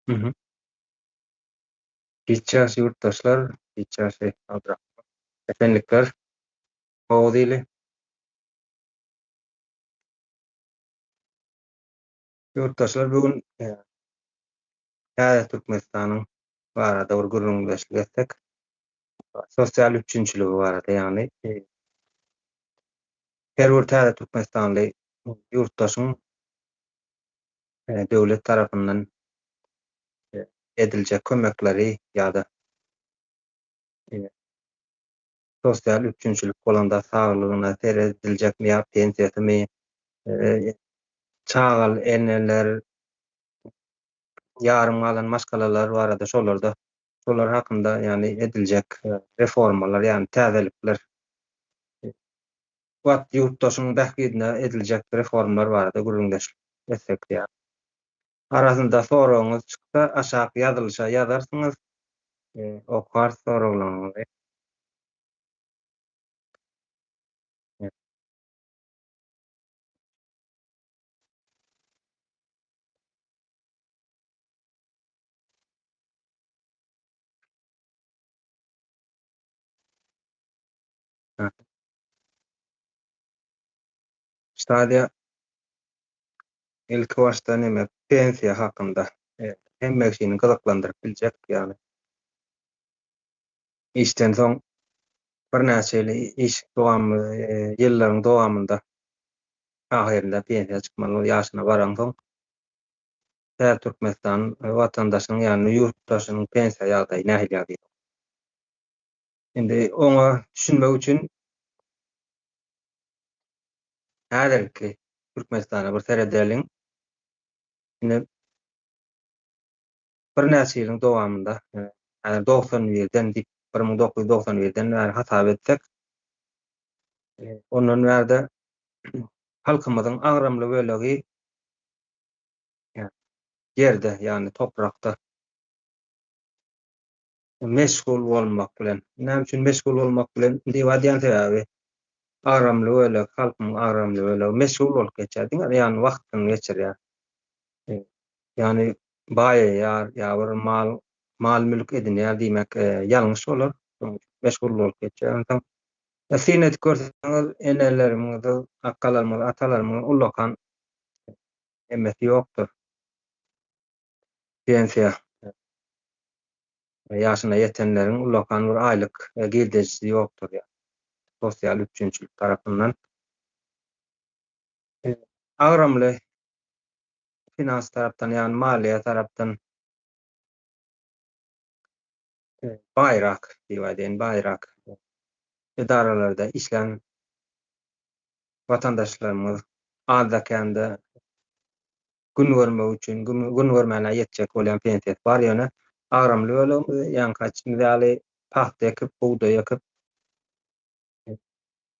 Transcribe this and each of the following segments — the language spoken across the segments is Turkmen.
Mhm. Hiç ýagşy ýurtdaşlar, hiç ýagşy Abdyrahman. Esenlikler. Oguz ili. Ýurtdaşlar bu gün e, täze Türkmenistanyň barada bir gürrüňdeşlik etsek. Sosial üpjünçiligi barada, ýagny e, her bir täze Türkmenistanly ýurtdaşyň e, döwlet tarapyndan e, ediljek kömekleri ýa-da e, sosial üpjünçilik bolanda saglygyna serediljekmi ýa pensiýasymy, çagaly eneler, ýarym galan maşgalalar barada şolarda şolar hakynda ýagny ediljek reformalar ýagny täzelikler wagt ýurtdaşyň bähbidine ediljek reformlar barada gürrüňdeşlik etsek diýýär. Arasynda soragyňyz çyksa aşak ýazylyşa ýazarsyňyz okarys soraglaryňyzy. Stadiýa ilki başda neme pensiýa hakynda hemme kişini gyzyklandyryp biljek ýaly. Işden soň birnäçe ýyl iş dowamy ýyllaryň dowamynda ahyrynda pensiýa çykmaly ýaşyna baransoň täze Türkmenistan watandaşynyň ýagny ýurtdaşynyň pensiýa ýagdaýy nähili ýagdaýda? Indi oňa düşünmek üçin häzirki Türkmenistana bir seredeliň. Indi birnäçe ýylyň dowamynda, häzir 91-den diýip, 1991-den bäri hasap etsek, ondan bärde halkymyzyň agramly bölegi ýerde, ýagny toprakda meşgul bolmak bilen. Näme üçin meşgul bolmak bilen diýip aýdýan sebäbi agramly bölek, halkyň agramly bölegi meşgul bolup geçýär. Diňe ýagny wagtyny geçirýär. Ýagny baýaýar ýa bir mal mal-mülk edinýär diýmek ýalňyş bolar. Şonuň üçin meşgul bolup geçýär. Onsoň syn edip görseňiz enelerimiz, akgalarymyz, atalarymyz ullakan hemmesi ýokdur. Pensiýa ýaşyna ýetenleriň ullakan bir aýlyk girdejisi ýokdur ýa sosial üpjünçilik tarapyndan. Agramly finans tarapdan, ýagny maliýe tarapdan baýrak diýip aýdaýyn, baýrak edaralarda işlän watandaşlarymyz azda-kände gün görmek üçin, gün görmäne ýetjek bolýan pensiýasy bar, ýöne agramly bölegimiz ýaňky aýtşymyz ýaly pagta ekip, bugdaý ekip,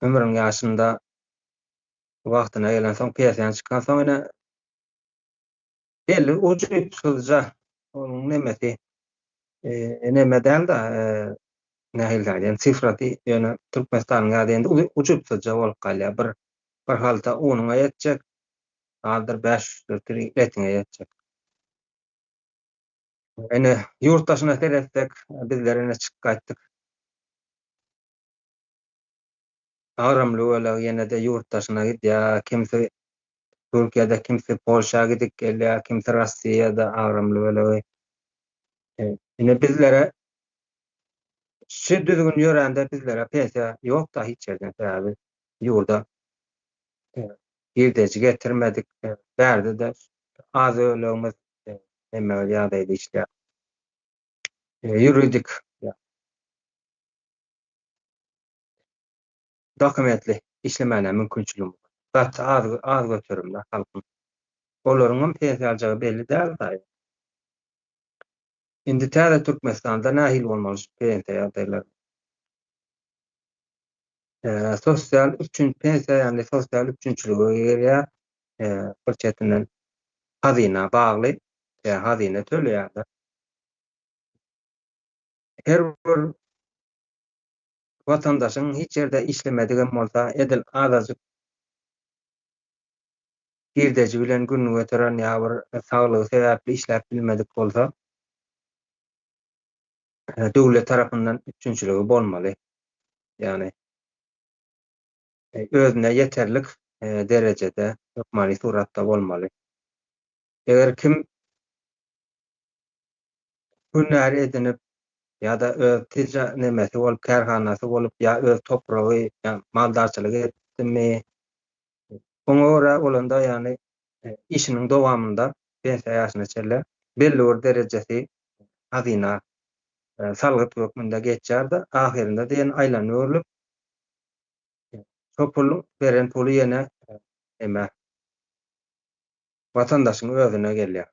ömrüň ýaşynda wagtyna gelensoň, pensiýadan çykansoň ine belli ujypsyzja onuň nemesi neme däl-de, nähili aýdaýyn, sifrasy ýöne Türkmenistanyň ýa-da indi ujypsyzja bolup galýar. Bir bir halta unuňa ýetjek, Azdyr 500 litr etiňe ýetjek. Ine, ýurt daşyna seretsek, bizler ine çykyp gaýtdyk. Agramly bölegi ýene-de ýurt daşyna gidýär. Kimsi Türkiýede, kimsi Polşa gidip gelýär, kimsi Rossiýada agramly bölegi. Ine bizlere şu düzgün ýörände bizlere pensiýa ýok-da hiç ýerden sebäbi ýurda girdeji getirmedik. Bärde-de az bölegimiz hemme bir ýagdaýda işleýär. Ýuridik dokumentli işlemäne mümkinçiligimiz bar. Gaty az az göterimde halkyň. Olaryň hem pensiýa aljagy belli däl daýy. Indi täze Türkmenistanda nähili bolmaly şu pensiýa ýagdaýlary? Sosial üpjün pensiýa ýagny sosial üpjünçilige girýär. Bir çetinden hazyna bagly, hazyna töleýärler. Her bir watandaşyň hiç ýerde işlemedigem bolsa, edil azajyk. Girdeji bilen gününi göteren ýa bir saglygy sebäpli işläp bilmedik bolsa, döwlet tarapyndan üpjünçiligi bolmaly. Ýagny özüne ýeterlik derejede hökmany suratda bolmaly. Eger kim hünär edinip ýa-da öz tija nemesi bolup, kärhanasy bolup ýa öz topragy ýa maldarçylyk etdimi, oňa görä bolanda ýagny işiniň dowamynda pensiýa ýaşyna çenli belli bir derejesi hazyna salgyt hökmünde geçýär-de, ahyrynda diýen aýlanyp öwrülip şo puluň beren puly ýene neme watandaşyň özüne gelýär.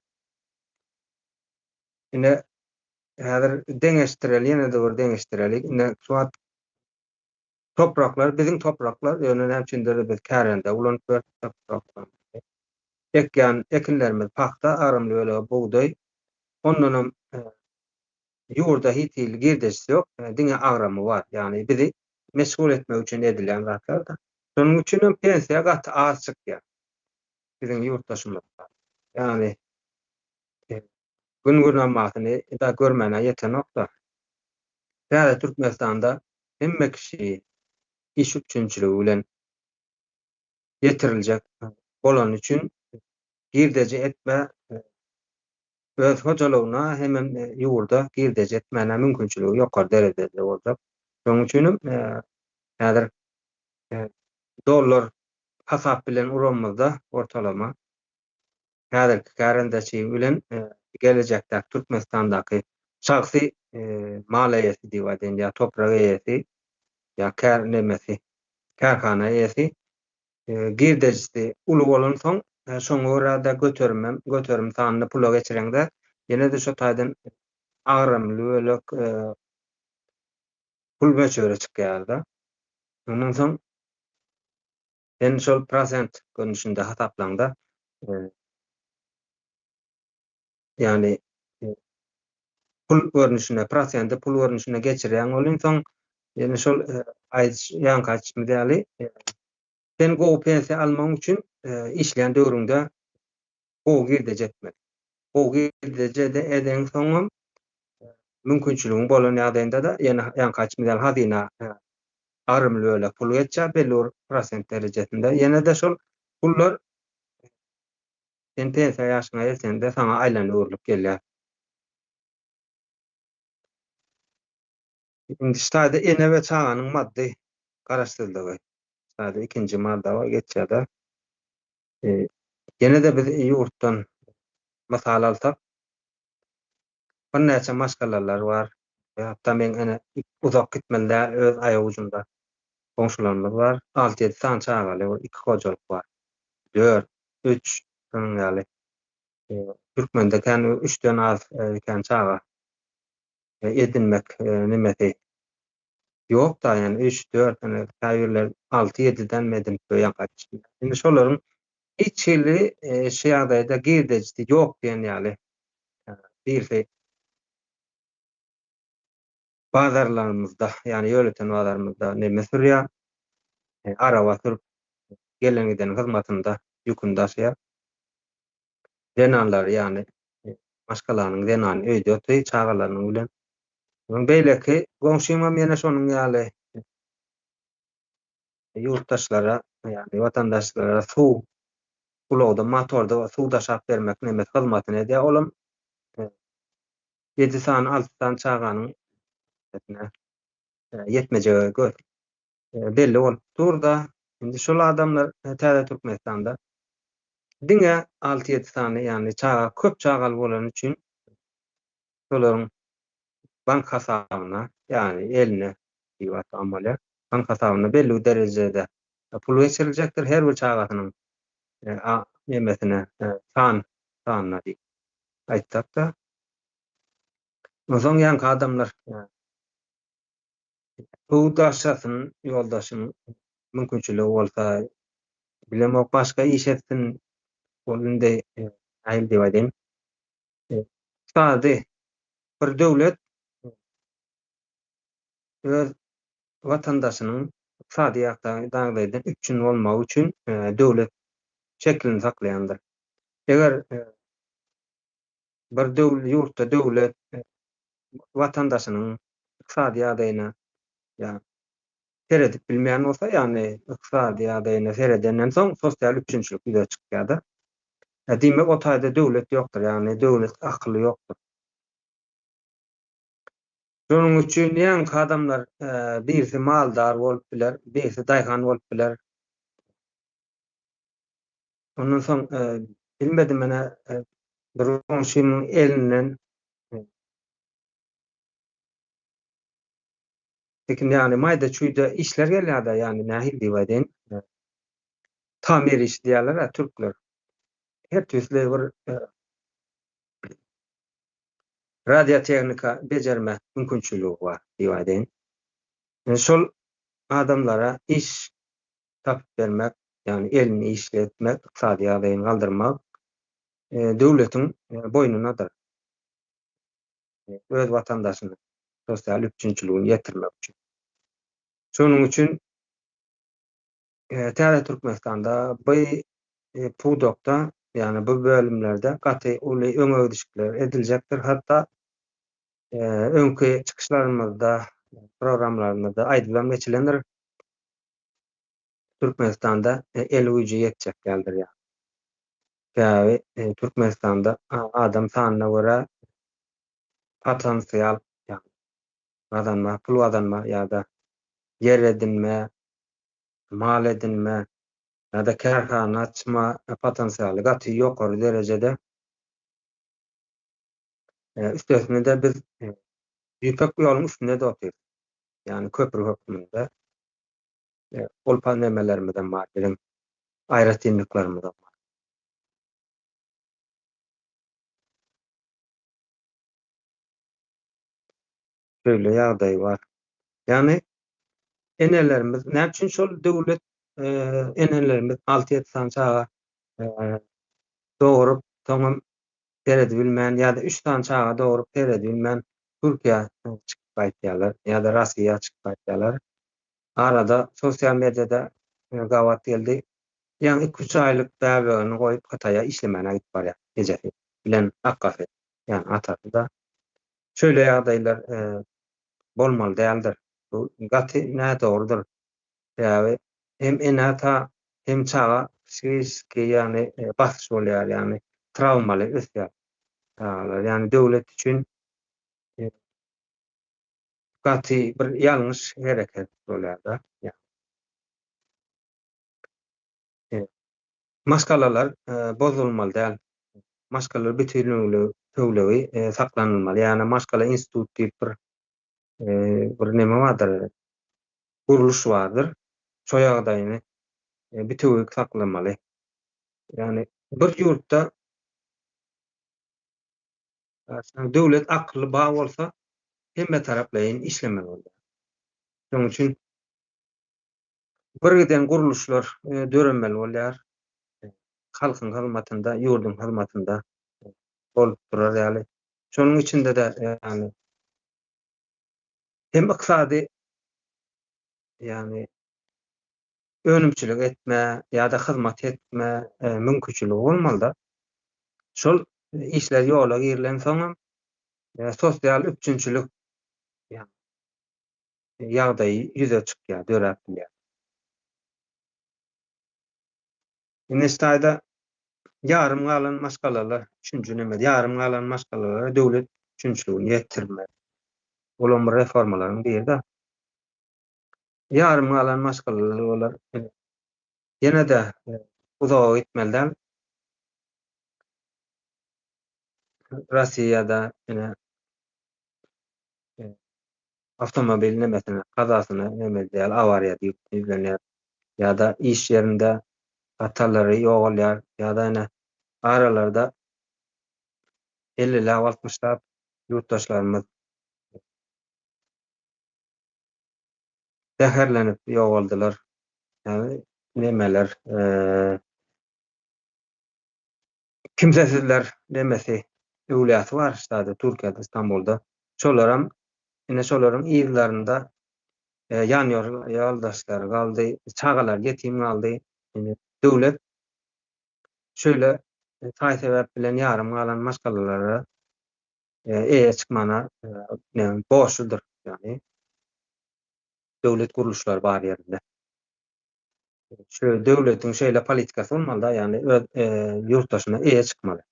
Ine häzir deňeşdireli ýene-de bir deňeşdireli. Ine şu wagt topraklar biziň topraklar ýöne näme üçindir biz kärende ulanyp ýörüs topraklarymyzy. Ekýän ekinlerimiz pagta, agramly bölegi bugdaý. Ondanam ýurda hiç hili girdejisi ýok, diňe agramy bar. Ýagny bizi meşgul etmek üçin edilýän zatlar-da. Şonuň üçinem pensiýa gaty az çykýar biziň ýurtdaşymyzda. Ýagny gün-günamasyny da görmäne ýetenok-da. Täze Türkmenistanda hemme kişi iş üpjünçiligi bilen ýetiriljek bolany üçin girdeji etme öz hojalygyna hemem ýurda girdeji etmäne mümkinçiligi ýokary derejede boljak. Şonuň üçinem häzir dollar hasap bilen uranymyzda ortalama häzirki kärendeçi bilen gelejekdäki Türkmenistandaky şahsy mal eýesi diýip aýdaýyn ýa toprak eýesi ýa kär nemesi kärhana eýesi girdejisi uly bolansoň şoňa görä-de göterimem göterim sanyny pula geçireňde ýene-de şo taýdan agramly bölek pul möçberi çykýar-da. Ondan soň sen şol prosent görnüşinde hasaplaňda ýagny pul görnüşinde prosenti pul görnüşinde geçirýäň welin soň ýene şol aýdyş ýaňky aýdyşymyz ýaly sen gowy pensiýa almagyň üçin işleýän döwrüňde gowy girdeji etmeli. Gowy girdeji edeňsoňam mümkinçiligiň bolan ýagdaýynda-da ýene ýaňky aýdyşymyz ýaly hazyna agramly bölek pul geçýär belli bir prosent derejesinde. Ýene-de şol pullar sen pensiýa ýaşyňa ýetende saňa aýlanyp öwrülip gelýär. Indi şu taýda ene we çaganyň maddy garaşsyzlygy. Şu taýda ikinji madda bar geçýär-de. Ýene-de biz ýurtdan mysal alsak, birnäçe maşgalalar bar. Hatda meň ene uzak gitmeli däl, öz aýagujumda goňşularymyz bar. Alty-ýedi sany çagaly bir iki hojalyk bar. Dört, üç, şonuň ýaly. Türkmende kän üçden az kän çaga edinmek nemesi ýok-da, ýagny üç, dört, ýöne käbirler alty, ýediden edinip goýýan gaýdyşyn. Indi şolaryň hiç hili şu ýagdaýda girdejisi ýok diýen ýaly birisi bazarlarymyzda, ýagny ýölöten bazarymyzda neme sürýär, araba sürüp gelen-gideniň hyzmatynda ýüküni daşaýar. Zenanlar, ýagny maşgalanyň zenany öýde otyr çagalarynyň bilen. Onuň beýleki goňşymam ýene şonuň ýaly ýurtdaşlara, ýagny watandaşlara suw ulagda, motorda suw daşap bermek nemesi hyzmatyny edýär. Olam ýedi sany, alty sany çaganyň ýetmejegi gör belli bolup dur-da. Indi şol adamlar täze Türkmenistanda diňe alty-ýedi sany, ýagny çaga köp çagaly bolany üçin şolaryň bank hasabyna, ýagny eline diýip aýtsam bolýar, bank hasabyna belli bir derejede pul geçiriljekdir her bir çagasynyň nemesine, san sanyna diýip aýtsak-da. Onsoň ýaňky adamlar Suw daşasyn ýoldaşyň mümkinçiligi bolsa bilemok başga iş etsin ol indi nähili diýip aýdaýyn ykdysady bir döwlet öz watandaşynyň ykdysady ýagdaýdan üpjün bolmagy üçin döwlet. şeklini saklaýandyr. Eger bir döw ýurtda döwlet watandaşynyň ykdysady ýagdaýyna ýa seredip bilmeýän bolsa, ýagny ykdysady ýagdaýyna seredenden soň sosial üpjünçilik ýüze çykýar-da. Diýmek, o taýda döwlet ýokdur, ýagny döwlet akyly ýokdur. Şonuň üçin ýaňky adamlar birisi maldar bolup biler, birisi daýhan bolup biler. Ondan soň bilmedim menä bir goňşymyň elinden Tekin ýagny maýda çüýde işler gelýärde ýagny nähili diýip aýdaýyn tamir işi diýýärler-ä türkler. Her tüýsli bir radiotehnika bejerme mümkinçiligi bar diýip aýdaýyn. Şol adamlara iş tapyp bermek, ýagny elini işletmek, ykdysady ýagdaýyny galdyrmak döwletiň boýnunadyr. Öz watandaşynyň sosial üpjünçiligini ýetirmek üçin. Şonuň üçin Täze Türkmenistanda bu pudakda, ýagny bu bölümlerde gaty uly öňegidişikler ediljekdir. Hatda öňki çykyşlarymyzda, programmalarymyzda aýdybam geçilendir. Türkmenistanda el güýji ýetjek däldir ýa. Sebäbi Türkmenistanda adam sanyna görä potensial gazanma, pul gazanma ýa-da ýer edinme, mal edinme ýa-da kärhana açma potensialy gaty ýokary derejede. Üstesine-de biz Ýüpek ýoluň üstünde-de otyrys. Ýagny köpri hökmünde. Ol nemelerimiz hem bar, biziň aýratynlyklarymyzam bar. Şeýle ýagdaý bar. Ýagny enelerimiz näme üçin şol döwlet enelerimiz alty-ýedi sany çaga dogrup, soňam seredibilmän ýa-da üç sany çaga dogrup seredibilmän Türkiýä çykyp gaýtýarlar ýa-da Russiýa çykyp gaýtýarlar. Arada sosial mediada gabat geldi. Ýaňy iki-üç aýlyk bäbegini goýup Hytaýa işlemäne gidip barýar ejesi bilen akgasy, ýagny atasy-da. Şeýle ýagdaýlar bolmaly däldir. Bu gaty nädogrudyr. Sebäbi hem ene-ata, hem çaga psihiki ýagny basyş bolýar, ýagny trawmaly ösýär çagalar. Ýagny döwlet üçin gaty bir ýalňyş hereket bolýar-da. Maşgalalar bozulmaly däl. Maşgalalar bütewiligi saklanylmaly. Ýagny maşgala institut diýip bir bir neme bardyr, gurluş bardyr. Şo ýagdaýyny bitewi saklamaly. Ýagny bir ýurtda döwlet akylly bar bolsa hemme taraplaýyn işlemeli bolýar. Şonuň üçin birgiden gurluşlar döremeli bolýar. Halkyň hyzmatynda, ýurduň hyzmatynda bolup durar ýaly. Şonuň içinde-de ýagny hem ykdysady ýagny önümçilik etme ýa-da hyzmat etme mümkinçiligi bolmalyda. Şol işler ýola girilensoňam sosial üpjünçilik ýagdaýy ýüze çykýar, döräp bilýär. Indi şu taýda ýarym galan maşgalalar, üçünji neme, ýarym galan maşgalalara döwlet üpjünçiligini ýetirmek. Olam bir reformalaryň biri-de. Ýarym galan maşgalalar olar ýene-de uzaga gitmeli däl. Russiýada ine awtomobil nemesine, kazasyna neme edýär, awariýa diýip ýüzlenýär. Ýa-da iş ýerinde atalary ýogalýar, ýa-da ine aralarda elliläp, altmyşlap ýurtdaşlarymyz zäherlenip ýogaldylar. Ýagny nemeler, kimsesizler nemesi öwlüýasy bar ştada Türkiýede Stambulda. Şolaram ine şolaryň yzlarynda ýan ýoldaşlary galdy, çagalar ýetim galdy. Ine döwlet. Şeýle saý-sebäp bilen ýarym galan maşgalalara eýe çykmana borçludyr. Ýagny döwlet gurluşlary bar ýerinde. Şu döwletiň şeýle politikasy bolmaly-da, ýagny öz ýurtdaşyna eýe çykmaly.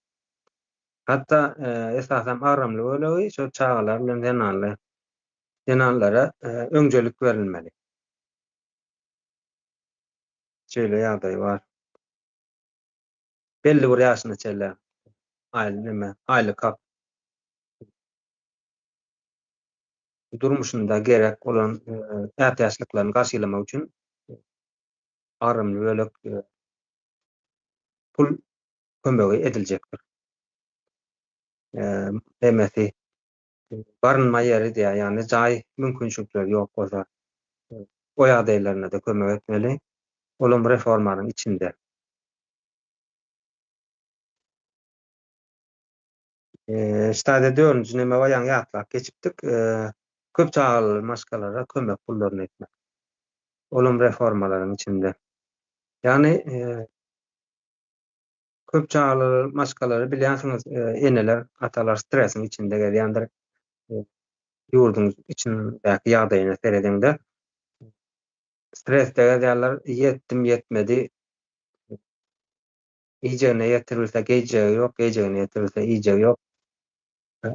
Hatda esasam agramly bölegi şol çagalar bilen zenanly zenanlara öňjelik berilmeli. Şeýle ýagdaý bar. Belli bir ýaşyna çenli aýly neme, aýlyk hak durmuşynda gerek bolan ätiýaçlyklaryny garşylamak üçin agramly bölek pul kömegi ediljekdir. Nemesi barynma ýeri diýýär, ýagny jaý mümkinçilikleri ýok bolsa, o ýagdaýlarynda-da kömek etmeli. Olam reformanyň içinde. Ştaýda dördünji neme bar, ýaňy ýatlap geçipdik. Köp çagaly maşgalalara kömek pullaryny etmek. Olam reformalaryň içinde. Ýagny köp çagaly maşgalalary bilýänsiňiz, eneler, atalar stresiň içinde gezýändir. Ýurduň içindäki ýagdaýyna seredeňde stresde gezýärler, ýetdim, ýetmedi. Iýjegine ýetirilse geýjegi ýok, geýjegine ýetirilse iýjegi ýok.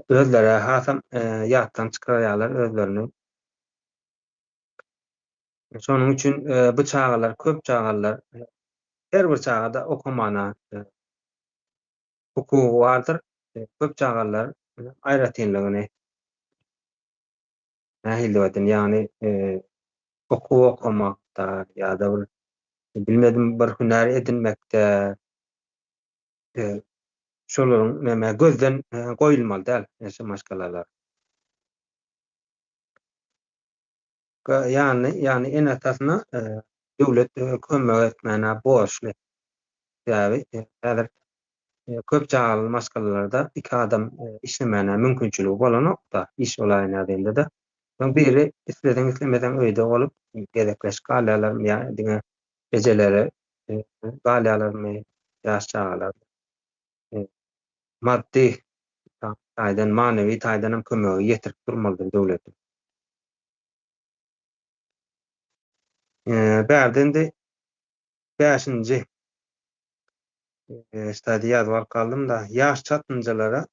Özleri hasam ýatdan çykarýarlar özlerini. Şonuň üçin bu çagalar, köp çagalar, her bir çagada okamana hukugy bardyr. Köp çagalar aýratynlygyny nähili diýip aýdaýyn, ýagny okuw okamakda ýa-da bir bilmedim bir hünär edinmekde şolaryň näme gözden goýulmaly däl şu maşgalalar. Ýagny ýagny ene-atasyna döwlet kömek etmäne borçly. Sebäbi häzir köp çagaly maşgalalarda iki adam işlemäne mümkinçiligi bolanok-da, iş bolaýan ýagdaýynda-da. Soň biri isleseň islemeseň öýde bolup gezekleşip galýarlarmy ýa diňe ejeleri galýarlarmy ýaş çagalar. Maddy taýdan, manywy taýdan hem kömegi ýetirip durmalydyr döwletiň. Bärde indi bäşinji stadiýa ýazyp alyp galdym-da, ýaş çatynjalara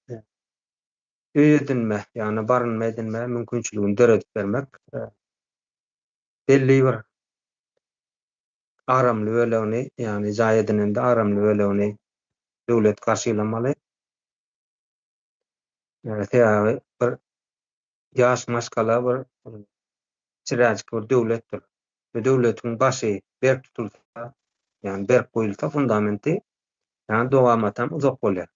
öý edinme, ýagny barynma edinme mümkinçiligini döredip bermek, belli bir agramly bölegini, ýagny jaý edinende agramly bölegini döwlet garşylamaly. Sebäbi bir ýaş maşgala bir kiçiräjik bir döwletdir. Bu döwletiň başy berk tutulsa, ýagny berk goýulsa fundamenti, ýagny dowamatam uzak bolýar.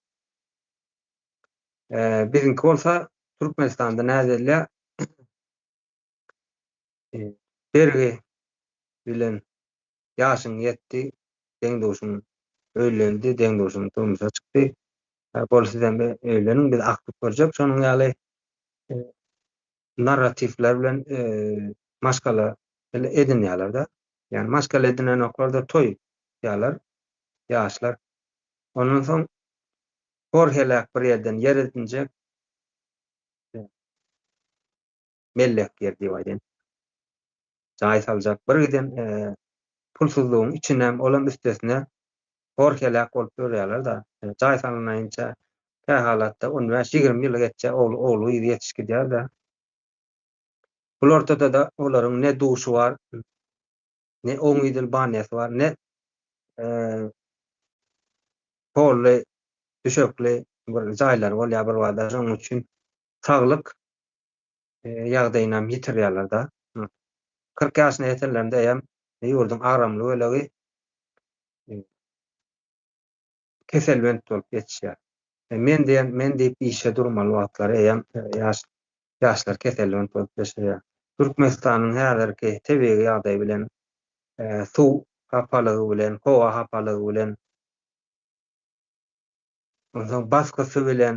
Biziňki bolsa Türkmenistanda näzelle bergi bilen ýaşyň ýetdi, deň-duşuň öýlendi, deň-duşuň durmuşa çykdy. Bol sizem öýleniň, biz akdyk görjek. Şonuň ýaly narratiwler bilen maşgala edinýärler-de. Ýagny maşgala edinenoklar-da toý tutýarlar ýaşlar. Ondan soň hor-heläk bir ýerden ýer edinjek, mellek ýer diýip aýdaýyn. Jaý saljak bir giden pulsuzlygyň içinem, olam üstesine hor-heläk bolup ýörýärler-de. Jaý salynaýynça kähalatda on bäş-ýigrimi ýyl geçýär, ogly-gyzy ýetişip gidýär-de. Bul ortada-da olaryň ne duşy bar, ne oňňidil banýasy bar, ne polly, düşekli bir jaýlary bolýar birbada. Şonuň üçin saglyk ýagdaýynam ýitirýärler-de. 40 ýaşyna ýetenlerinde eýýäm ýurduň agramly bölegi keselbent bolup ýetişýär. Men diýen, men diýip işe durmaly wagtlary eýýäm ýaş ýaşlar keselbent bolup ýaşaýar. Türkmenistanyň häzirki tebigy ýagdaýy bilen, suw hapalygy bilen, howa hapalygy bilen, onsoň basgysy bilen,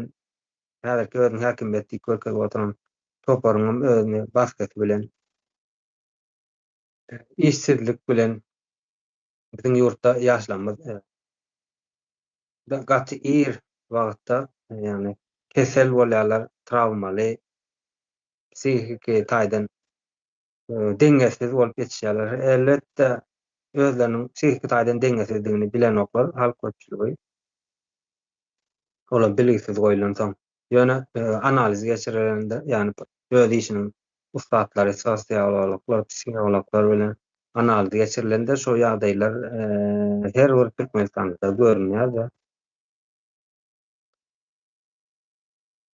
häzirki özüni häkimiýet diýip görkezip oturan toparyň hem özüni basgysy bilen, işsizlik bilen biziň ýurtda ýaşlarymyz. Gaty ir wagtda, ýagny kesel bolýarlar, trawmaly, psihiki taýdan deňesiz bolup ýetişýärler. Elbetde, özleriniň psihiki taýdan deňesizdigini bilenoklar halk köpçüligi. Olar bilgisiz goýlansoň. Ýöne analiz geçirilende, ýagny öz işiniň ussatlary, sosiologlar, psihologlar bilen analiz geçirilende şo ýagdaýlar her bir türkmenistanlyda görünýär-de.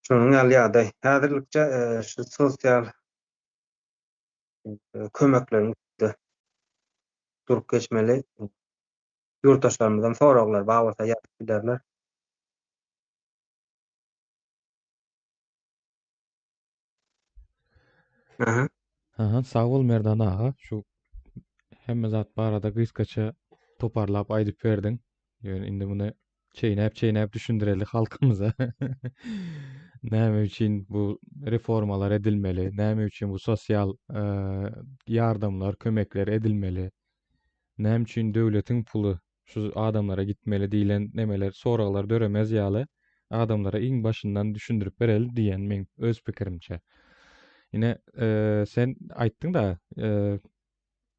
Şonuň ýaly ýagdaý. Häzirlikçe şu sosial kömekleriň üstünde durup geçmeli. Ýurtdaşlarymyzdan soraglar bar bolsa ýazyp bilerler. Aha. Aha, sag bol Merdan aga. Şu hemme zat barada gysgaça toparlap aýdyp berdiň. Ýöne indi muny çeýnäp-çeýnäp düşündireli halkymyza. Näme üçin bu reformalar edilmeli? Näme üçin bu sosial ýardamlar, kömekler edilmeli? Näme üçin döwletiň puly şu adamlara gitmeli diýlen nemeler, soraglar döremez ýaly adamlara iň başyndan düşündirip bereli diýen meň öz pikirimçe. Ine, sen aýtdyň-da,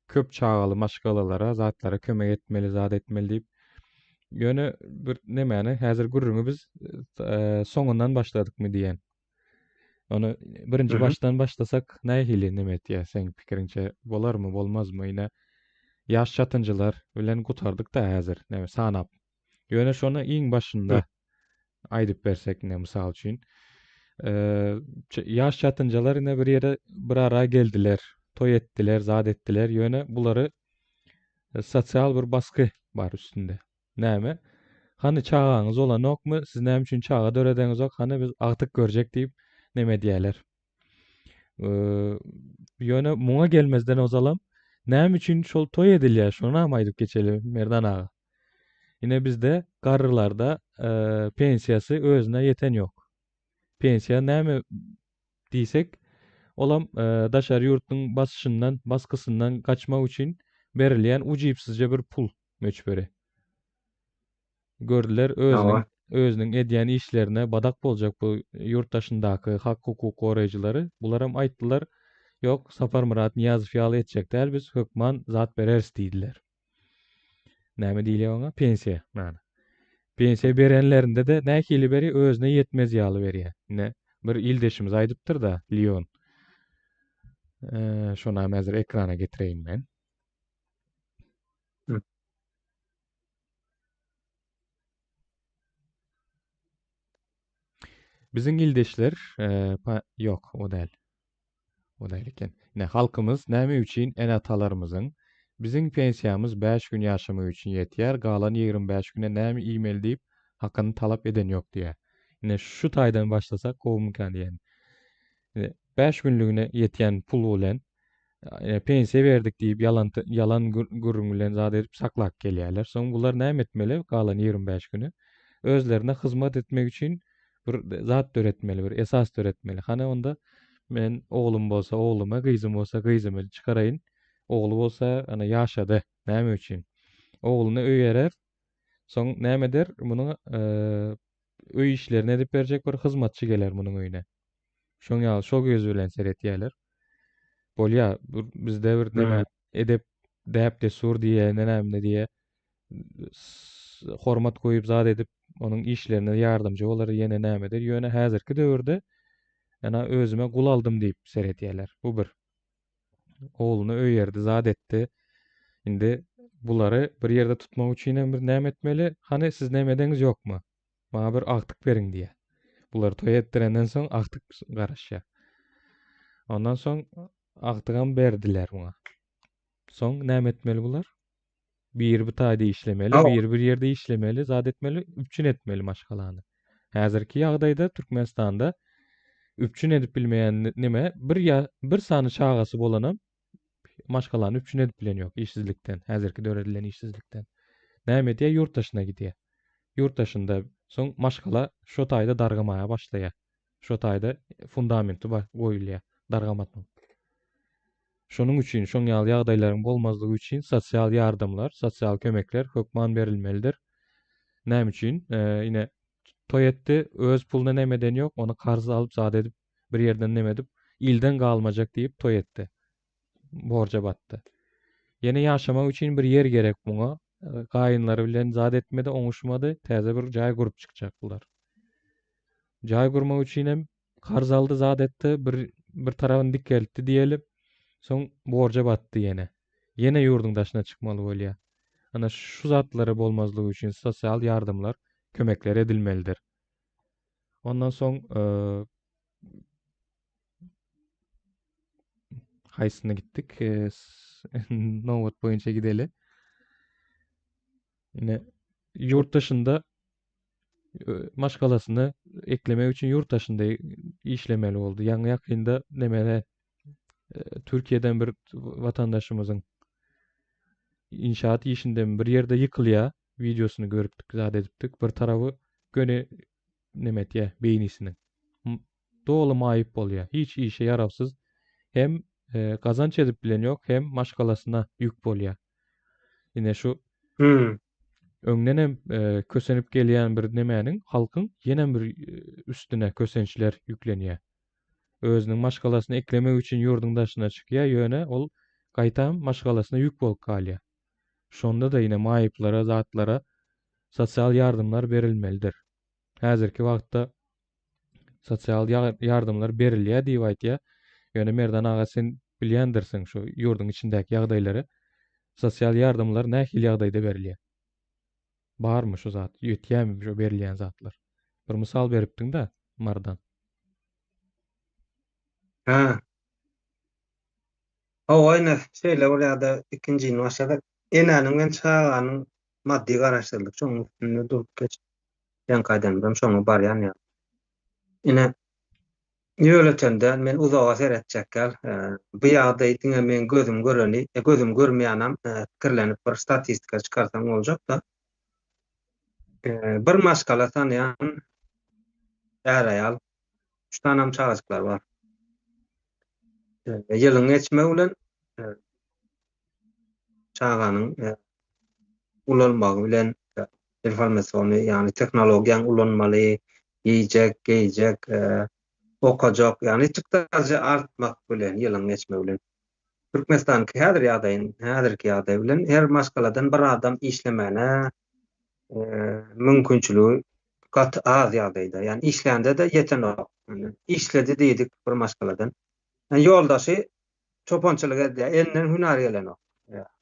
köp çagaly maşgalalara zatlara kömek etmeli, zat etmeli diýip. Ýöne bir nemäni häzir gürrüňi biz soňundan başladykmy diýen. Ony birinji başdan başlasak nähili neme etýär seň pikiriňçe bolarmy bolmazmy ine ýaş çatynjylar bilen gutardyk-da häzir neme sanap. Ýöne şony iň başynda aýdyp bersek ine mysal üçin ýaş çatynjalar ine bir ýere bir ara geldiler toý etdiler zat etdiler ýöne bulary sosial bir basgy bar üstünde. Näme? Hany çagaňyz bolanokmy? Siz näme üçin çaga döredeňizok? Hany biz agtyk görjek diýip neme edýäler. Ýöne muňa gelmezden ozalam näme üçin şol toý edilýär? Şonam aýdyp geçeli Merdan aga. Ine bizde garrylarda pensiýasy özüne ýeten ýok. Pensiýa näme diýsek, olam daşary ýurtduň basyşyndan, basgysyndan gaçmak üçin berilýän ujypsyzja bir pul. möçberi. Gördüler özüniň özüniň edýän işlerine badak boljak bu ýurt daşyndaky hak-hukuk goraýjylary. Bularam aýtdylar, Ýok, Saparmyrat Nyýazow ýaly etjek däl biz, hökman zat bereris diýdiler. Näme diýilýär oňa? Pensiýa. Mana. Pensiýa berenlerinde-de nähili berýär? Özüne ýetmez ýaly berýär. Ine, bir ildeşimiz aýdypdyr-da, Lion. Şonam häzir ekrana getireýin men. Biziň ildeşler, e, ýok, o däl. O däl eken. Ine, halkymyz näme üçin ene-atalarymyzyň biziň pensiýamyz 5 gün ýaşamak üçin ýetýär, galan 25 güne näme iýmeli diýip, hakyny talap eden ýok diýýär. Ine, şu taýdan başlasak gowumykan diýen. 5 günlügine ýetýän pul bilen pensiýa berdik diýip ýalan ýalan gürrüň bilen zat edip saklap gelýärler. Soň bular näme etmeli galan 25 güni? Özlerine hyzmat etmek üçin bir zat döretmeli, bir esas döretmeli. Hany onda men oglum bolsa oglumy, gyzym bolsa gyzymy çykaraýyn. Ogly bolsa ana ýaşady. Näme üçin? Ogluny öýerer. Soň näme eder? Munuň öý işlerini edip berjek bir hyzmatçy geler munuň öýüne. Şoň ýaly şo göz bilen seretýärler. Bolýa, bizde bir neme edep, däp-dessur diýe, näme diýe, hormat goýup zat edip, onuň işlerine ýardamçy bolar, ýene näme eder. Ýöne häzirki döwürde ýana özüme gul aldym diýip seretýärler. Bu bir. Ogluny öýerdi, zat etdi. Indi bulary bir ýerde tutmak üçin hem bir näme etmeli? Hany siz näme edeňiz ýokmy? Maňa bir agtyk beriň diýýär. Bulary toý etdirenden soň agtyk garaşýar. Ondan soň agtygam berdiler muňa. Soň näme etmeli bular? Biri bir taýda işlemeli, biri bir ýerde işlemeli, zat etmeli, üpjün etmeli maşgalany. Häzirki ýagdaýda Türkmenistanda üpjün edip bilmeýän neme bir ýa bir sany çagasy bolanam maşgalany üpjün edip bilen ýok işsizlikden, häzirki döredilen işsizlikden. Näme edýär? Ýurt daşyna gidýär. Ýurt daşynda soň maşgala şo taýda dargamaga başlaýar. Şo taýda fundamenti goýulýar dargamasynyň. Şonuň üçin şoň ýaly ýagdaýlaryň bolmazlygy üçin sosial ýardamlar, sosial kömekler hökman berilmelidir. Näme üçin? Ine toý etdi, öz puluna neme eden ýok, ony karz alyp zat edip, bir ýerden neme edip, ilden galmajak diýip toý etdi. Borja batdy. Ýene ýaşamak üçin bir ýer gerek muňa. Gaýynlary bilen zat etmedi, oňuşmady, täze bir jaý gurup çykjak bular. Jaý gurmak üçin hem karz aldy, zat etdi, bir bir tarapyny dikeltdi diýeli. Soň borja batdy ýene. Ýene ýurduň daşyna çykmaly bolýar. Ana şu zatlary bolmazlygy üçin sosial ýardamlar, kömekler edilmelidir. Ondan soň haýsyna gitdik? Nobat boýunça gideli. Ine ýurt daşynda maşgalasyny eklemek üçin ýurt daşynda işlemeli boldy. Ýaňy ýakynda nemede Türkiýeden bir watandaşymyzyň inşaat işinde bir ýerde ýykylýar wideosyny görüpdik, zat edipdik. Bir taraby göni neme etýär beýnisiniň. Doly maýyp bolýar. Hiç işe ýarawsyz. Hem gazanç edip bilen ýok, hem maşgalasyna ýük bolýar. Ine şu Hmm. Öňdenem kösenip gelýän bir nemäniň, halkyň ýenem bir üstüne kösençler ýüklenýär. Özüniň maşgalasyny eklemek üçin ýurduň daşyna çykýar, ýöne ol gaýtam maşgalasyna ýük bolup galýar. Şonda-da ine maýyplara, zatlara sosial ýardamlar berilmelidir. Häzirki wagtda sosial ýardamlar berilýär diýip aýtýar. Ýöne Merdan aga sen bilýändirsiň şu ýurduň içindäki ýagdaýlary. Sosial ýardamlar nähili ýagdaýda berilýär? Barmy şu zat? Ýetýärmi şu berilýän zatlar? Bir mysal beripdiň-dä Mardan. Hä. Hawa ine şeýle bir ýa-da ikinjini başlasak. Enäniň bilen çaganyň maddy garaşsyzlyk şonuň üstünde durup geç. Ýaňky aýdanymdan şoňa barýan ýaly. Ine, ýöletende men uzaga seretjek ýaly. Bu ýagdaý diňe meň gözüm göreni, gözüm görmeýänem pikirlenip bir statistika çykarsaň boljak-da. Bir maşgala tanaýan är-aýal, üç sanam çagajyklary bar. Ýylyň geçmegi bilen çaganyň ulalmagy bilen informasiony, ýagny tehnologiýany ulanmaly, iýjek, geýjek, okajak, ýagny çykdajy artmak bilen, ýylyň geçmegi bilen. Türkmenistanyňky häzir ýagdaýyň, häzirki ýagdaý bilen her maşgaladan bir adam işlemäne mümkinçiligi gaty az ýagdaýda. Ýagny işlände-de ýetenok. Işledi diýdik bir maşgaladan. Ýoldaşy çopançylyk edýär, elinden hünär gelenok.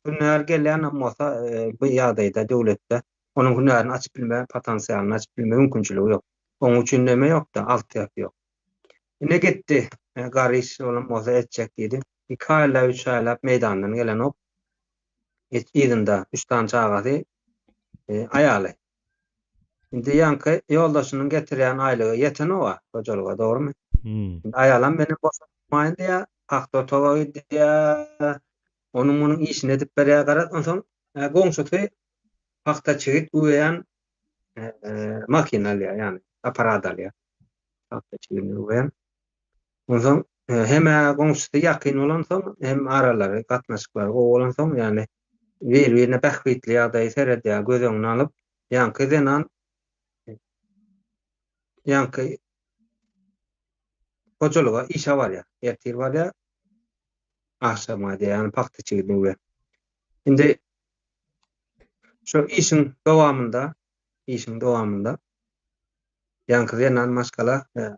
Hünär gelýänem bolsa, bu ýagdaýda döwletde onuň hünärini açyp bilme, potensialyny açyp bilme mümkinçiligi ýok. Onuň üçin neme ýok-da, altyapy ýok. Ine gitdi, garyş bolan bolsa etjek diýdi. Iki aýlap, üç aýlap meýdandan gelenok. Yzynda üç sany çagasy, aýaly. Indi ýaňky ýoldaşynyň getirýän aýlygy ýetenog-a hojalyga, dogrumy? Indi aýalam meni boşatmaýyn diýýär, pagta otaga gidýär, onuň-munuň işini edip berýär, garaz, onsoň goňşusy pagta çigit üweýän makina alýar, ýagny aparat alýar. Pagta çigidini üweýän. Onsoň hem-ä goňşusy ýakyn bolansoň, hem aralary, gatnaşyklary gowy bolansoň, ýagny bir-birine bähbitli ýagdaýy seredýär, göz öňüne alyp, ýaňky zenan ýaňky hojalyga işe barýar. Ertir barýar, agşam gaýdýar, ýagny pagta çigidini bilen. Indi şu işiň dowamynda, işiň dowamynda ýaňky zenan maşgala e,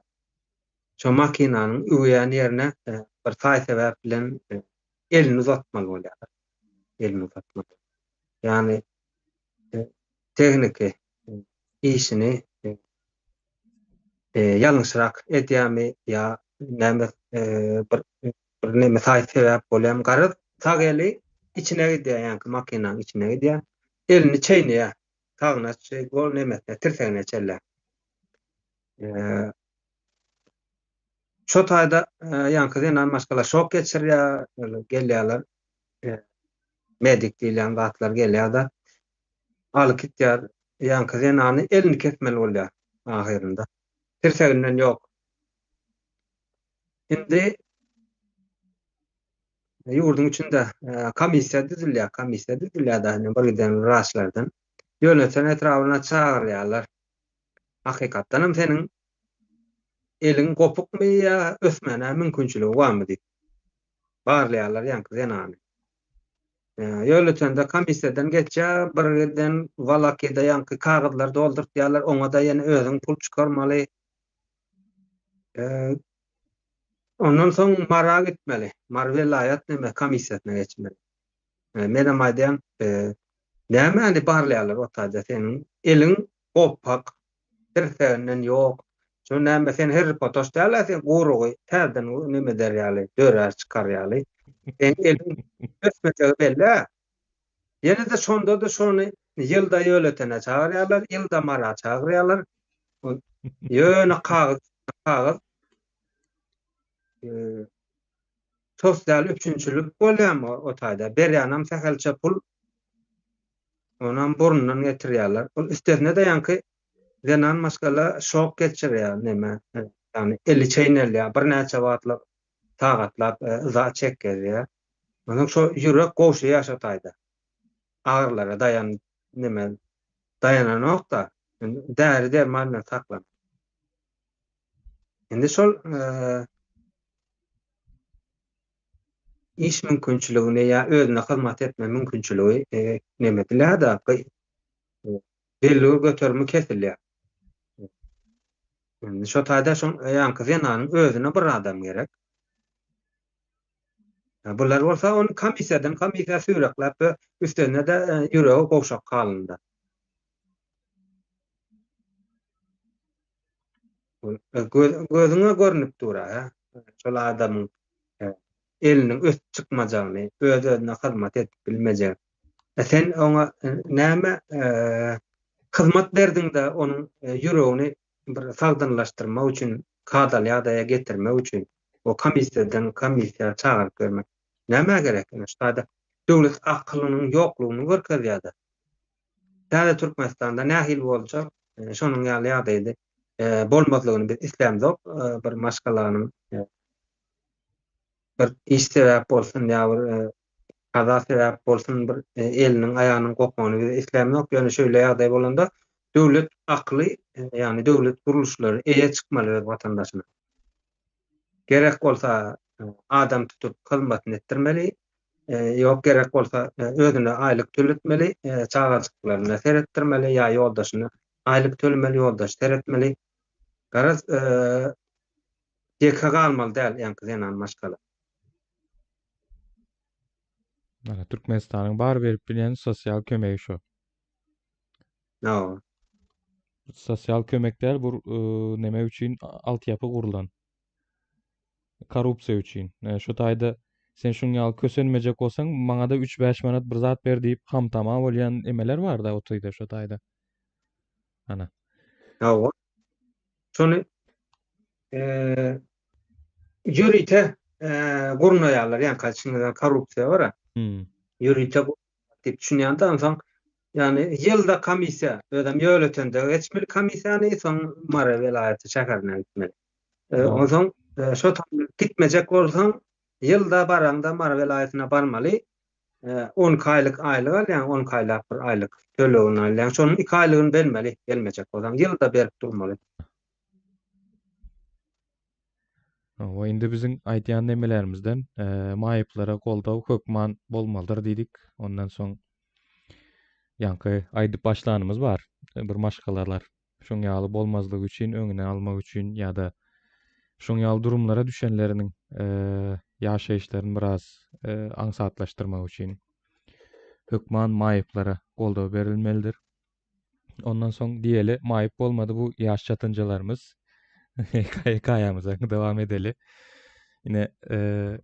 şo makinanyň üweýän ýerine e, bir saý-sebäp bilen e, elini uzatmaly bolýar. Elini uzatmaly. Ýagny e, tehniki e, işini e, ýalňyşrak edýärmi ýa näme bir bir näme saý sebäp bolýarmy garaz sag eli içine gidýär ýaňky makinanyň içine gidýär elini çeýneýär sagyna gol nemesine tirsegine çenli Şo taýda ýaňky zenan maşgala şok geçirýär, gelýärler. Medik diýilýän zatlar gelýär-de, alyp gitýär. Ýaňky zenany elini kesmeli bolýar ahyrynda. Tirseginden ýok. Indi ýurduň içinde komissiýa düzülýär, komissiýa düzülýär-de, bir giden wraçlardan. Ýolöten etrabyna çagyrýarlar. Hakykatdanam seniň eliň gopukmy ýa ösmäne mümkinçiligi barmy diýip. Barlaýarlar ýaňky zenany. Ýolötende komissiýadan geçýär, bir giden walakida ýaňky kagyzlary doldurtýarlar, oňa-da ýene özüň pul çykarmaly. Ondan soň Mara gitmeli. Mary welaýat neme komissiýasyna geçmeli. Menem aýdýan, nämäni barlaýarlar o taýda seniň eliň gopak, tirseginden ýok. Şo näme sen Harry Potter däl-ä sen gurugy täzeden neme eder ýaly, dörär çykar ýaly. Seň eliň ösmejegi belli-ä. Ýene-de şonda-da şony ýylda Ýöletene çagyrýarlar, ýylda Mara çagyrýarlar. Ýöne kagyz, kagyz. Sosial üpjünçilik bolýarmy o taýda? Berýänem sähelçe pul, onam burnundan getirýärler. Ol üstesine-de ýaňky zenan maşgala şok geçirýär, neme, ýagny eli çeýnelýär, birnäçe wagtlap, sagatlap yza çekgezýär. Onsoň şo ýürek gowşaýar şo taýda. Agyrylara daýan, neme, daýananok-da, däri-derman bilen saklanyp. Indi şol iş mümkinçiligini ýa özüne hyzmat etme mümkinçiligi neme edilýär-de, belli bir göterimi kesilýär. Indi şo taýda şoň ýaňky zenanyň özüne bir adam gerek. Bular bolsa ony komissiýadan komissiýa süýrekläp we üstesine-de ýüregi gowşak halynda. Gözüňe görnüp dur-a, şol adamyň eliniň ösüp çykmajagyny, öz-özüne hyzmat edip bilmejegini. Sen oňa näme hyzmat berdiň-de, onuň ýüregini bir sagdynlaşdyrmak üçin, kadaly ýagdaýa getirmek üçin o komissiýadan komissiýa çagyryp bermek nämä gerek? Ine, şu taýda döwlet akylynyň ýoklugyny görkezýär-de. Täze Türkmenistanda nähili boljak, şonuň ýaly ýagdaýda bolmazlygyny biz islämzok. Bir maşgalanyň bir iş sebäp bolsun ýa bir kaza sebäp bolsun bir eliniň aýagynyň gopmagyny biz islämzok. Ýöne şeýle ýagdaý bolanda döwlet akyly, ýagny döwlet gurluşlary eýe çykmaly öz watandaşyna. Gerek bolsa adam tutup hyzmatyny etdirmeli. Ýok gerek bolsa özüne aýlyk töletmeli, çagajyklaryna seretdirmeli ýa ýoldaşyna aýlyk tölemeli, ýoldaşy seretmeli. Garaz, ýeke galmaly däl ýaňky zenan maşgala. Ana, Türkmenistanyň bar berip bilýän sosial kömegi şo. Hawa. Sosial kömek däl, bu neme üçin altyapy gurlan. Korrupsiýa üçin. Şu taýda sen şuň ýaly kösenmejek bolsaň, maňa-da üç-bäş manat bir zat ber diýip hamtama bolýan emeler bar-da o taýda, şo taýda. Ana. Hawa. Şony ýörite gurnaýarlar, ýaňky aýdyşyňyz korrupsiýa bar-a. Ýörite diýip düşünýän-de, onsoň ýagny ýylda komissiýa, özem Ýöletende geçmeli komissiýany, soň Mary welaýaty şäherine gitmeli. Onsoň şo taýda gitmejek bolsaň, ýylda baraňda Mary welaýatyna barmaly. 12 aýlyk aýlyk alýaň, 12 aýlap bir aýlyk tölegini alýaň. Şonuň 2 aýlygyny bermeli, gelmejek bolsaň, ýylda berip durmaly. Hawa, indi biziň aýdýan nemelerimizden maýyplara goldaw hökman bolmalydyr diýdik. Ondan soň ýaňky aýdyp başlanymyz bar. Bir maşgalalar şoň ýaly bolmazlygy üçin, öňüni almak üçin ýa-da şoň ýaly durumlara düşenleriniň ýaşaýyşlaryny biraz aňsatlaşdyrmak üçin hökman maýyplara goldaw berilmelidir. Ondan soň diýeli maýyp bolmady bu ýaş çatynjalarymyz. Hekaýamyza dowam edeli. Ine, e,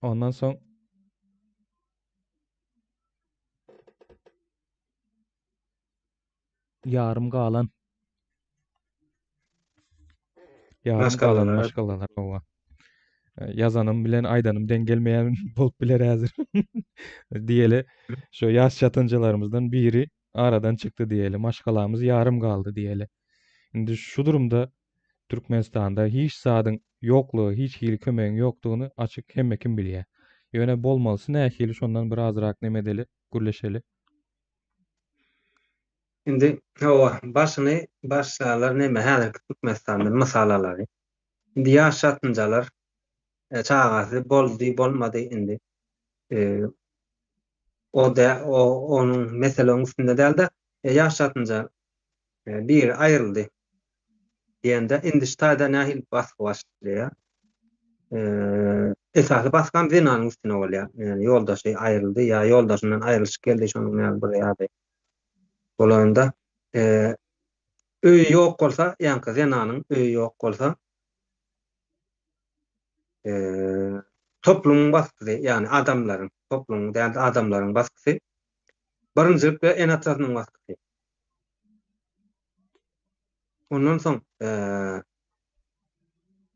ondan soň ýarym galan Ýarym galan maşgalalar hawa. Ýazanym bilen aýdanym deň gelmeýän bolup biler häzir. Diýeli, şu ýaş çatynjalarymyzdan biri aradan çykdy diýeli, maşgalamyz ýarym galdy diýeli. Indi şu durumda Türkmenistanda hiç zadyň ýoklugy, hiç hili kömegiň ýokdugyny açyk hemme kim bilýär. Ýöne bolmalysy nähili şondan birazrak neme edeli, gürleşeli. Indi hawa, başyny başlalar neme häzirki Türkmenistandan mysal alaly. Indi ýaş çatynjalar çagasy boldy, bolmady indi. O da o onuň mesele onuň üstünde däl-de, ýaş çatynja biri aýryldy diýende indi şu taýda nähili basgy başlaýar? Esasy basgam zenanyň üstüne bolýar. Ýagny ýoldaşy aýryldy ýa ýoldaşyndan aýrylyşyk geldi şonuň ýaly bir ýagdaý bolanda öýi ýok bolsa, ýaňky zenanyň öýi ýok bolsa toplumyň basgysy, ýagny adamlaryň, toplumyň däl-de adamlaryň basgysy, birinjilikde ene-atasynyň basgysy. Ondan soň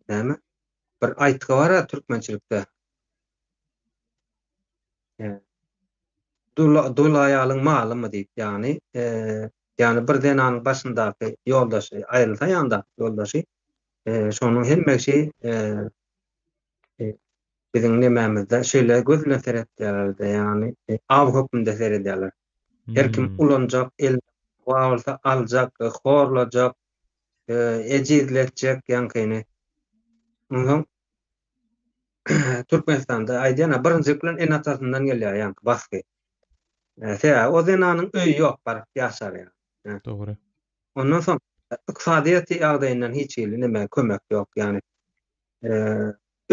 näme? Bir aýtgy bar-a türkmençilikde. Dul dul aýalyň malymy diýip, ýagny ýagny bir zenanyň başyndaky ýoldaşy aýrylsa ýanyndaky ýoldaşy şonuň hemmesi biziň nemämizde şeýle göz bilen seretýärler-de, ýagny aw hökmünde seredýärler. Her kim ulanjak, elinde bar bolsa aljak, horlajak, ejizletjek ýaňkyny. Onsoň Türkmenistanda aýdýan-a birinjilik bilen ene-atasyndan gelýär ýaňky basgy. Sebäbi o zenanyň öýi ýok baryp ýaşar ýaly. Dogry. Ondan soň ykdysadyýet ýagdaýyndan hiç hili neme kömek ýok ýagny.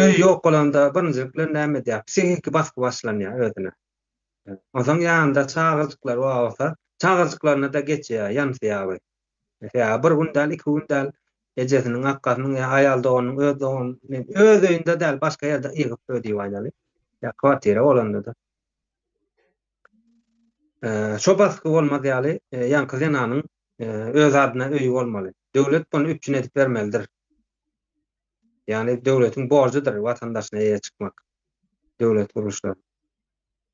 Öýi ýok bolanda birinjilik bilen näme edýär? Psihiki basgy başlanýar özüne. Onsoň ýanynda çagajyklary bar bolsa, çagajyklaryna-da geçýär, ýanysy ýaly. Sebäbi bir gün däl, iki gün däl, ejesiniň, akgasynyň ýa aýal doganynyň, öz doganynyň, öz öýünde däl, başga ýerde ýygyp öý diýip aýdaly. Ýa kwartira bolanda-da. Şo basgy bolmaz ýaly, ýaňky zenanyň öz adyna öýi bolmaly. Döwlet muny üpjün edip bermelidir. Ýagny döwletiň borjudyr watandaşyna eýe çykmak. Döwlet gurluşlary.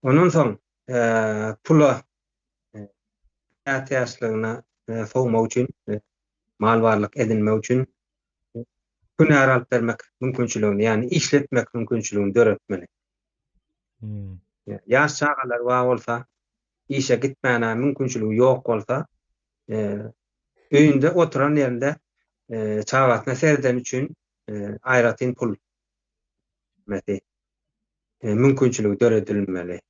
Ondan soň pula ätiýaçlygyna sowmak üçin, mal-barlyk edinmek üçin hünär alyp bermek mümkinçiligini, ýagny işletmek mümkinçiligini döretmeli. Hmm. Ýaş çagalar bar bolsa, işe gitmäne mümkinçiligi ýok bolsa, öýünde oturan ýerinde çagasyna seredeni üçin aýratyn pul bermesi mümkinçiligi döredilmeli.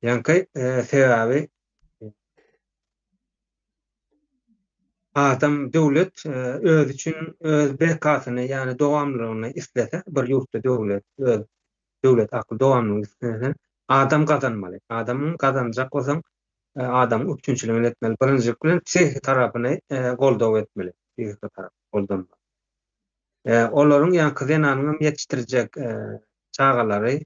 Ýaňky sebäbi adam döwlet özi üçin öz bekasyny ýagny dowamlylygyny islese bir ýurtda döwlet öz döwlet akly dowamlylygyny islese adam gazanmaly. Adamyň gazanjak bolsaň adamyň üpjünçiligini etmeli. Birinjilik bilen psihiki tarapyny goldaw etmeli. Psihiki tarap goldanmaly. Olaryň ýaňky zenanyň hem ýetişdirjek çagalary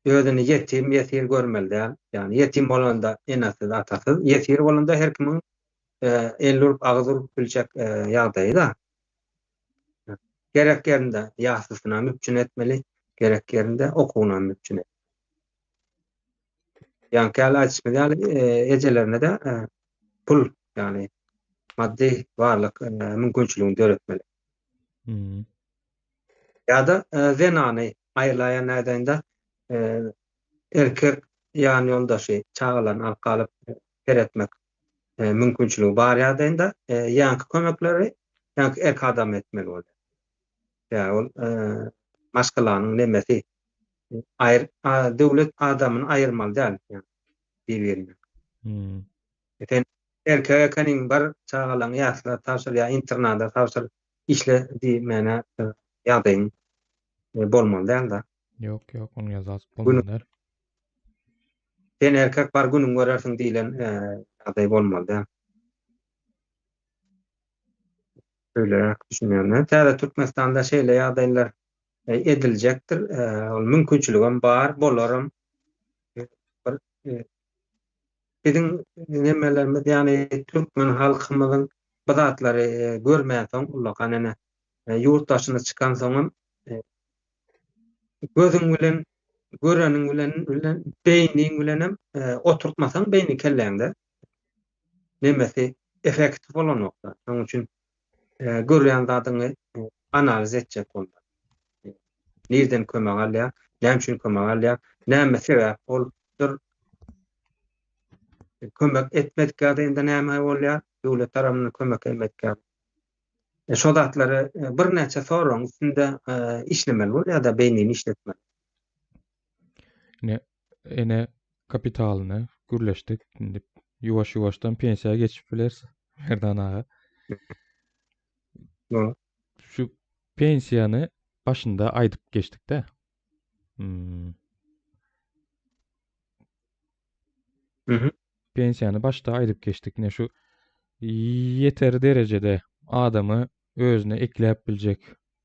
özüni ýetim, ýesir görmeli däl. Ýagny ýetim bolanda enesiz, atasyz, ýesir bolanda her kimiň el urup, agyz urup biljek ýagdaýy-da. Gerek ýerinde ýasysynam üpjün etmeli, gerek ýerinde okuwynam üpjün etmeli. Ýaňky ýaly aýdyşymyz ýaly, ejelerine-de pul, ýagny maddy barlyk mümkinçiligini döretmeli. Ýa-da zenany aýylaýan ýagdaýynda erkek ýan ýoldaşy çagalaryny alyp galyp seretmek mümkinçiligi bar ýagdaýynda ýaňky kömekleri ýaňky erkek adam etmeli bolýar. Ýa ol maşgalanyň nemesi aýyr döwlet adamyny aýyrmaly däl bir-birinden. Sen erkek ekeniň bar çagalaňy ýasla tabşyr ýa internada tabşyr işle diýmäne ýagdaýyň bolmaly däl-de. Ýok, ýok, onuň ýaly zat bolmaly däl. Sen erkek bar günüň görersiň diýlen ýagdaý bolmaly däl. Şeýleräk düşünýän men. Täze Türkmenistanda şeýle ýagdaýlar ediljekdir. Ol mümkinçiligem bar, bolaram. Bir biziň nemelerimiz, ýagny türkmen halkymyzyň bu zatlary görmänsoň, ullakan ene ýurt daşyna çykansoňam gözüň bilen göreniň bilen bilen beýniň bilenem oturtmasaň beýni kelläňde nemesi effekti bolanokda. Şonuň üçin görýän zadyňy analiz etjek bolmaly. Nirden kömek alýar, näme üçin kömek alýar, näme sebäp bolupdyr. Kömek etmedik ýagdaýynda näme bolýar? Döwlet tarapyndan kömek etmedik ýagdaýynda. Şo zatlary birnäçe soragyň üstünde işlemeli bolýar-da, beýnini işletmeli. Ine, ene kapitalyny gürleşdik. Indi ýuwaş-ýuwaşdan pensiýa geçip bileris, Merdan aga. Şu pensiýany başynda aýdyp geçdik-de. Hmm. Mhm. Pensiýany başda aýdyp geçdik. Ine şu ýeter derejede adamy özüne ekläp biljek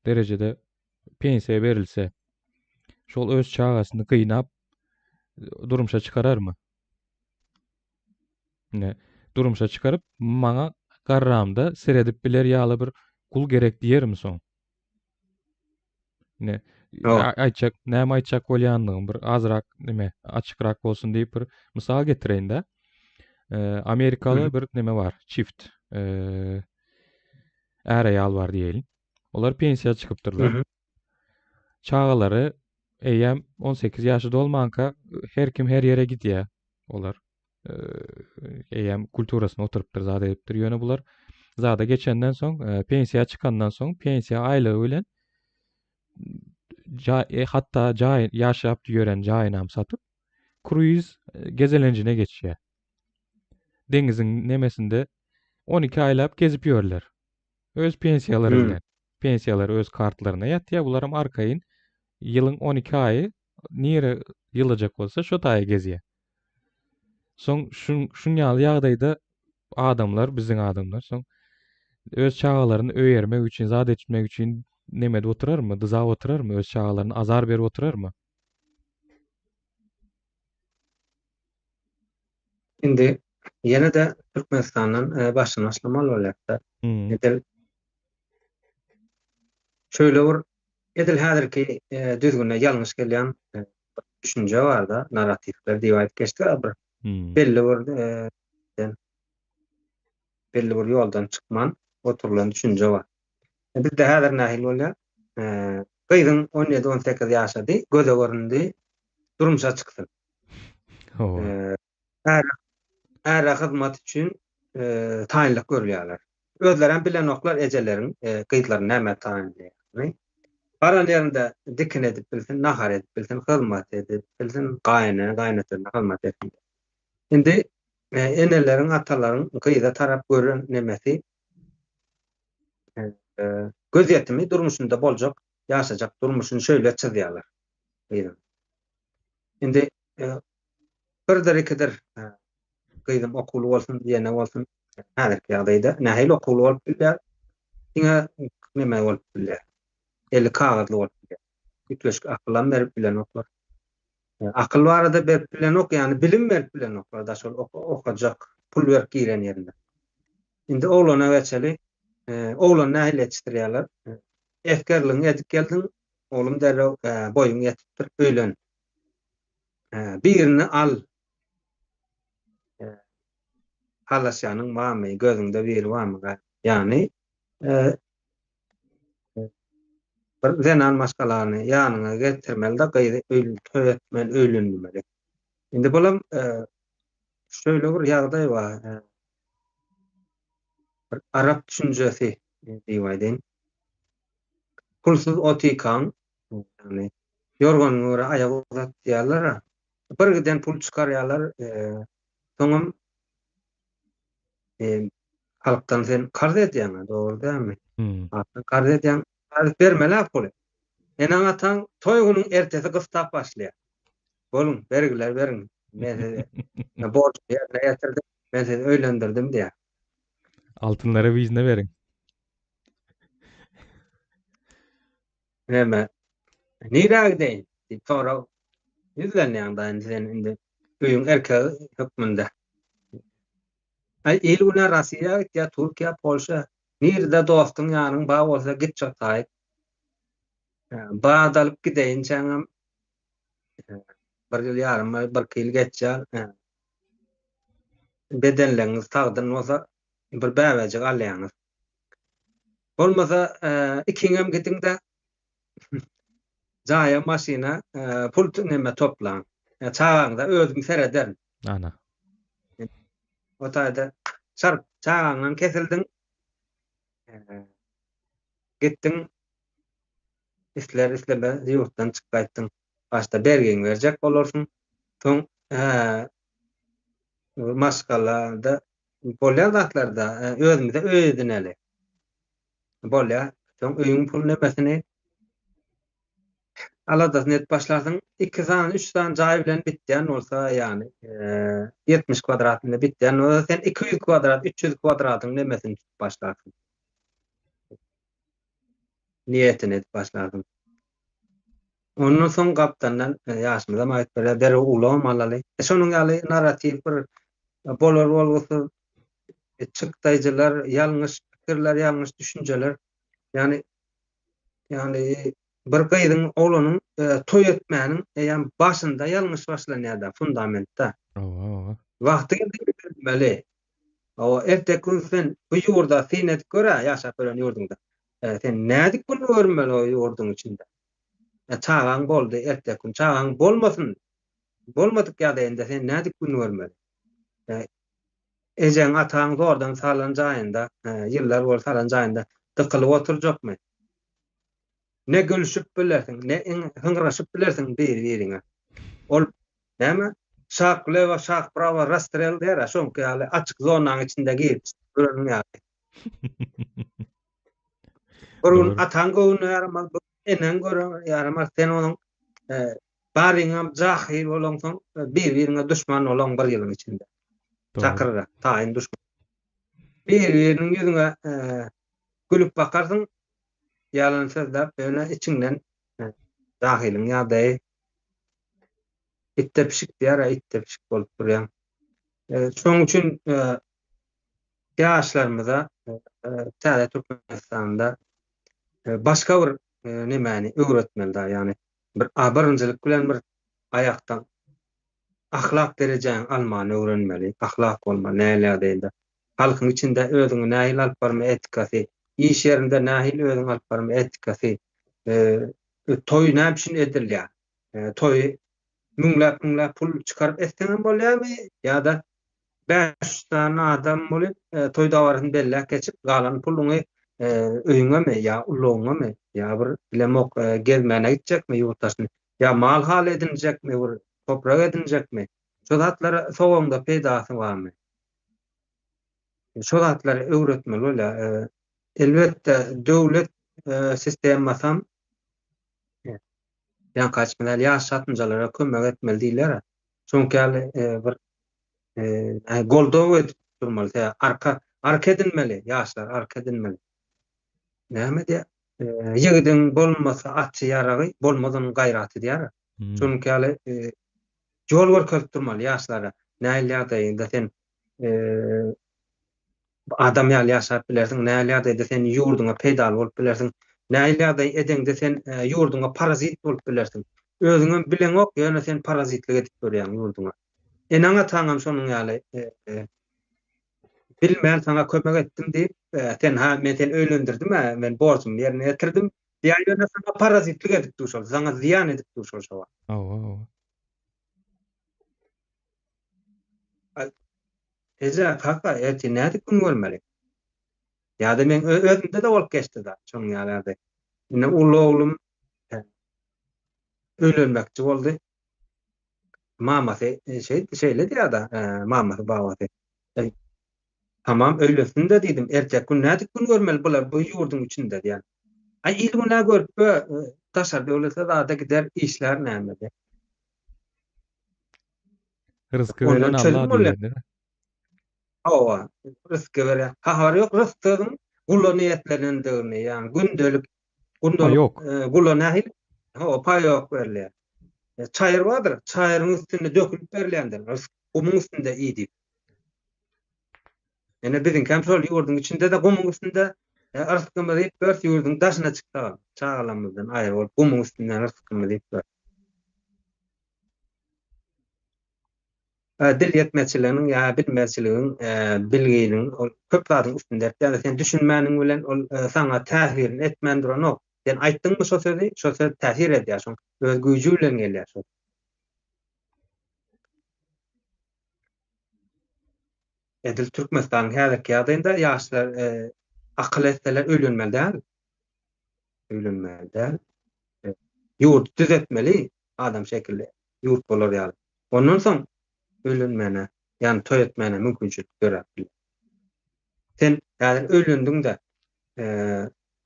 derejede pensiýa berilse, şol öz çagasyny gynap durmuşa çykararmy? Ine, durmuşa çykaryp, maňa garramda seredip biler ýaly bir gul gerek diýermi soň? Ine, aýtjak, näme aýtjak bolýanlygym bir azrak nime, açykrak bolsun diýip bir mysal getireýin-de. Amerikaly bir nime bar, çift. Är-aýal bar diýeýin. Olar pensiýa çykypdyrlar. Çagalary eýýäm 18 ýaşy dolmanka her kim her ýere gidýär. Olar eýýäm kulturasyna oturypdyr, zat edipdir. Ýöne bular zada geçenden soň, e, pensiýa çykandan soň, pensiýa aýlygy bilen jaý, e, hatda jaý ýaşap ýören jaýynam satyp, kruiz e, gezelenjine geçýär. Deňiziň nemesinde 12 aýlap gezip ýörler. Öz pensiýalary hmm. bilen. Pensiýalary öz kartlaryna ýatýar. Bularam arkaýyn ýylyň 12 aýy nire ýylajak bolsa şo taýy gezýär. Soň şun şun ýaly ýagdaýda adamlar, biziň adamlar soň öz çagalaryny öýermek üçin, zat etmek üçin neme edip oturarmy, dyzap oturarmy, öz çagalaryna azar berip oturarmy? Indi ýene-de Türkmenistandan e, başyny başlamaly bolýar-da. Hmm. Edil şöyle bir edil häzirki e, düzgüne ýalňyş gelýän e, düşünje bar-da, narratiwler diýip aýdyp geçdik bir hmm. belli bir e, belli bir ýoldan çykman oturylan düşünje bar. E, bizde häzir nähili bolýar? E, gyzyň 17-18 ýaşady, göze göründi, durmuşa çyksyn. Hawa. Äre, äre hyzmat üçin e, taýynlyk görülýärler. Özlerem bilenoklar ejeleriň e, gyzlaryny nämä taýynlaýanyny. Baran ýerinde dikin edip bilsin, nahar edip bilsin, hyzmat edip bilsin, gaýyny, gaýynatasyna hyzmat etsin. Indi e, eneleriň, atalaryň gyza tarap gören nemesi e, e, gözýetimi durmuşynda boljak, ýaşajak durmuşyny şöyle çyzýarlar gyzyň. Indi e, birdir ikidir e, gyzym okuwly bolsun diýene bolsun häzirki ýagdaýda nähili okuwly bolup bilýär? Diňe neme bolup bilýär? Eli kagyzly bolup bilýär. Üýtgeşik akylam berip bilenoklar. E, akyl barada berip bilenok, ýagny bilim berip bilenoklar da şol okajak pul berip giren ýerinde. Indi oglana geçeli. E, oglan nähili ýetişdirýärler? E, esgerligiňi edip geldiň, oglum derrew boýuň ýetipdir, öýlen. Birini al. Halaşýanyň barmy, gözüňde biri barmy? Ýagny bir zenan maşgalany ýanyňa getirmeli-de, gyzy toý etmeli, öýlendirmeli. Indi bulam şeýle bir ýagdaý bar. Bir arap düşünjesi diýip aýdaýyn. Pulsuz otykaň, ýagny ýorganyňa görä aýak uzat diýýärler-ä. Bir giden pul çykarýarlar, soňam halkdan sen karz edýäň-ä, dogry dälmi? Halkdan karz edýäň, karz bermeli-ä puly. Eneň-ataň toý günüň ertesi gystap başlaýar. Boluň, bergiler beriň. Men sizi borjumy ýerine ýetirdim, men sizi öýlendirdim diýýär. Altynlary yzyna beriň. Näme? Nirä gideýin? diýip sorag ýüzlenýäň da indi sen indi öýüň erkegi hökmünde. Aý il-güne Rossiýa gitýär, Türkiýä, Polşa. Nirede dostuň ýanyň bar bolsa git şo taýyk. Bat alyp gideýinçäňem bir ýyl ýarym, birki ýyl geçýär. Bedenleriňiz sagdyn bolsa bir bäbejik alýaňyz. Bolmasa ikiňem gidiň-de jaýa, maşyna pul neme toplaň. Çagaňyza özüm serederin. Ana. O taýda çarp çagaňdan kesildiň. Gitdiň. Isler islemez ýurtdan çykyp gaýtdyň. Başda bergiňi berjek bolarsyň. Soň maşgalada bolýan zatlarda özümize öý edineli. Bolýar. Soň öýüň pul nemesini aladasyny edip başlarsyň. Iki sany, üç sany jaý bilen bitýän bolsa, ýagny 70 kwadrat bilen bitýän bolsa, sen 200 kwadrat, 300 kwadratyň nemesini tutup başlarsyň. Niýetini edip başlarsyň. Ondan soň gapdandan ýaşymyzam aýdyp berýär, derrew ulagam alaly. E, şonuň ýaly narratiw bir bolar bolgusyz çykdaýjylar, ýalňyş pikirler, ýalňyş düşünjeler. Ýagny ýagny bir gyzyň, oglanyň toý etmäniň eýýäm başynda ýalňyş başlanýar-da, fundamentde. Hawa, hawa. Wagty geldi öýlenmeli. Hawa, erteki gün sen bu ýurda syn edip gör-ä, ýaşap ýören ýurduňda. Sen nädip gün görmeli o ýurduň içinde? Çagaň boldy, erteki gün çagaň bolmasyn, bolmadyk ýagdaýynda sen nädip gün görmeli? Ejeň, ataň zordan salan jaýynda, ýyllar bolup salan jaýynda dykylyp oturjakmy? Ne gülşüp bilersiň, ne hyňraşyp bilersiň biri-biriňe. Ol näme? Şak lewa, şak prawa, rastrel diýer-ä, şoňky ýaly açyk zonanyň içinde girip çykyp ýöreniň ýaly. Bir gün ataň göwnüne ýaramaz, bir gün eneň göwnüne ýaramaz, sen onuň baryňam jahyl bolaňsoň, bir-biriňe duşman bolaň bir ýylyň içinde. Çakyryga, taýyn duşman. Bir-biriniň ýüzüňe gülüp bakarsyň, ýalan sözläp, ýöne içiňden jahylyň ýagdaýy itde pişik diýer-ä, itde pişik bolup durýaň. Şonuň üçin ýaşlarymyza täze Türkmenistanda başga bir nemäni öwretmeli da, ýagny bir birinjilik bilen bir aýakdan ahlak derejäňi almany öwrenmeli, ahlak bolmaly nähili ýagdaýda, halkyň içinde özüňi nähili alyp barma etikasy, iş ýerinde nähili özüňi alyp barma etikasy, toý näme üçin edilýär, toýy müňläp-müňläp pul çykaryp etseňem bolýarmy ýa-da 500 sany adam bolup toý dabarasyny belläp geçip, galan puluňy öýüňemi ýa ulagyňamy ýa bir bilemok gezmäne gitjekmi ýurt daşyna ýa mal-hal edinjekmi bir toprak edinjekmi? Şo zatlara sowaňda peýdasy barmy? Şo zatlary öwretmeli bolýar. Elbetde döwlet sistemasam ýaňky aýtşym ýaly ýaş çatynjalara kömek etmeli diýilýär. Şoňky ýaly bir goldaw edip durmaly. Sebäbi arka arka edinmeli, ýaşlar arka edinmeli. Näme diýýär? Ýigidiň bolmasa aty ýaragy, bolmaz onuň gaýraty diýýär. Şonuňky ýaly ýol görkezip durmaly ýaşlara. Nähili ýagdaýda sen adam ýaly ýaşap bilersiň, nähili ýagdaýda sen ýurduňa peýdaly bolup bilersiň, nähili ýagdaý edeňde sen ýurduňa parazit bolup bilersiň. Özüňem bileňok, ýöne sen parazitlik edip görýäň ýurduňa. Eneň-ataňam şonuň ýaly bilmän saňa kömek etdim diýip, sen ha men seni öýlendirdim-ä, men borjumy ýerine ýetirdim diýýär, ýöne saňa parazitlik edip dur şol, saňa zyýan edip dur şol şo wagt. Hawa, hawa. Eje, kaka, ertir nädip gün görmeli? Ýa-da meň özümde-de bolup geçdi zat, şonuň ýaly ýagdaý. Indi uly oglum öýlenmekçi boldy. Mamasy şeý şeýle diýýär-de, mamasy, babasy. Tamam, öýlensin-de diýdim, erteki gün nädip gün görmeli bular bu ýurduň içinde diýýän. Aý, il-gün-ä görüp, daşary döwlete zada gider, işlär näme diýýär. Rysky beren Allah diýýär. Hawa, rysky beren. Habary ýok ryskyň gula niýetlenendigini, ýagny gündelik gündelik gula nähili hawa paýok berilýär. Çaýyr bardyr, çaýyryň üstünde dökülip berilýändir, rysk gumuň üstünde iý diýip. Ine biziňkem şol ýurduň içinde-de gumuň üstünde rysgymyzy iýip ýörüs, ýurduň daşyna çyksagam, çagalarymyzdan aýry bolup gumuň üstünden rysgymyzy iýip ýörüs. Dil ýetmezçiliginiň ýa bilmezçiligiň, bilginiň ol köp zadyň üstünde ýatýar. Sen düşünmäniň bilen ol saňa täsirini etmän duranok. Sen aýtdyňmy şo sözi, şo söz täsir edýär, şoň öz güýji bilen gelýär şo. Edil Türkmenistanyň häzirki ýagdaýynda ýaşlar akyl etseler öýlenmeli däl. Öýlenmeli däl. Ýurdy düzetmeli adam şekilli ýurt bolar ýaly. Ondan soň öýlenmäne, ýagny toý etmäne mümkinçilik döräp biler. Sen häzir öýlendiň-de,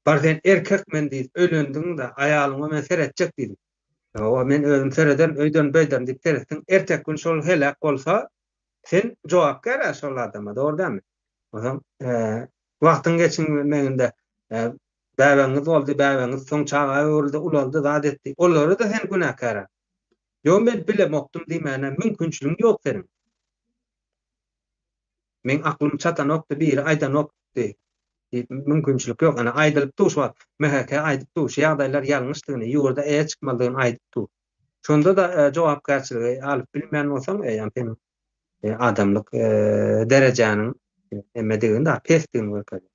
bar sen erkek men diýip öýlendiň-de, aýalyňa men seretjek diýdiň. Hawa, men özüm serederin, öýderin, beýderin diýip seretseň, erteki gün şol heläk bolsa, sen jogapkär-ä şol adama, dogry dälmi? Onsoň wagtyň geçmeginde bäbegiňiz boldy, bäbegiňiz soň çaga öwrüldi, ulaldy, zat etdi. Olara-da sen günäkär-ä. Ýok, men bilemokdym diýmäne mümkinçiligiň ýok seniň. Meň aklym çatanokdy, biri aýdanokdy diýip mümkinçilik ýok. Ene aýdylyp dur şu wagt. MHK aýdyp dur, şu ýagdaýlar ýalňyşdygyny, ýurda eýe çykmalydygyny aýdyp dur. Şonda-da jogapkärçiligi alyp bilmeýän bolsaň, eýýäm seniň adamlyk derejäniň nemedigini, daha pesdigini görkezýär.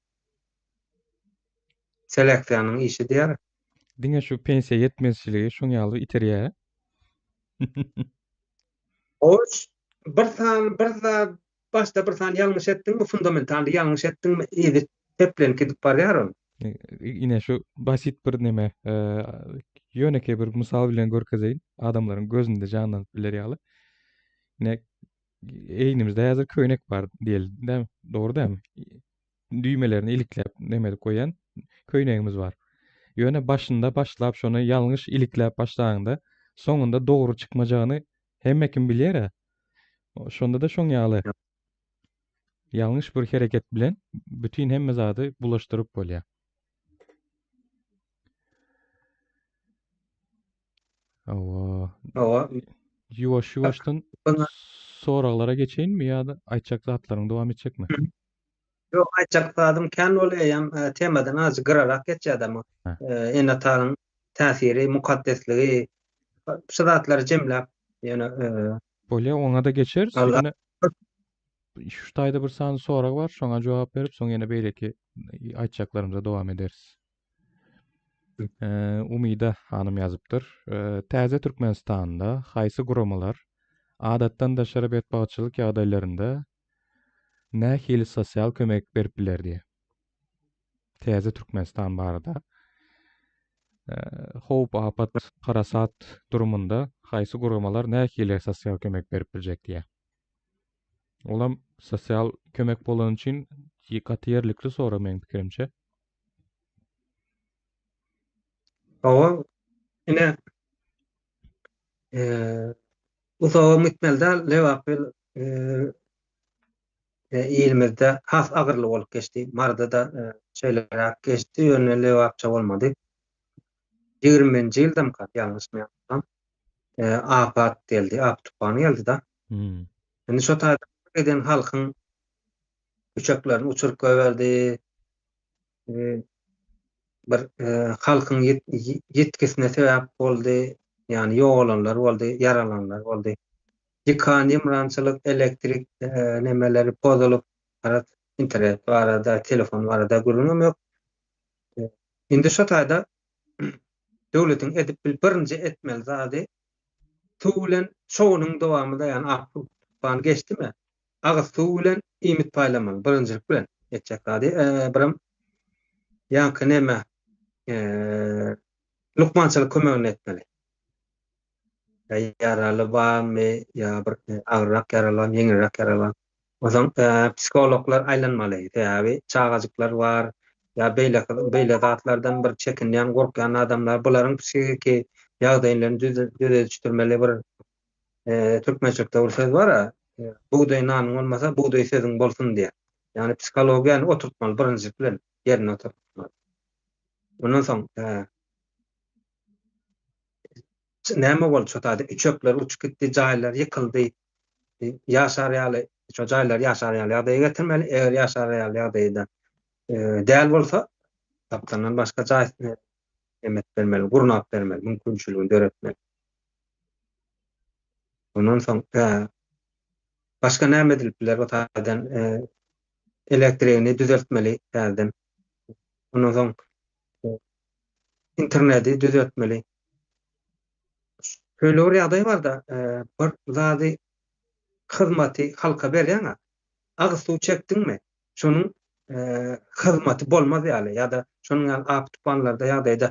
Seleksiýanyň işi diýer. Diňe şu pensiýa ýetmezçiligi şoň ýaly iterýär. Hoş, bir sany bir zat başda bir sany ýalňyş etdiňmi, fundamentalny ýalňyş etdiňmi, yzy seplenip gidip barýar ol. Ine şu basit bir neme, ýönekeý bir mysal bilen görkezeýin, adamlaryň gözünde janlanyp biler ýaly. Ine egnimizde häzir köýnek bar diýeli, dämi? Dogry dämi? Düwmelerini ilikläp neme edip goýan köýnegimiz bar. Ýöne başynda başlap şony ýalňyş ilikläp başlaňda, soňunda dogry çykmajagyny hemme kim bilýär-ä. Şonda-da şoň ýaly ýalňyş bir hereket bilen bütin hemme zady bulaşdyryp bolýar. Hawa. Hawa. Ýuwaş-ýuwaşdan soraglara geçeýinmi ýa-da aýtjak zatlaryňy dowam etjekmi? Ýok, aýtjak zadym kän bolýar, eýýäm temadan azajyk gyrarak geçýär-de bu. Ene-atanyň täsiri, mukaddesligi, şu zatlary jemläp, ýöne Bolýar, oňa-da geçeris. Ýöne şu taýda bir sany sorag bar, şoňa jogap berip, soň ýene beýleki aýtjaklarymyza dowam ederis. Umyda hanym ýazypdyr. Täze Türkmenistanda haýsy guramalar adatdan daşary betbagtçylyk ýagdaýlarynda nähili sosial kömek berip biler diýýär. Täze Türkmenistan barada. Howp, apat, harasat durumynda haýsy guramalar nähili sosial kömek berip biljek diýýär. Olam sosial kömek bolany üçin gaty ýerlikli sorag meň pikirimçe. Hawa, ine, uzagam gitmeli däl, Lebap ilimizde has agyrly bolup geçdi. Maryda-da şeýleräk geçdi, ýöne Lebapça bolmady. Ýigriminji ýyldamyka, ýalňyşmaýansam, apat geldi, ap-tupan geldi-de. Indi şo taýda giden halkyň uçaklaryn uçuryp goýberdi. Bir halkyň ýitgisine sebäp boldy, ýagny ýogalanlar boldy, ýaralananlar boldy. Ýykan ýymrançylyk, elektrik nemeleri pozulyp, garaz, internet barada, telefon barada gürrüňem ýok. Indi şo taýda döwletiň edip bil birinji etmeli zady suw bilen şo günüň dowamynda, ýagny ak tupan geçdimi, agyz suw bilen iýmit paýlamaly birinjilik bilen etjek zady. Birem ýaňky neme lukmançylyk kömegini etmeli. Ýaraly barmy ýa bir agyrrak ýaralan, ýeňilräk ýaralan. Onsoň psihologlar aýlanmaly. Sebäbi çagajyklar bar ýa beýleki beýle zatlardan bir çekinýän, gorkýan adamlar bularyň psihiki ýagdaýlaryny düzedişdirmeli bir Türkmençilikde bir söz bar-a, bugdaý nanyň bolmasa, bugdaý sözüň bolsun diýýär. Ýagny psihologiýany oturtmaly birinjilik bilen, ýerine oturtmaly. Ondan soň näme boldy şo taýda? Üçekler uçup gitdi, jaýlar ýykyldy. Ýaşar ýaly, şo jaýlary ýaşar ýaly ýagdaýa getirmeli. Eger ýaşar ýaly ýagdaýda däl bolsa, tapdandan başga jaý emet bermeli, gurnap bermeli, mümkinçiligini döretmeli. Ondan soň başga näme edilip biler o taýdan elektrigini düzeltmeli täzeden. Ondan soň interneti düzeltmeli. Şeýle bir ýagdaý barda, bir zady hyzmaty halka berýäň-ä. Agyz suw çekdiňmi, şonuň hyzmaty bolmaz ýaly ýa-da şonuň ýaly apy-tupanlarda ýagdaýda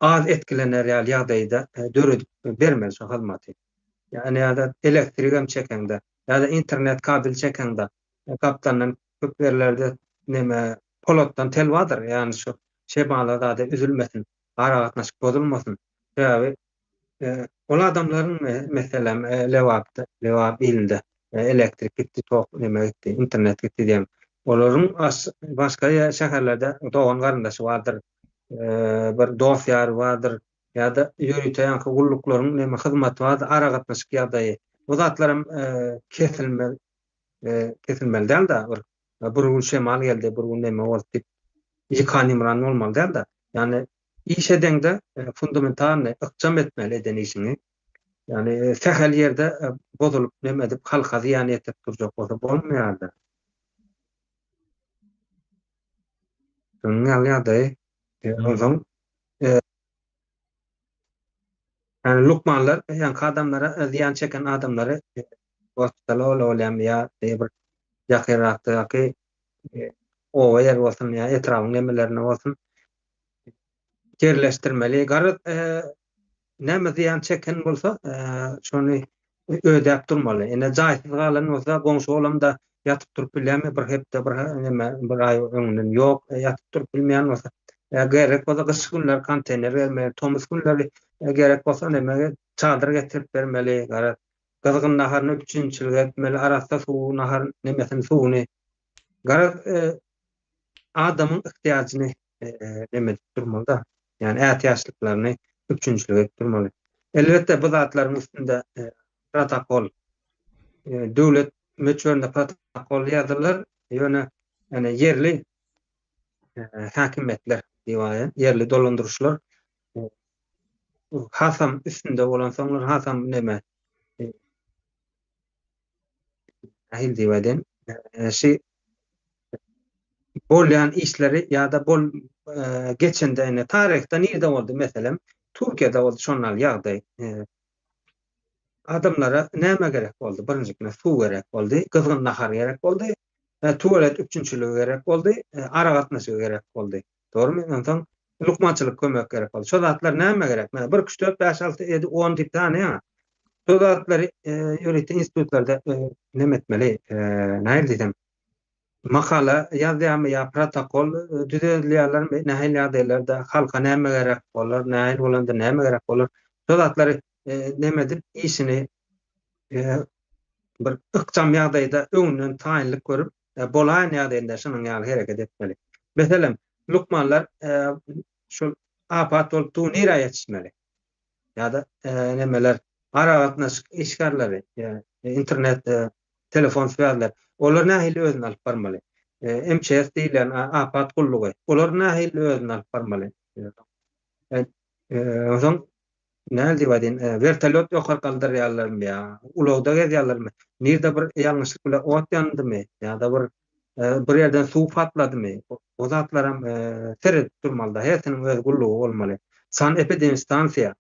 az etkilener ýaly ýagdaýda döredip bermeli şo hyzmaty. Ýagny ýa-da elektrigem çekeňde ýa-da internet kabel çekeňde gapdalyndan köp ýerlerde neme polatdan tel bardyr, ýagny şu şemala zada üzülmesin, aragatnaşyk bozulmasyn. Sebäbi ol adamlaryň meselem Lebapda, Lebap ilinde elektrik gitdi, tok neme gitdi, internet gitdi diýen. Olaryň başga şäherlerde dogan garyndaşy bardyr, bir dost-ýary bardyr ýa-da ýörite ýaňky gulluklaryň neme hyzmaty bardyr, aragatnaşyk ýagdaýy. Bu zatlaram kesilmez, kesilmeli däl-de, bir bir gün şemal geldi, bir gün neme boldy diýip ýykan-ýumran bolmaly däl-de. Ýagny iş edeňde fundamentalnyý ykjam etmeli eden işiňi. Ýagny sähel ýerde bozulyp neme edip halka zyýan ýetirip durjak bolsa bolmaýar-da. Şonuň ýaly ýagdaý. Onsoň ýagny lukmanlar ýaňky adamlara zyýan çeken adamlary gospitala bolýarmy ýa bir ýakynrakdaky oba ýeri bolsun ýa etrabyň nemelerinde bolsun ýerleşdirmeli. Garaz, näme zyýan çeken bolsa, şony ödäp durmaly. Ine, jaýsyz galan bolsa, goňşy-golam-da ýatyp durup bilýärmi bir hepde, bir neme, bir aý öňünden? Ýok, ýatyp durup bilmeýän bolsa, gerek bolsa gyş günleri konteýner bermeli, tomus günleri gerek bolsa neme, çadyr getirip bermeli, garaz, gyzgyn naharyny üpjünçilik etmeli, arassa suw, nahar nemesini, suwuny. Garaz, adamyň ihtiýajyny neme edip durmaly-da, ýagny ätiýaçlyklaryny üpjünçilik edip durmaly. Elbetde, bu zatlaryň üstünde protokol, döwlet möçberinde protokol ýazylar, ýöne ýagny ýerli häkimiýetler diýip aýdaýyn, ýerli dolandyryşlar hasam üstünde bolansoňlar hasam neme nähili diýip aýdaýyn, şi bolýan işleri ýa-da bol geçende indi taryhda nirde boldy meselem, Türkiýede boldy şonal ýagdaý. Adamlara näme gerek boldy? Birinjikine suw gerek boldy, gyzgyn nahar gerek boldy, tuwalet üpjünçiligi gerek boldy, aragatnaşygy gerek boldy. Dogrumy? Onsoň lukmançylyk kömek gerek boldy. Şo zatlar nämä gerek? Menä 1, 2, 3, 4, 5, 6, 7, 10 diýip sanaýaň. Şo zatlary ýörite institutlarda neme etmeli? Nähili diýsem, makala ýazýarmy ýa protokol düzedilýärlermi? Nähili ýagdaýlarda halka näme gerek bolar, nähili bolanda näme gerek bolar? Şo zatlary neme edip işini bir ykjam ýagdaýda öňünden taýynlyk görüp, bolaýan ýagdaýynda şunuň ýaly hereket etmeli. Meselem, lukmanlar şol apat bolup dur nirä ýetişmeli? Ýa-da nemeler, aragatnaşyk işgärleri, internet, telefon swýazler, olar nähili özüni alyp barmaly? MÇS diýilýän apat gullugy, olar nähili özüni alyp barmaly? Onsoň näl diýip aýdaýyn, wertolýot ýokary galdyrýarlarmy ýa ulagda gezýärlermi? Nirde bir ýalňyşlyk bilen ot ýandymy ýa-da bir bir ýerden suw patladymy? O zatlaram seredip durmaly-da, hersiniň öz gullugy bolmaly. Sanepidemstansiýa,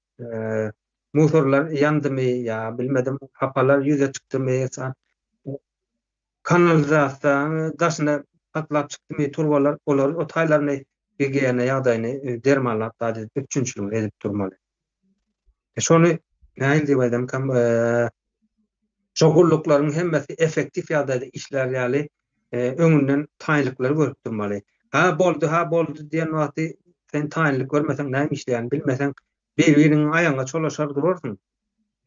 musorlar ýandymy ýa bilmedim, hapalar ýüze çykdymy, Kanalizasiýanyň daşyna patlap çykdymy turbalar, olary o taýlaryny gigiýena ýagdaýyny dermanlap zat edip üpjünçiligini edip durmaly. E şony nähili diýip aýdamkam şo gulluklaryň hemmesi effektiw ýagdaýda işlär ýaly öňünden taýynlyklary görüp durmaly. Ha boldy, ha boldy diýen wagty sen taýynlyk görmeseň näme işleýäni bilmeseň bir-biriňiň aýagyňa çolaşar durarsyň.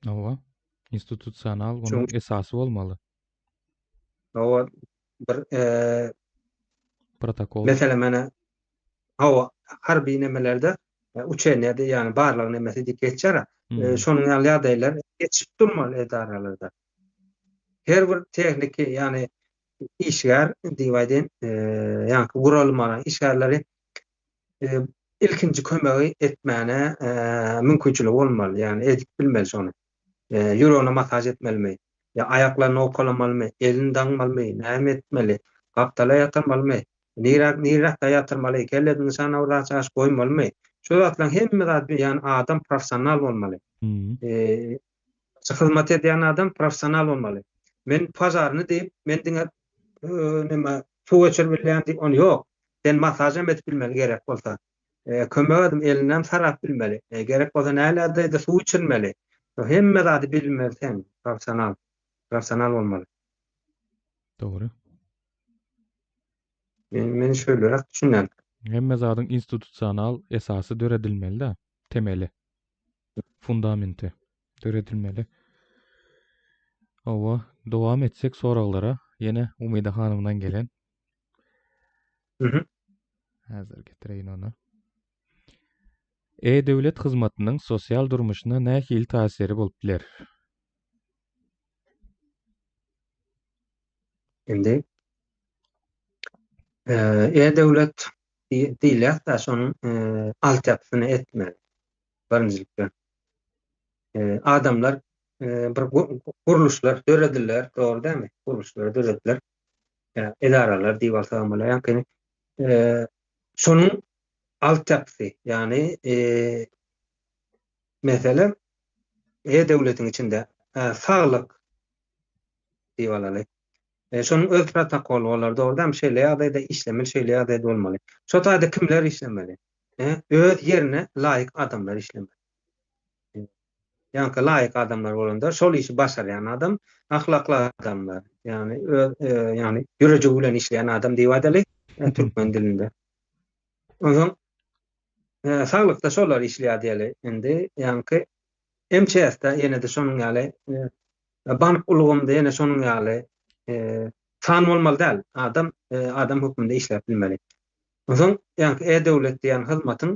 Hawa. Institusional onuň esasy bolmaly. Hawa, bir protokol. Meselem, ene hawa, harby nemelerde uçeniýa ýagny barlag nemesi diýip geçýär. Şonuň ýaly ýagdaýlar geçip durmaly edaralarda. Her bir tehniki, ýagny işgär diýip aýdaýyn, ýagny guralmanyň işgärleri ilkinji kömegi etmäne mümkinçiligi bolmaly, ýagny edip bilmeli şony. Ýüregine massaž etmelimi? Ýa aýaklaryny owkalamalymy? Elini daňmalymy? Näme etmeli? Gapdala ýatyrmalymy? Nirä, niräkde ýatyrmaly? Kellesini nyşana bir zat çaşyp goýmalymy? Şu zatlaryň hemme zady ýagny adam professional bolmaly. Hyzmat edýän adam professional bolmaly. Men požarny diýip, men diňe. neme suw geçirip bilýän diýip ony ýok. Sen massažam edip bilmeli gerek bolsa. Kömek edip elinden sarap bilmeli. Gerek bolsa nähili ýagdaýda suw içirmeli. Hemme zady bilmeli sen, professional. Professional bolmaly. Dogry. Men, men şöýleräk düşünýän. Hemme zadyň institusional esasy döredilmeli-de, temeli. Fundamenti döredilmeli. Hawa, dowam etsek soraglara, ýene Umyda hanymdan gelen. Mhm. Häzir getireýin ony. E-döwlet hyzmatynyň sosial durmuşyna nähili täsiri bolup biler? Indi e-döwlet diýilýär-de, şonuň altyapysyny etmeli. Birinjilikde. Adamlar bir gurluşlar dörediler, dogry dälmi? Gurluşlar dörediler. Edaralar diýip alsagam bolýar. Ýaňky şonuň altyapysy, ýagny meselem e-döwletiň içinde saglyk diýip alaly. E, şonuň öz protokoly bolar, dogry dälmi? Şeýle ýagdaýda işlemeli, şeýle ýagdaýda bolmaly. Şo taýda kimler işlemeli? E, öz ýerine laýyk adamlar işlemeli. E, ýaňky laýyk adamlar bolanda, şol işi başarýan adam, ahlakly adamlar, ýagny öz e, ýagny ýürejigi bilen işleýän adam diýip aýdaly, e, türkmen dilinde. Onsoň e, saglykda şolar işleýär diýeli. Indi ýaňky MÇS-de ýene-de şonuň ýaly e, Bank ulgamynda ýene şonuň ýaly san bolmaly däl. Adam adam hökmünde işläp bilmeli. Onsoň ýaňky e-döwlet diýen hyzmatyň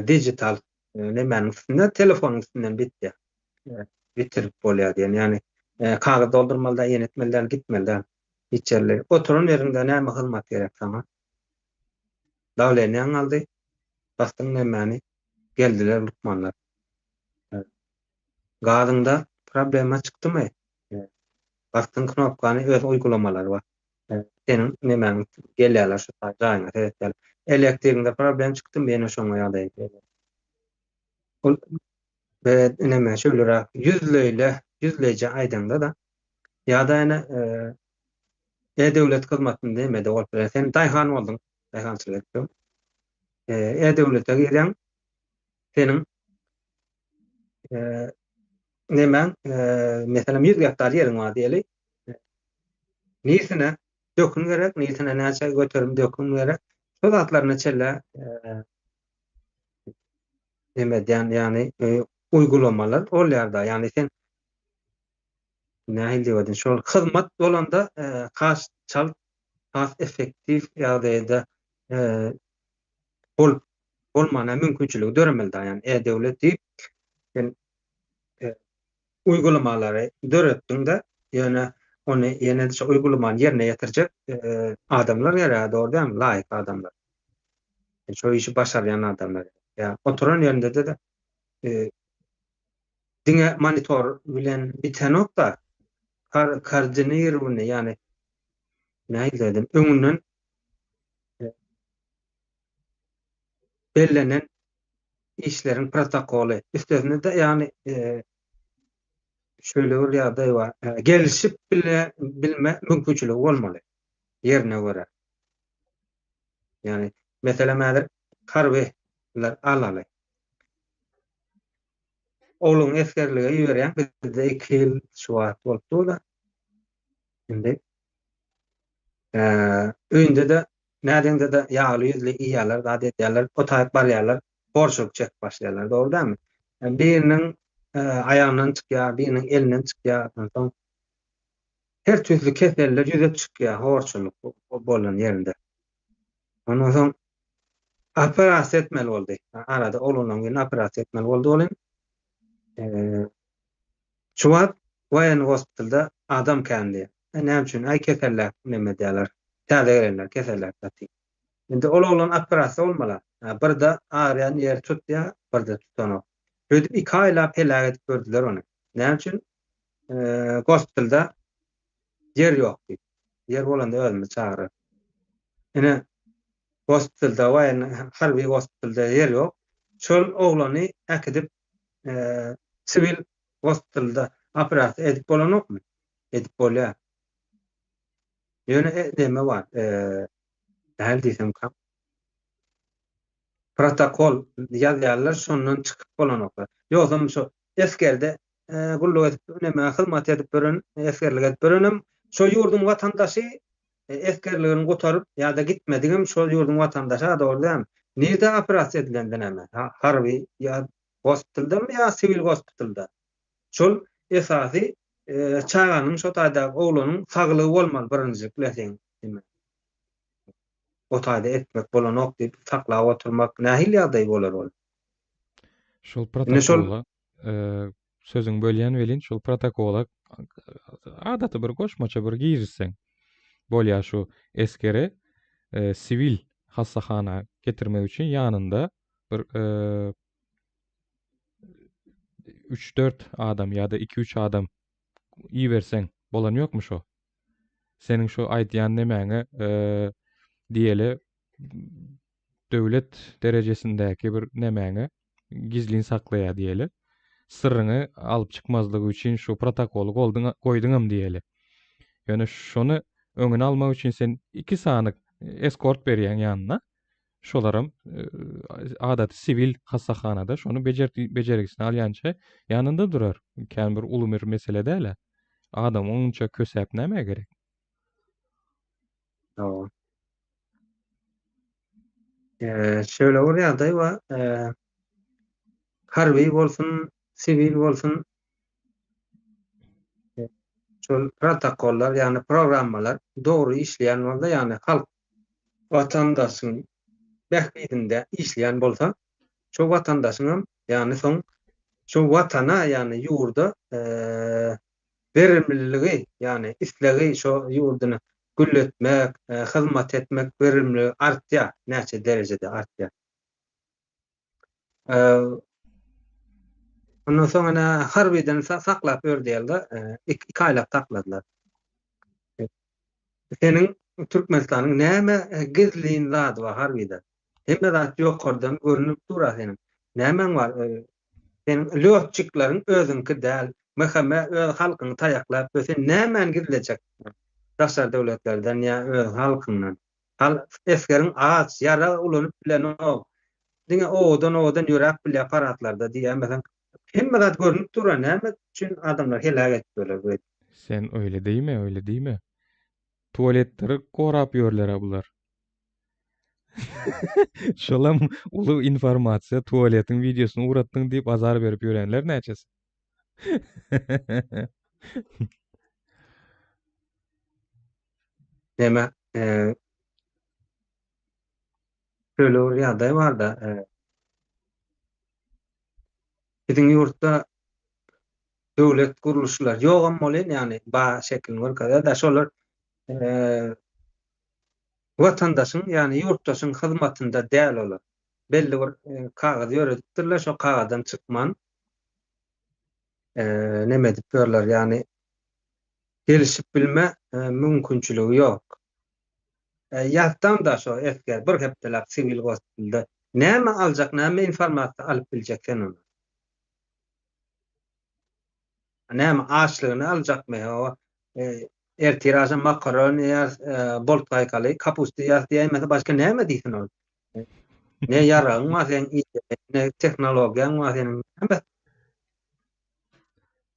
digital nemäniň üstünde, telefonyň üstünden bitýär. Bitirip bolýar diýen. Ýagny kagyz doldurmaly däl, ýene etmeli däl, gitmeli däl. Hiç ýerli. Oturan ýeriňde näme hyzmat gerek saňa? Dawleniýaň galdy. Basdyň nemäni, geldiler lukmanlar. Gazyňda problema çykdymy? Basdyň knopkany öz uýgulamalary bar. Seniň nemäň gelýärler şu jaýyňa seretýärler. Elektrigiňde problem çykdymy ýene şoňa ýagdaý edýärler. Ol neme şöýleräk ýüzleýle ýüzleýje aýdaňda-da ýa-da ýene e-döwlet hyzmatynda nemede bolup biler. Sen daýhan bolduň, daýhançylyk etdiň. E-döwlete girýäň, seniň Nemäň, meselem, 100 gektar ýeriň bar diýeli. Nirsine dökün gerek, nirsine näçe göterim dökün gerek. Şu zatlaryna çenli neme edýän, ýagny uygulamalar bolýar-da. Ýagny sen nähili diýip aýdyn, şol hyzmat bolanda has çalt, has effektiw ýagdaýda bolup bolmana mümkinçiligi döremeli da, ýagny e-döwlet diýip sen e, uygulamalary döretdiň-de, ýöne ony ýene şu uygulamany ýerine ýetirjek e, adamlar gerek, dogry dälmi? Laýyk adamlar. E, şo işi başarýan adamlar. Ýa oturan ýerinde de e, diňe monitor bilen bitenok-da, koordinirowany, ýagny nähili diýdim, öňünden bellenen işleriň protokoly. Üstesine-de ýagny şeýle bir ýagdaý bar. Gelişip bile bilme mümkinçiligi bolmaly ýerine görä. Ýagny meselem häzir harbylar alaly. Ogluňy esgerlige iberýäň, bizde 2 ýyl şu wagt bolup dur-da. Indi öýünde-de Nädeňde-de ýagly ýüzli iýýärler, zat edýärler, o taýyp barýarlar, horçulyk çekip başlaýarlar, dogry dälmi? Biriniň aýagyndan çykýar, biriniň elinden çykýar, onsoň her tüýsli keseller ýüze çykýar horçulyk bolan ýerinde. Ondan soň operasiýa etmeli boldy. Arada oglanlaryň birini operasiýa etmeli boldy welin, Şu wagt woýennyý gospitalda adam kän diýýär. E näme üçin? Aý keselläp neme edýärler. Täze gelenler keselläp ýatyr. Indi ol oglan operasiýa bolmaly. Birde agyrýan ýeri tutýar, birde tutanok. Şeýdip iki aýlap heläk edip ýördüler ony. Näme üçin? Gospitalda ýer ýok diýip. Ýer bolanda özümiz çagyrarys. Ine gospitalda woýennyý harby gospitalda ýer ýok. Şol oglany äkidip siwil gospitalda operasiýa edip bolanokmy? Edip bolýar. Ýöne neme bar, nähili diýsemkäm, protokol ýazýarlar, şondan çykyp bolanoklar. Ýogsam şo esgerde gulluk edip, neme hyzmat edip ýören, esgerlik edip ýörenem şo ýurduň watandaşy esgerligini gutaryp ýa-da gitmedigem şol ýurduň watandaşy-a dogry dälmi? Nirde operasiýa edilende näme? Harby ýa gospitaldamy ýa siwil gospitalda? Şol esasy çaganyň şo taýdaky oglanyň saglygy bolmaly birinjilikle seň neme o taýda etmek bolanok diýip saklap oturmak nähili ýagdaý bolar ol? Şol protokola sözüňi bölýän welin şol protokola adaty bir goşmaça bir girizseň bolýar şu esgeri siwil hassahana getirmek üçin ýanynda bir üç-dört adam ýa-da iki-üç adam iberseň bolan ýokmy şo? Seniň şu aýdýan nemäňe diýeli döwlet derejesindäki bir nemäňe gizlin saklaýar diýeli. Syrryňy alyp çykmazlygy üçin şu protokoly golduň goýduňam diýeli. Ýöne şony öňüni almak üçin sen iki sany eskort berýäň ýanyna. Şolaram adaty siwil hassahanada şony bejergisini alýança ýanynda durar. Kän bir uly bir mesele däl-ä. Adam onça kösäp nämä gerek? Hawa. Şeýle bir ýagdaý bar. Harby bolsun, siwil bolsun şol protokollar, ýagny programmalar dogry işleýän bolsa, ýagny halk watandaşyň bähbidinde işleýän bolsa, şo watandaşyňam, ýagny soň şo watana, ýagny ýurda berimliligi, ýagny islegi şo ýurduny gülletmek, hyzmat etmek berimliligi artýar, näçe derejede artýar. Ondan soň ene harbydan saklap ýör diýildi. Iki aýlap sakladylar. Seniň Türkmenistanyň näme gizlin zady bar harbyda? Hemme zat ýokardan görünip dur-a seniň. Nämäň bar? Seniň lýotçikleriň özüňki däl. MHM öz halkyňy taýaklap ýör. Sen nämäni gizlejek daşary döwletlerden ýa öz halkyňdan? Hal esgeriň aç, ýarag ulanyp bilenok. Diňe owadan-owadan ýöräp bilýär paradlarda diýäýmeseň. Hemme zat görnüp dur-a, näme üçin adamlar heläk edip ýörler beýdip? Sen öýle diýme, öýle diýme. Tualetleri gorap ýörler-ä bular. Şolam uly informasiýa, tualetiň wideosyny ugratdyň diýip azar berip ýörenler näçesi? Näme, şeýle bir ýagdaý bar-da, biziň ýurtda döwlet gurluşlary ýogam bolýan, ýagny bar şeklini görkezýär-de, şolar watandaşyň, ýagny ýurtdaşyň hyzmatynda däl olar. Belli bir kagyz ýöredipdirler, şo kagyzdan çykman neme edip ýörler, ýagny gelişip bilme mümkinçiligi ýok. Ýatdam-da şo esger bir hepdeläp siwil gospitalda näme aljak, näme informasiýa alyp biljek sen ondan? Näme açlygyny aljakmy? Hawa, ertir agşam makaron iýýäs, bolt gaýkaly kapusta iýýäs diýäýmese başga näme diýsin ol? Ne ýaragyň bar seň, ne tehnologiýaň bar seniň. Näme?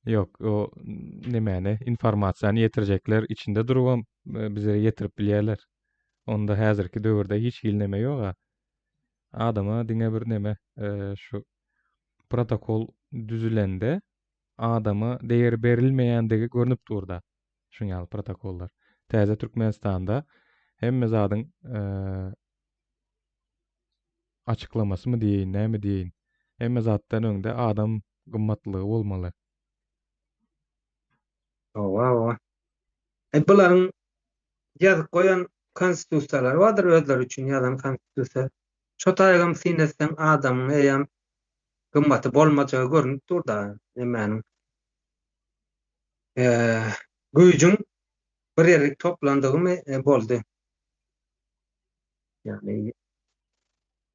Ýok, o nemäni, informasiýany ýetirjekler içinde durubam e, bize ýetirip bilýärler. Onda häzirki döwürde hiç hili neme ýog-a. Adama diňe bir neme, e, şu protokol düzülende adama değer berilmeýändigi görnüp dur-da. Şuň ýaly protokollar. Täze Türkmenistanda hemme zadyň e, açyklamasymy diýeýin, näme diýeýin. Hemme zatdan öňde adam gymmatlygy bolmaly. Hawa, hawa. E, bularyň ýazyp goýan konstitusiýalary bardyr, özleri üçin ýazan konstitusiýa. Şo taýgam syn etseň adamyň eýýäm gymmaty bolmajagy görnüp dur-da, nemäniň. E, güýjüň bir ýerlik toplandygymy e, boldy. Ýagny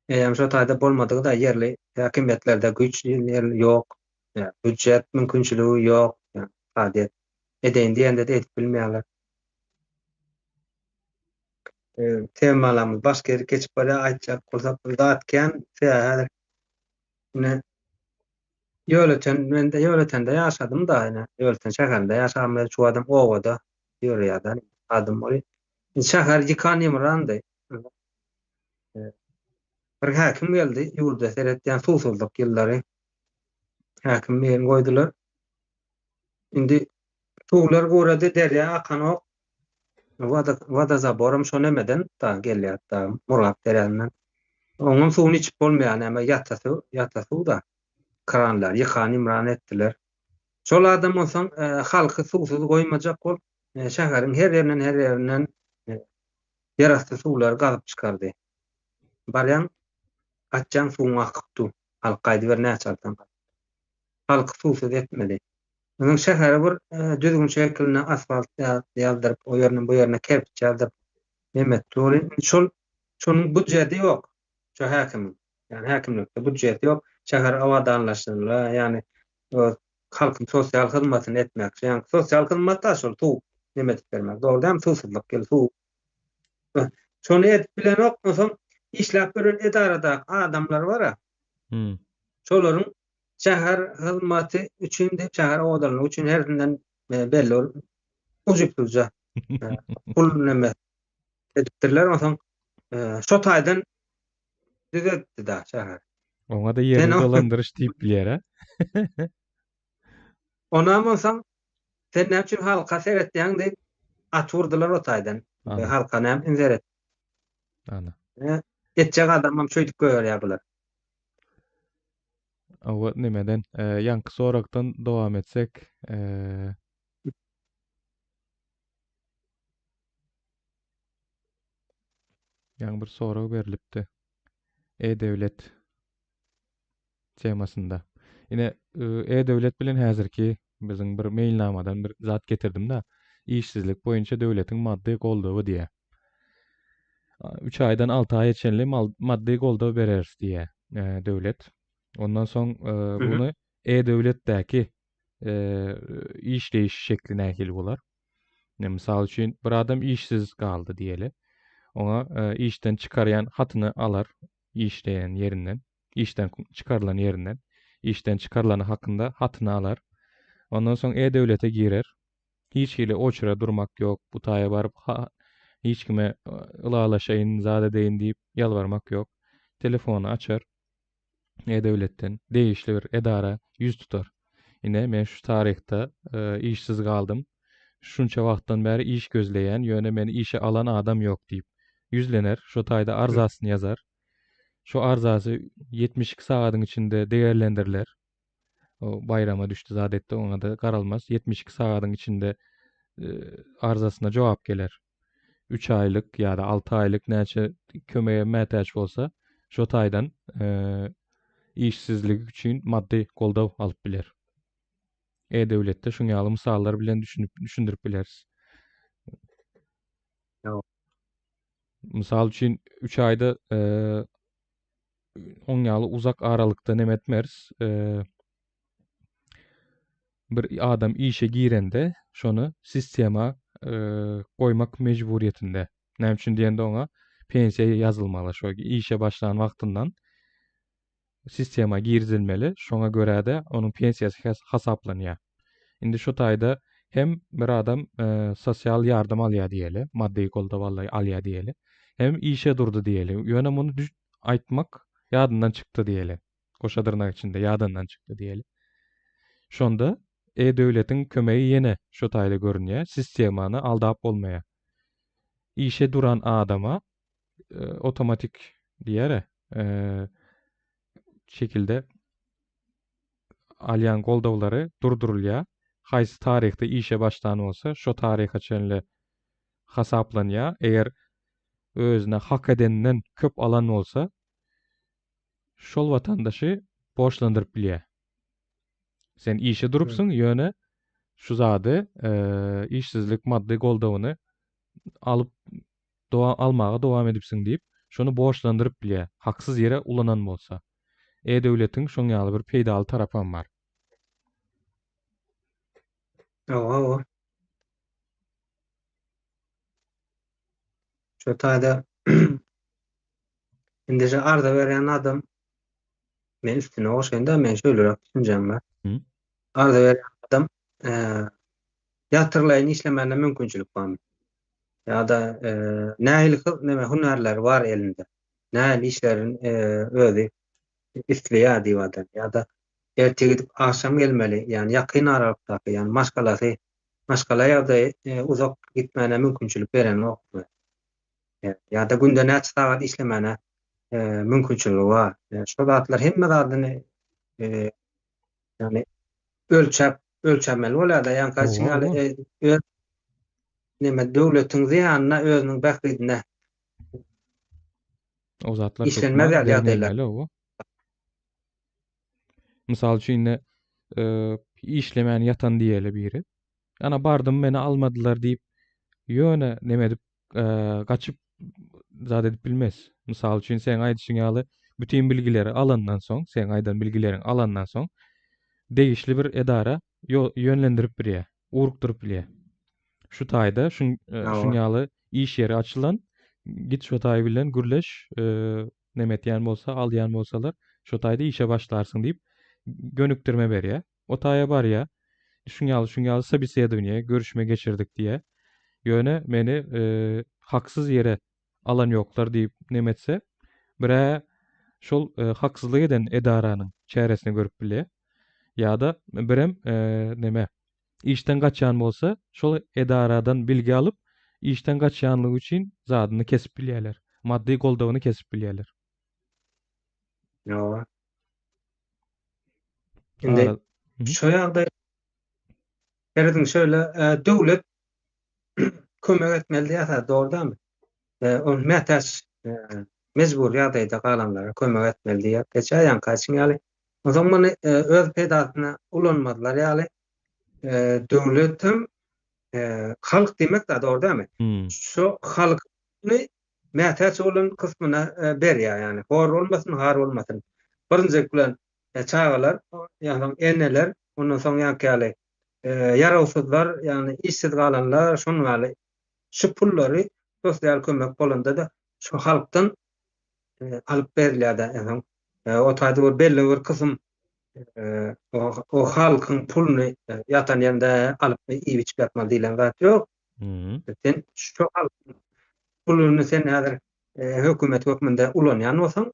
eýýäm şo taýda bolmadygy-da ýerli häkimiýetlerde güýç ýok, býujet mümkinçiligi ýok, ykdysadyýet edeýin diýende-de edip bilmeýärler. Temalarymyz başga ýere geçip barýar, aýtjak bolsak bir zat kän, sebäbi häzir ine Ýölöten, men-de Ýöletende ýaşadym-da, ine Ýölöten şäherinde ýaşadym, men şu adam obada ýörýär-de, adam ol. Şäher ýykan ýymrandy. Bir häkim geldi, ýurda seretýän suwsuzlyk ýyllary. Häkim birini goýdular. Indi suwlar gurady, derýa akanok. Wada, wodozaboram şo nemeden da gelýär da, Murgap derýasyndan. Onuň suwuny içip bolmaýar, näme ýata suw, ýata suw da. Kranlar ýykan ýumran etdiler. Şol adam onsoň e, halky suwsuz goýmajak bolup, e, şäheriň her ýerinden her ýerinden e, ýerasty suwlary gazyp çykardy. Barýaň, açýaň suwuň akyp dur. Alyp gaýdyber näçe alsaň. Halky suwsuz etmeli. Munuň şähere bir düzgün şekilinde asfalt ýazdyryp, o ýerinden bu ýerine kerpiç ýazdyryp neme etdi welin, şol şonuň budjeti ýok, şo häkimiň. Ýagny häkimlikde budjeti ýok. Şäher abadanlaşdyrylýar, ýagny öz halkyň sosial hyzmatyny etmek. Ýagny sosial hyzmat-da şol suw neme edip bermek. Dogry dälmi? Suwsuzlyk ýyly suw. Şony edip bilenok, onsoň işläp ýören edaradaky adamlar bar-a. Şolaryň Şäher hyzmaty üçin diýip, şäher owadanlygy üçin hersinden belli bir ujypsyzja pul neme edipdirler. Onsoň şo taýdan düzeltdi da şäher. Oňa-da ýerli dolandyryş diýip bilýär-ä. Onam onsoň sen näme üçin halka seretýäň diýip at urdular o taýdan. Halka näme üçin seret? Ana. Etjek adamam şeýdip goýberýär bular. Hawa, nemeden, ýaňky soragdan dowam etsek, ýaňy bir sorag berlipdi. E-döwlet temasynda. Ine, e-döwlet bilen häzirki biziň bir meýilnamadan bir zat getirdim-de, işsizlik boýunça döwletiň maddy goldawy diýýär. Üç aýdan alty aýa çenli maddy goldaw bereris diýýär döwlet. Ondan soň muny e-döwletdäki işleýiş şekli nähili bolar? Mysal üçin, bir adam işsiz galdy diýeli. Oňa işden çykarýan hatyny alar işleýän ýerinden, işden çykarylan ýerinden, işden çykarylany hakynda hatyny alar. Ondan soň e-döwlete girer. Hiç hili oçura durmak ýok, bu taýa baryp hiç kime ylalaşaýyn, zat edeýin diýip ýalbarmak ýok. Telefony açar, e-döwletden degişli bir edara ýüz tutar. Ine, men şu taryhda işsiz galdym. Şunça wagtdan bäri iş gözleýän, ýöne meni işe alan adam ýok diýip ýüzlener, şo taýda arzasyny ýazar. Şo arzasy 72 sagadyň içinde degerlendiriler. O baýrama düşdi zat etdi oňa-da garalmaz. 72 sagadyň içinde arzasyna jogap geler. 3 aýlyk ýa-da 6 aýlyk näçe kömege mätäç bolsa, şo taýdan işsizligi üçin maddy goldaw alyp biler. E-döwletde şuň ýaly mysallar bilen düşünip düşündirip bileris. Mysal üçin 3 aýda oň ýaly uzak aralykda neme etmeris. Bir adam işe girende şony sistema goýmak mejburyýetinde. Näme üçin diýende oňa pensiýa ýazylmaly şo işe başlan wagtyndan sistema girizilmeli. Şoňa görä-de onuň pensiýasy hasaplanýar. Indi şu taýda hem bir adam sosial ýardam alýar diýeli, maddy goldaw alýar diýeli, hem işe durdy diýeli. Ýöne muny aýtmak ýadyndan çykdy diýeli. Goşa dyrnak içinde ýadyndan çykdy diýeli. Şonda e-döwletiň kömegi ýene şu taýda görünýär, sistemany aldap bolmaýar. Işe duran adama otomatik diýer-e, şekilde alýan goldawlary durdurylýar. Haýsy taryhda işe başlan bolsa, şo taryha çenli hasaplanýar. Eger özüne hak edeninden köp alan bolsa, şol watandaşy borçlandyryp bilýär. Sen işe durupsyň, ýöne şu zady, işsizlik maddy goldawyny alyp almaga dowam edipsiň diýip, şony borçlandyryp bilýär, haksyz ýere ulanan bolsa. E-döwletiň şoň ýaly bir peýdaly tarapam bar. Hawa, hawa. Şu taýda indi şu arza berýän adam men üstüne goşaýyn-da, men şöýleräk düşünjäm bar. Arza berýän adam ýatyrlaýyn işlemäne mümkinçilik barmy? Ýa-da nähili neme hünärleri bar elinde? Nähili işlerin özi isleýär diýip adam ýa-da erte gidip agşam gelmeli, ýagny ýakyn aralykdaky, ýagny maşgalasy, maşgala ýagdaýy uzak gitmäne mümkinçilik berenokmy? Ýa-da günde näçe sagat işlemäne mümkinçiligi bar? Şo zatlar hemme zadyny ýagny ölçäp, ölçemeli bolýar-da, ýaňky aýdyşyň ýaly öz neme döwletiň zyýanyna özüniň bähbidine O zatlar işlenmez ýaly ýagdaýlar. Mysal üçin indi işlemän ýatan diýeli biri. Ana bardym meni almadylar diýip ýöne neme edip gaçyp zat edip bilmez. Mysal üçin seň aýdyşyň ýaly bütin bilgileri alandan soň, seň aýdan bilgileriňi alandan soň degişli bir edara ýönlendirip bilýär, ugrukdyryp bilýär. Şu taýda şuň şuň ýaly iş ýeri açylan, git şo taý bilen gürleş, neme etýän bolsa, alýan bolsalar, şo taýda işe başlarsyň diýip gönükdirme berýär. O taýa barýar. Şuň ýaly, şuň ýaly sobesedowaniýe, görüşme geçirdik diýýär. Ýöne meni haksyz ýere alan ýoklar diýip neme etse, bir-ä şol haksyzlyk eden edaranyň çäresini görüp bilýär. Ýa-da birem neme, işden gaçýan bolsa, şol edaradan bilgi alyp, işden gaçýanlygy üçin zadyny kesip bilýärler. Maddy goldawyny kesip bilýärler. Ýoga. Indi şu ýagdaý serediň şöyle e, döwlet kömek etmeli diýýär, dogry dälmi? E, ol mätäç e, mejbur ýagdaýda galanlara kömek etmeli diýýär. Geçä ýaňky aýdyşyň ýaly. Onsoň muny e, öz peýdasyna ulanmazlar ýaly e, döwletem e, halk diýmek da dogry dälmi? Şu halky mätäç bolan kysmyna berýär, ýagny hor bolmasyn, har bolmasyn. Birinjilik bilen çagalar, ýagny eneler, ondan soň ýaňky ýaly ýarawsyzlar, ýagny işsiz galanlar, şonuň ýaly şu pullary sosial kömek bolanda-da şu halkdan alyp berilýär-de, ýagny o taýda bir belli bir kysym o halkyň puluny ýatan ýerinde alyp iýip-içip ýatmaly diýlen zat ýok. Sen şu halkyň puluny sen häzir hökümet hökmünde ulanýan bolsaň,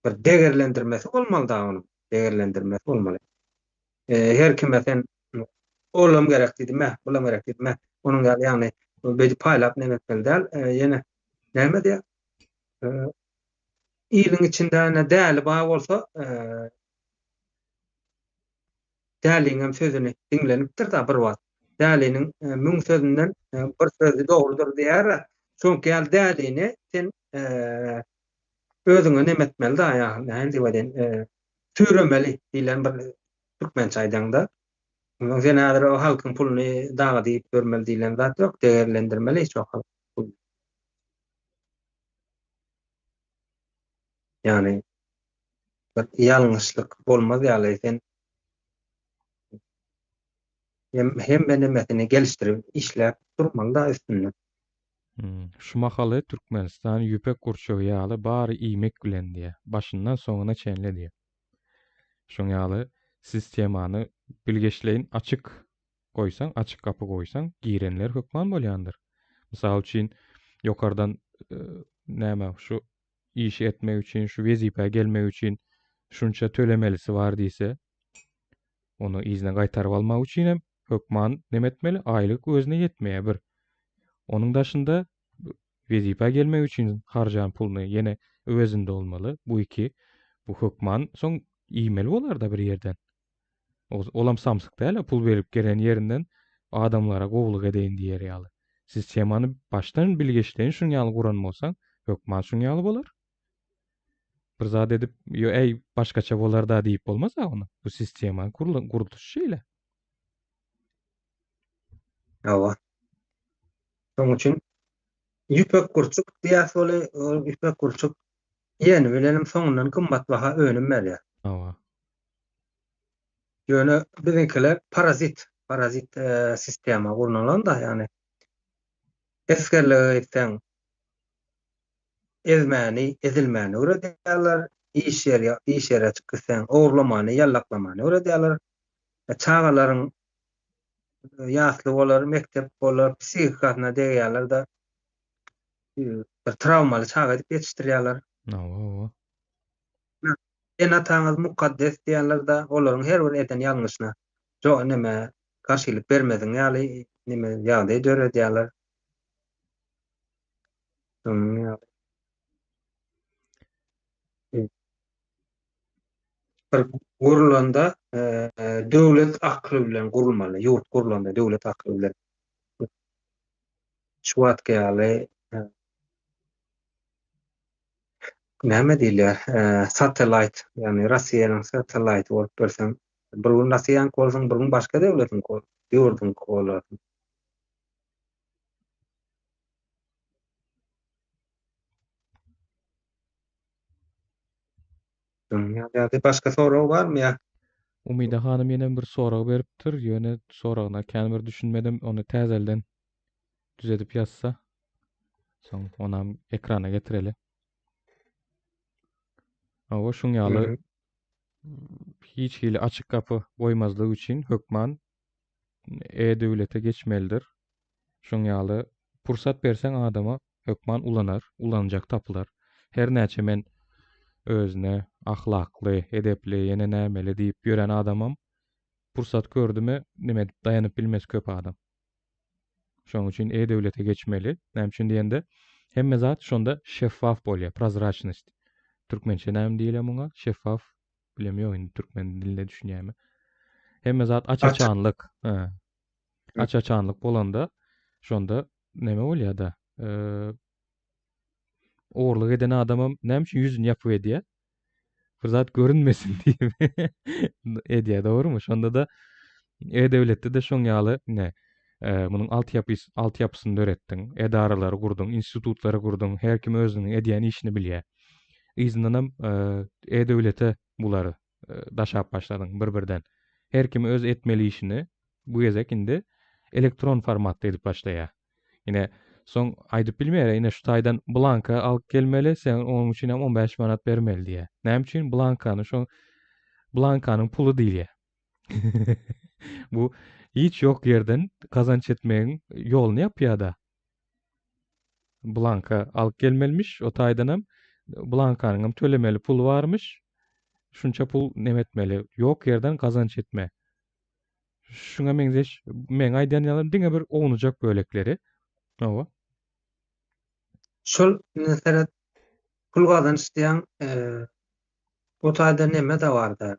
bir degerlendirmesi bolmaly da onuň, degerlendirmesi bolmaly. Her kime sen olam gerek diýdi, meh, bulam gerek diýdi, meh. Onuň ýaly ýagny beýdip paýlap näme etmeli däl. Ýene näme diýýär? Iliň içinde ine däli bar bolsa, Däliniňem sözüni diňlenipdir-da bir wagt. Däliniň müň sözünden bir sözi dogrudyr diýýär-ä. Şoňky ýaly dälini sen özüňe neme etmeli-da, ýa nähili diýip aýdaýyn, süýremeli diýlen bir türkmençe aýdaňda. Onsoň sen häzir o halkyň puluny daga diýip ýörmeli diýlen zat ýok, degerlendirmeli şo halkyň puluny. Ýagny bir ýalňyşlyk bolmaz ýaly sen hem hemme nemesini gelişdirip işläp durmaly da üstünde. Hmm. Şu mahaly Türkmenistan ýüpek gurçugy ýaly bary iýmek bilen diýýär. Başyndan soňuna çenli diýýär. Şoň ýaly sistemany bilgeşleýin açyk goýsaň, açyk gapy goýsaň, girenler hökman bolýandyr. Mysal üçin, ýokardan näme şu işi etmek üçin, şu wezipä gelmek üçin şunça tölemelisi bar diýse, ony yzyna gaýtaryp almak üçin hem hökman neme etmeli? Aýlyk özüne ýetmeýär bir. Onuň daşynda wezipä gelmek üçin harjan puluny ýene öwezinde bolmaly. Bu iki. Bu hökman soň iýmeli bolar-da bir ýerden. Olam samsyk däl-ä, pul berip gelen ýerinden adamlara gowulyk edeýin diýer ýaly. Sistemany başdan bilgeşleýin şuň ýaly guran bolsaň, hökman şuň ýaly bolar. Bir zat edip, ýo äý başgaça bolar-da diýip bolmaz-a ony. Bu sistemanyň gurluşy şeýle. Hawa. Şonuň üçin ýüpek gurçuk diýýäs ol ýüpek gurçuk iýeni bilenem soňundan gymmatbaha önüm berýär. Hawa. Ýöne biziňkiler parazit, parazit sistema gurnalan-da, ýagny. Esgerlige gitseň, ezmäni, ezilmäni öwredýärler. Iş ýeri, iş ýere çykyp gitseň, ogurlamany, ýallaklamany öwredýärler. Çagalaryň ýasly bolar, mekdep bolar, psihikasyna degýärler-de, bir trawmaly çaga edip ýetişdirýärler. Hawa, hawa. Ene-ataňyz mukaddes diýýärler-de, olaryň her bir eden ýalňyşyna jo neme garşylyk bermeziň ýaly neme ýagdaý döredýärler. Şonuň ýaly. Bir gurlanda döwlet akly bilen gurulmaly, ýurt gurlanda döwlet akly bilen. Şu wagtky ýaly näme diýilýär, satellaýt, ýagny Russiýanyň satellaýty bolup berseň, bir gün Russiýanyňky bolsaň, bir gün başga döwletiňki, ýurduňky bolarsyň. Ýa-da başga sorag barmy ýa? Umyda hanym ýene bir sorag beripdir, ýöne soragyna kän bir düşünmedim, ony täzelden düzedip ýazsa, soň onam ekrana getireli. Hawa, şuň ýaly hiç hili açyk gapy goýmazlyk üçin hökman e-döwlete geçmelidir. Şoň ýaly pursat berseň adama hökman ulanar, ulanjak tapylar. Her näçe men özüne ahlakly, edepli, ýene nämeli diýip ýören adamam pursat gördümi neme edip daýanyp bilmez köp adam. Şonuň üçin e-döwlete geçmeli. Näme üçin diýende, hemme zat şonda şeffaf bolýar, prozraçnost. Türkmençe näme diýilýär muňa? Şeffaf bilem ýok indi türkmen dilinde düşünýärmi. Hemme zat aç-açanlyk. Aç-açanlyk bolanda şonda neme bolýar-da? Ogurlyk eden adamam näme üçin ýüzüni ýapyp edýär? Bir zat görünmesin diýip edýär, dogrumy? Şonda-da e-döwletde-de şoň ýaly ne munuň altyapys altyapysyny döretdiň, edaralary gurduň, institutlary gurduň, her kim özüniň edýän işini bilýär. Yzyndanam e-döwlete bulary daşap başladyň bir-birden. Her kim öz etmeli işini bu gezek indi elektron formatda edip başlaýar. Ine, soň aýdyp bilmeýär, ine şu taýdan blanka alyp gelmeli, sen onuň üçin hem 15 manat bermeli diýýär. Näme üçin blankany şo blankanyň puly diýilýär. Bu hiç ýok ýerden gazanç etmegiň ýoluny ýapýar-da. Blanka alyp gelmelimiş, o taýdanam blankanyň hem tölemeli puly barmyş. Şunça pul neme etmeli? Ýok ýerden gazanç etme. Şuňa meňzeş meň aýdýan ýalym diňe bir ownujak bölekleri. Hawa. Şol seret pul gazanç diýen bu taýda neme-de barda.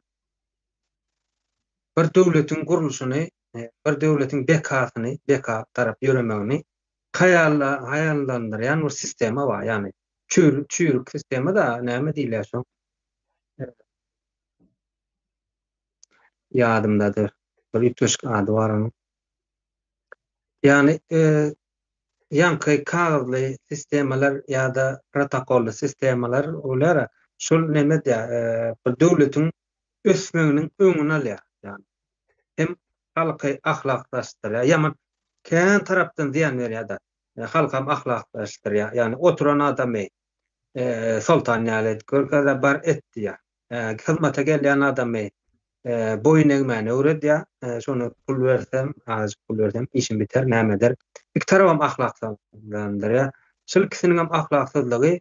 Bir döwletiň gurluşyny, bir döwletiň bekasyny, beka tarap ýöremegini haýalla haýallandyrýan bir sistema bar. Ýagny çüýrük, çüýrük sistema-da näme diýilýär şo? Ýadymdadyr. Bir üýtgeşik ady bar onuň. Ýagny ýaňky kagyzly sistemalar ýa-da protokolly sistemalar olara şol neme edýär, bir döwletiň ösmeginiň öňüni alýar. Ýagny hem halky ahlaklaşdyrýar, ýaman kän tarapdan zyýan berýär-de. Halkam ahlaklaşdyrýar. Ýagny oturan adamy soltan ýaly edip görkezýär, bar et diýýär. Hyzmata gelýän adamy boýun egmäni öwredýär. Şony pul bersem, azajyk pul bersem işim biter, näme eder. Iki tarabam ahlaksyzlandyrýar. Şol ikisiniňem ahlaksyzlygy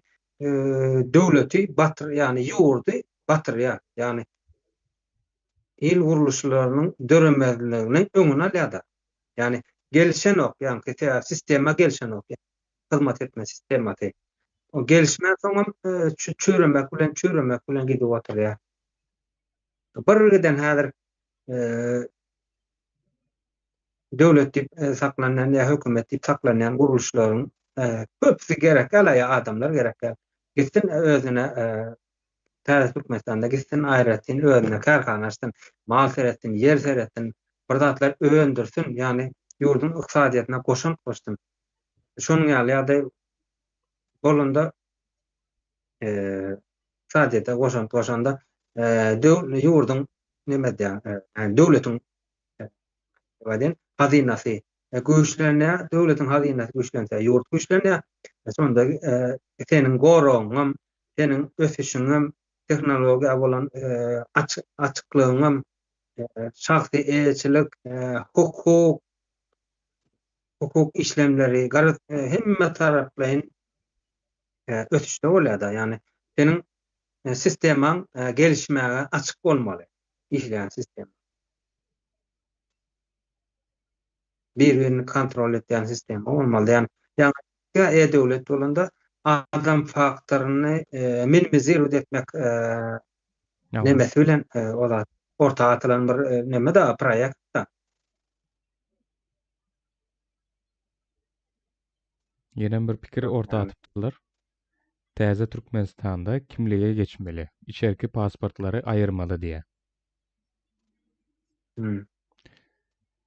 döwleti batyr, ýagny ýurdy batyrýar. Ýagny il gurluşlarynyň döremezliginiň öňüni alýar-da. Ýagny gelişenok, ýagny sistema gelişenok. Hyzmat etme sistemasy. O gelişmän soňam çüýremek bilen çüýremek bilen gidip oturýar. Bir giden häzir döwlet diýip saklanýan ýa hökümet diýip saklanýan gurluşlaryň köpüsi gerek däl ýa adamlar gerek däl. Gitsin özüne Täze Türkmenistanda gitsin aýratyn özüne kärhana açsyn, mal seretsin, ýer seretsin, bir zatlar öndürsin, ýagny ýurduň ykdysadyýetine goşant goşsun. Şonuň ýaly ýagdaý bolanda ykdysadyýete goşant goşanda ýurduň neme edýär, döwletiň hazynasy. Güýçlenýär, döwletiň hazynasy güýçlense, ýurt güýçlenýär. Şonda seniň goragyňam, seniň ösüşiňem, tehnologiýa bolan açyklygyňam, şahsy eýeçilik, hukuk, hukuk işlemleri, garaz, hemme taraplaýyn ösüşde bolýar-da. Ýagny seniň sistemaň gelişmäge açyk bolmaly, işleýän sistema. Bir-birini kontrol etýän sistema bolmaly. Ýagny ýaňy e-döwlet bolanda adam faktoryny minimizirowat etmek nemesi bilen o zat orta atylan bir neme-de proýekt-de. Ýenem bir pikir orta atypdyrlar. Täze Türkmenistanda kimlige geçmeli, içerki pasportlary aýyrmaly diýä. Hmm.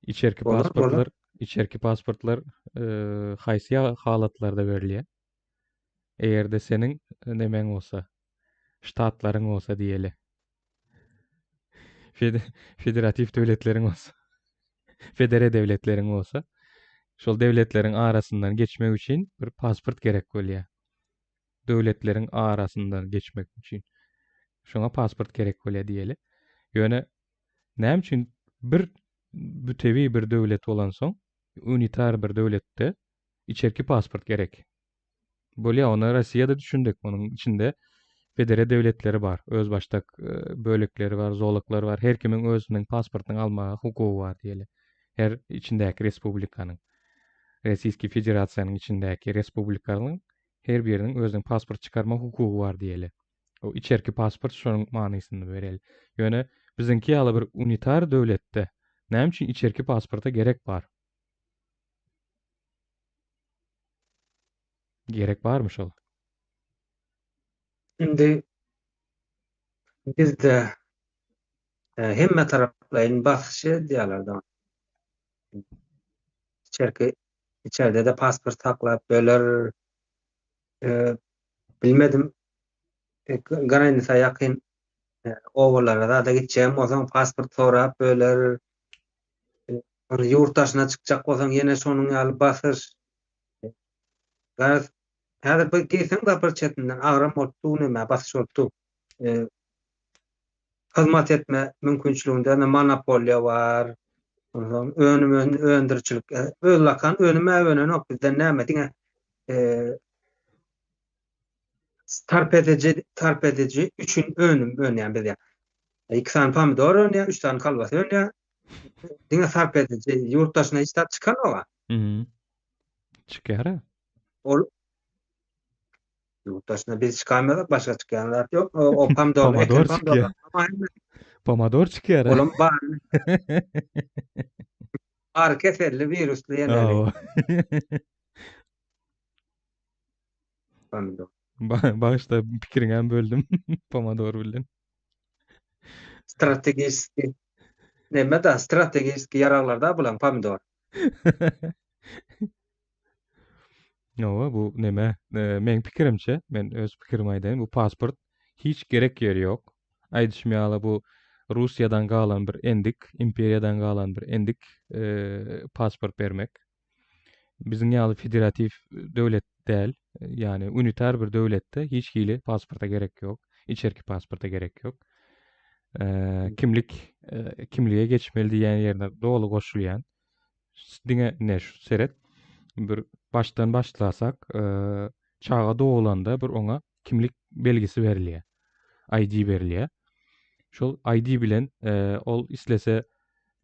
Içerki Bolar, bolar. pasportlar, içerki pasportlar e, haýsy ýa- halatlarda berilýär? Eger-de seniň e, nemäň bolsa, ştatlaryň bolsa diýeli. Fed federatiw döwletleriň bolsa, federe döwletleriň bolsa, şol döwletleriň arasyndan geçmek üçin bir pasport gerek bolýar. Döwletleriň arasyndan geçmek üçin. Şoňa pasport gerek bolýar diýeli. Ýöne näme üçin bir bütewi bir döwlet bolansoň, unitar bir döwletde içerki pasport gerek? Bolýar, ony Rossiýada düşündik. Onuň içinde federe döwletleri bar. Özbaşdak e, bölekleri bar, zolaklary bar. Her kimiň özüniň pasportyny almaga hukugy bar diýeli. Her içindäki respublikanyň. Rossiýski Federasiýanyň içindäki respublikanyň her biriniň özüniň pasport çykarma hukugy bar diýeli. O içerki pasport şonuň manysyny bereli. Ýöne biziňki ýaly bir unitar döwletde näme üçin içerki pasporta gerek bar? Gerek barmy şol? Indi bizde e, hemme taraplaýyn basyş edýärler da. İçerki içeride de pasport saklap böler. E, bilmedim. E, granisa ýakyn e, obalara zada gitjegem bolsaň pasport sorap böler. Ýurt daşyna çykjak bolsaň ýene şonuň ýaly basyş. Garaz, häzir bir girseň da bir çetinden agram bolup dur näme basyş bolup dur. Hyzmat etme mümkinçiliginde ýa monopoliýa bar. Onsoň önüm öndürijilik özlakan önüm-ä önenok bizden näme diňe sarp ediji sarp ediji üçin önüm önýän bizde. Iki sany pomidor önýär, üç sany kolbasa önýär. Diňe sarp ediji, ýurt daşyna hiç zat çykanok. Mhm. Çykýar. Ol ýurt daşyna biz çykarmasak başga çykýan zat ýok. O, o pomidor, Pomidor çykýar. Pomidor çykýar. Olam bar. Bar keselli wirusly ýeneleri. Pomidor. Bagyşla pikiriňem böldüm pomidor bilen. Strategiski neme da strategiski ýaraglarda bulan pomidor. Hawa bu neme e, meň pikirimçe men öz pikirimi aýdaýyn bu pasport hiç gerek ýeri ýok. Aýdyşym ýaly bu Russiýadan galan bir endik, imperiýadan galan bir endik e, pasport bermek. Biziň ýaly federatiw döwlet däl, ýagny unitar bir döwletde hiç hili pasporta gerek ýok, içerki pasporta gerek ýok. Kimlik kimlige geçmeli diýýän ýerine doly goşulýan. Diňe ne şu seret bir başdan başlasak, çaga dogulanda bir oňa kimlik belgisi berilýär. ID berilýär. Şol ID bilen ol islese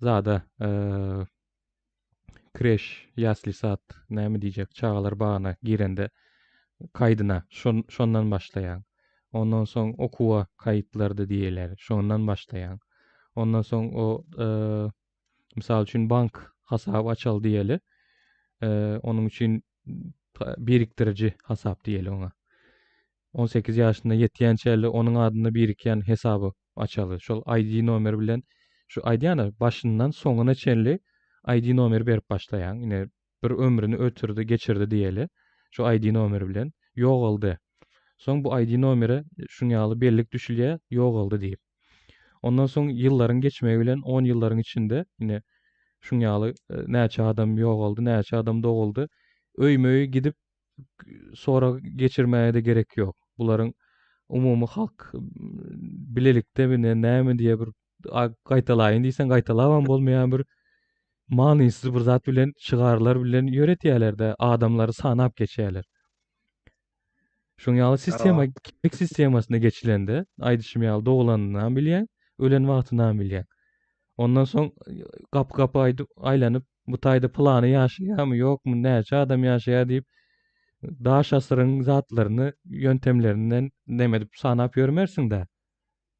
zada kreş, ýasli sad, näme diýjek, çagalar bagyna girende kaýdyna şon şondan başlaýaň. Ondan soň okuwa kaýytlarda diýilýär, şondan başlaýaň. Ondan soň o mysal üçin bank hasaby açaly diýeli. Onuň üçin birikdiriji hasap diýeli oňa. 18 ýaşyna ýetýänçäli onuň adyna birikýän hesaby açaly. Şol ID nomer bilen şu aýdýan-a başyndan soňuna çenli ID nomer berip başlaýaň. Ine bir ömrüni ötürdi, geçirdi diýeli. Şu ID nomer bilen ýogaldy. Soň bu ID nomere şuň ýaly bellik düşülýär, ýogaldy diýip. Ondan soň ýyllaryň geçmegi bilen 10 ýyllaryň içinde ine. Şuň ýaly näçe adam ýogaldy, näçe adam doguldy. Öýme-öý gidip sorag geçirmäge-de gerek ýok. Bularyň umumy halk bilelikde bi näme diýe bir gaýtalaýyn diýseň gaýtalabam bolmaýan bir manysyz bir zat bilen şygarlar bilen ýöretýärler-de adamlary sanap geçýärler. Şuň ýaly sistema kimlik sistemasyna geçilende aýdyşym ýaly dogulanynam bilýäň, ölen wagtynam bilýäň. Ondan soň gapy-gapy aýdyp aýlanyp bu taýda pylany ýaşaýarmy ýokmy näçe adam ýaşaýar diýip daş asyryň zatlaryny ýöntemlerinden neme edip sanap ýörmersiň-dä.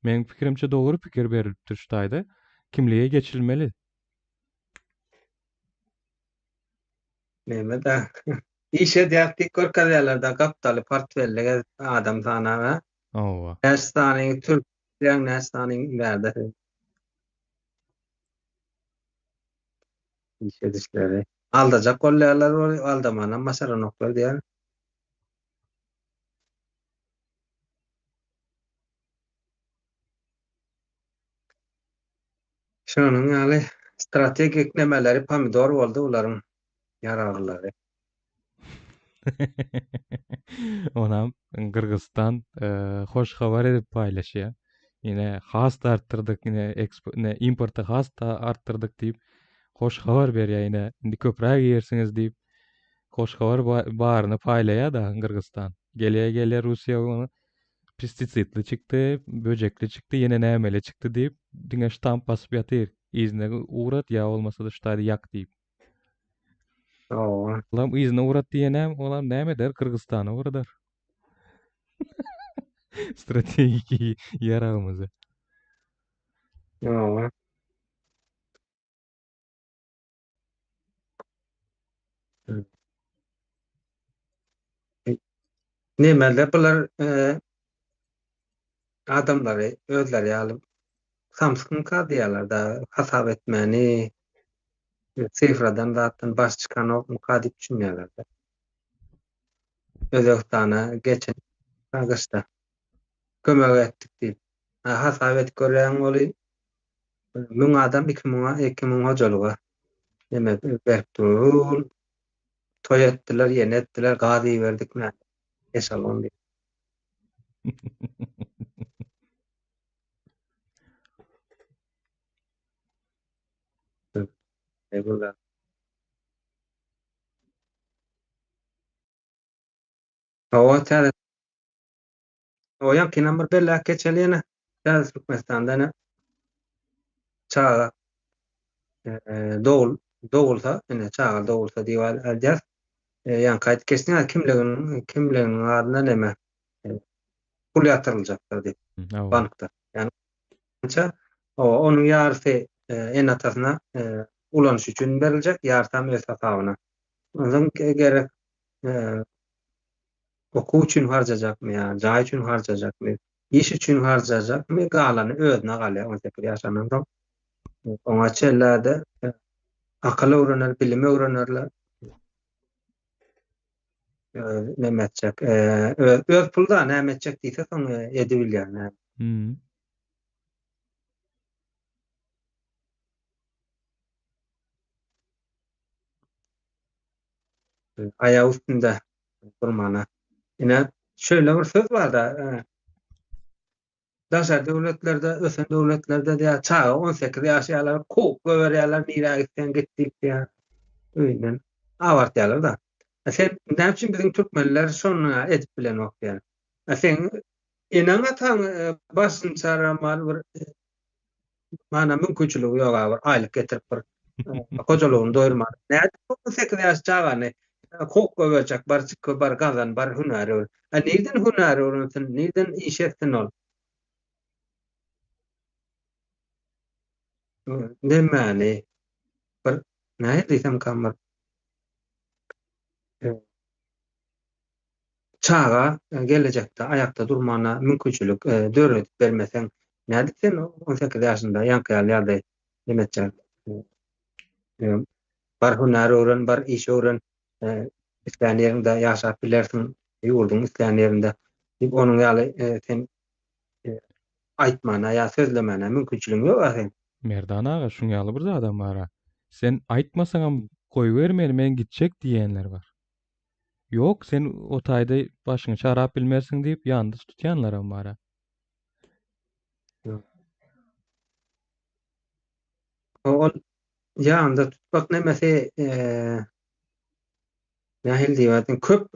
Meň pikirimçe dogry pikir berilipdir şu taýda. Kimlige geçilmeli. Neme-dä. Iş edýäs diýip görkezýärler-dä gapdaly portfelli gezip adam sanap hä. Hawa. Näçe sanyňy türk diýýäň näçe sanyň bärde sen. Iş edişleri. Aldajak bolýarlar ol aldamanam başaranoklar diýýär. Şonuň ýaly strategik nemeleri pomidor boldy bularyň ýaraglylary. Onam Gyrgyzystan hoş habar edip paýlaşýar. Ine has-da artdyrdyk, ine ine importy has-da artdyrdyk diýip hoş habar berýär ine indi köpräk iýersiňiz diýip hoş habar baryny paýlaýar-da Gyrgyzystan. Gelýär gelýär Russiýa ony pestisidli çykdy, böjekli çykdy, ýene nämeli çykdy diýip diňe ştamp basyp ýatyr. Yzyna ugrat ýa bolmasa-da şu taýda ýak diýip. Hawa. Olam yzyna ugrat diýenem, olam näme eder, Gyrgyzystana ugradar. Strategiki ýaragymyzy. Hawa. Nemede bular e, adamlary özleri ýaly samsykmyka diýýärler-de, hasap etmäni sifradan zatdan baş çykanokmyka diýip düşünýärler-de. Özbegistana geçen gyşda kömek etdik diýip. Hasap edip görýäň weli 1000 adam 2000 2000 hojalyga neme berip dur. Toý etdiler, ýene etdiler, gaz iberdik mä. Eşalon diýip. Eyvallah. Hawa täze O ýaňkynam bir belläp geçeli ýene. Täze Türkmenistanda ene çaga dogul dogulsa, ine çaga dogulsa diýip aýdýar. Ýaňky aýdyp geçdiň kimliginiň kimliginiň adyna neme pul ýatyryljakdyr diýip bankda. Ýagny Boýunça, onuň ýarysy ene-atasyna ulanyş üçin beriljek, ýarysam öz hasabyna. Onsoň gerek okuw üçin harjajakmy ýa jaý üçin harjajakmy, iş üçin harjajakmy, galany özüne galýar 18 ýaşandan soň. Oňa çenli-de akyl öwrener, bilim öwrenerler. Näme etjek? Öz, öz pul-da näme etjek diýse soň edibilýär. Hmm. Aýak üstünde durmana. Ine, şeýle bir söz bar-da, daşary döwletlerde, ösen döwletlerde diýýär, çaga 18 ýaşaýarlar, kowup goýberýärler, nirä gitseň git diýip diýýär. Öýünden abartýarlar-da. Sen näme üçin biziň türkmenler şony edip bilenok diýýär. Sen eneň-ataň başyny çaramaly bir mana mümkinçiligi ýok a bir aýlyk getirip bir hojalygyny doýurmaly. Nädip 18 ýaş çagany kowup goýberjek, bar çyk, bar gazan, bar hünär öwren. A nirden hünär öwrensin, nirden iş etsin ol? Nämäni bir nähili diýsem bir Çaga gelejekde aýakda durmana mümkinçilik döredip bermeseň, nädip sen 18 ýaşynda ýaňky ýaly ýagdaý neme etjek? Bar hünär öwren, bar iş öwren, islän ýeriňde ýaşap bilersiň, ýurduň islän ýerinde diýip, onuň ýaly sen aýtmana ýa sözlemäne mümkinçiligiň ýok-a seň. Merdan aga, şuň ýaly bir zadam bar-a. Sen aýtmasaňam goýber meni, men gitjek diýýänler bar. Ýok, sen o taýda başyňy çarap bilmersiň diýip ýanynda tutýanlaram bar-a. Ol ýanynda tutmak nemesi nähili diýip köp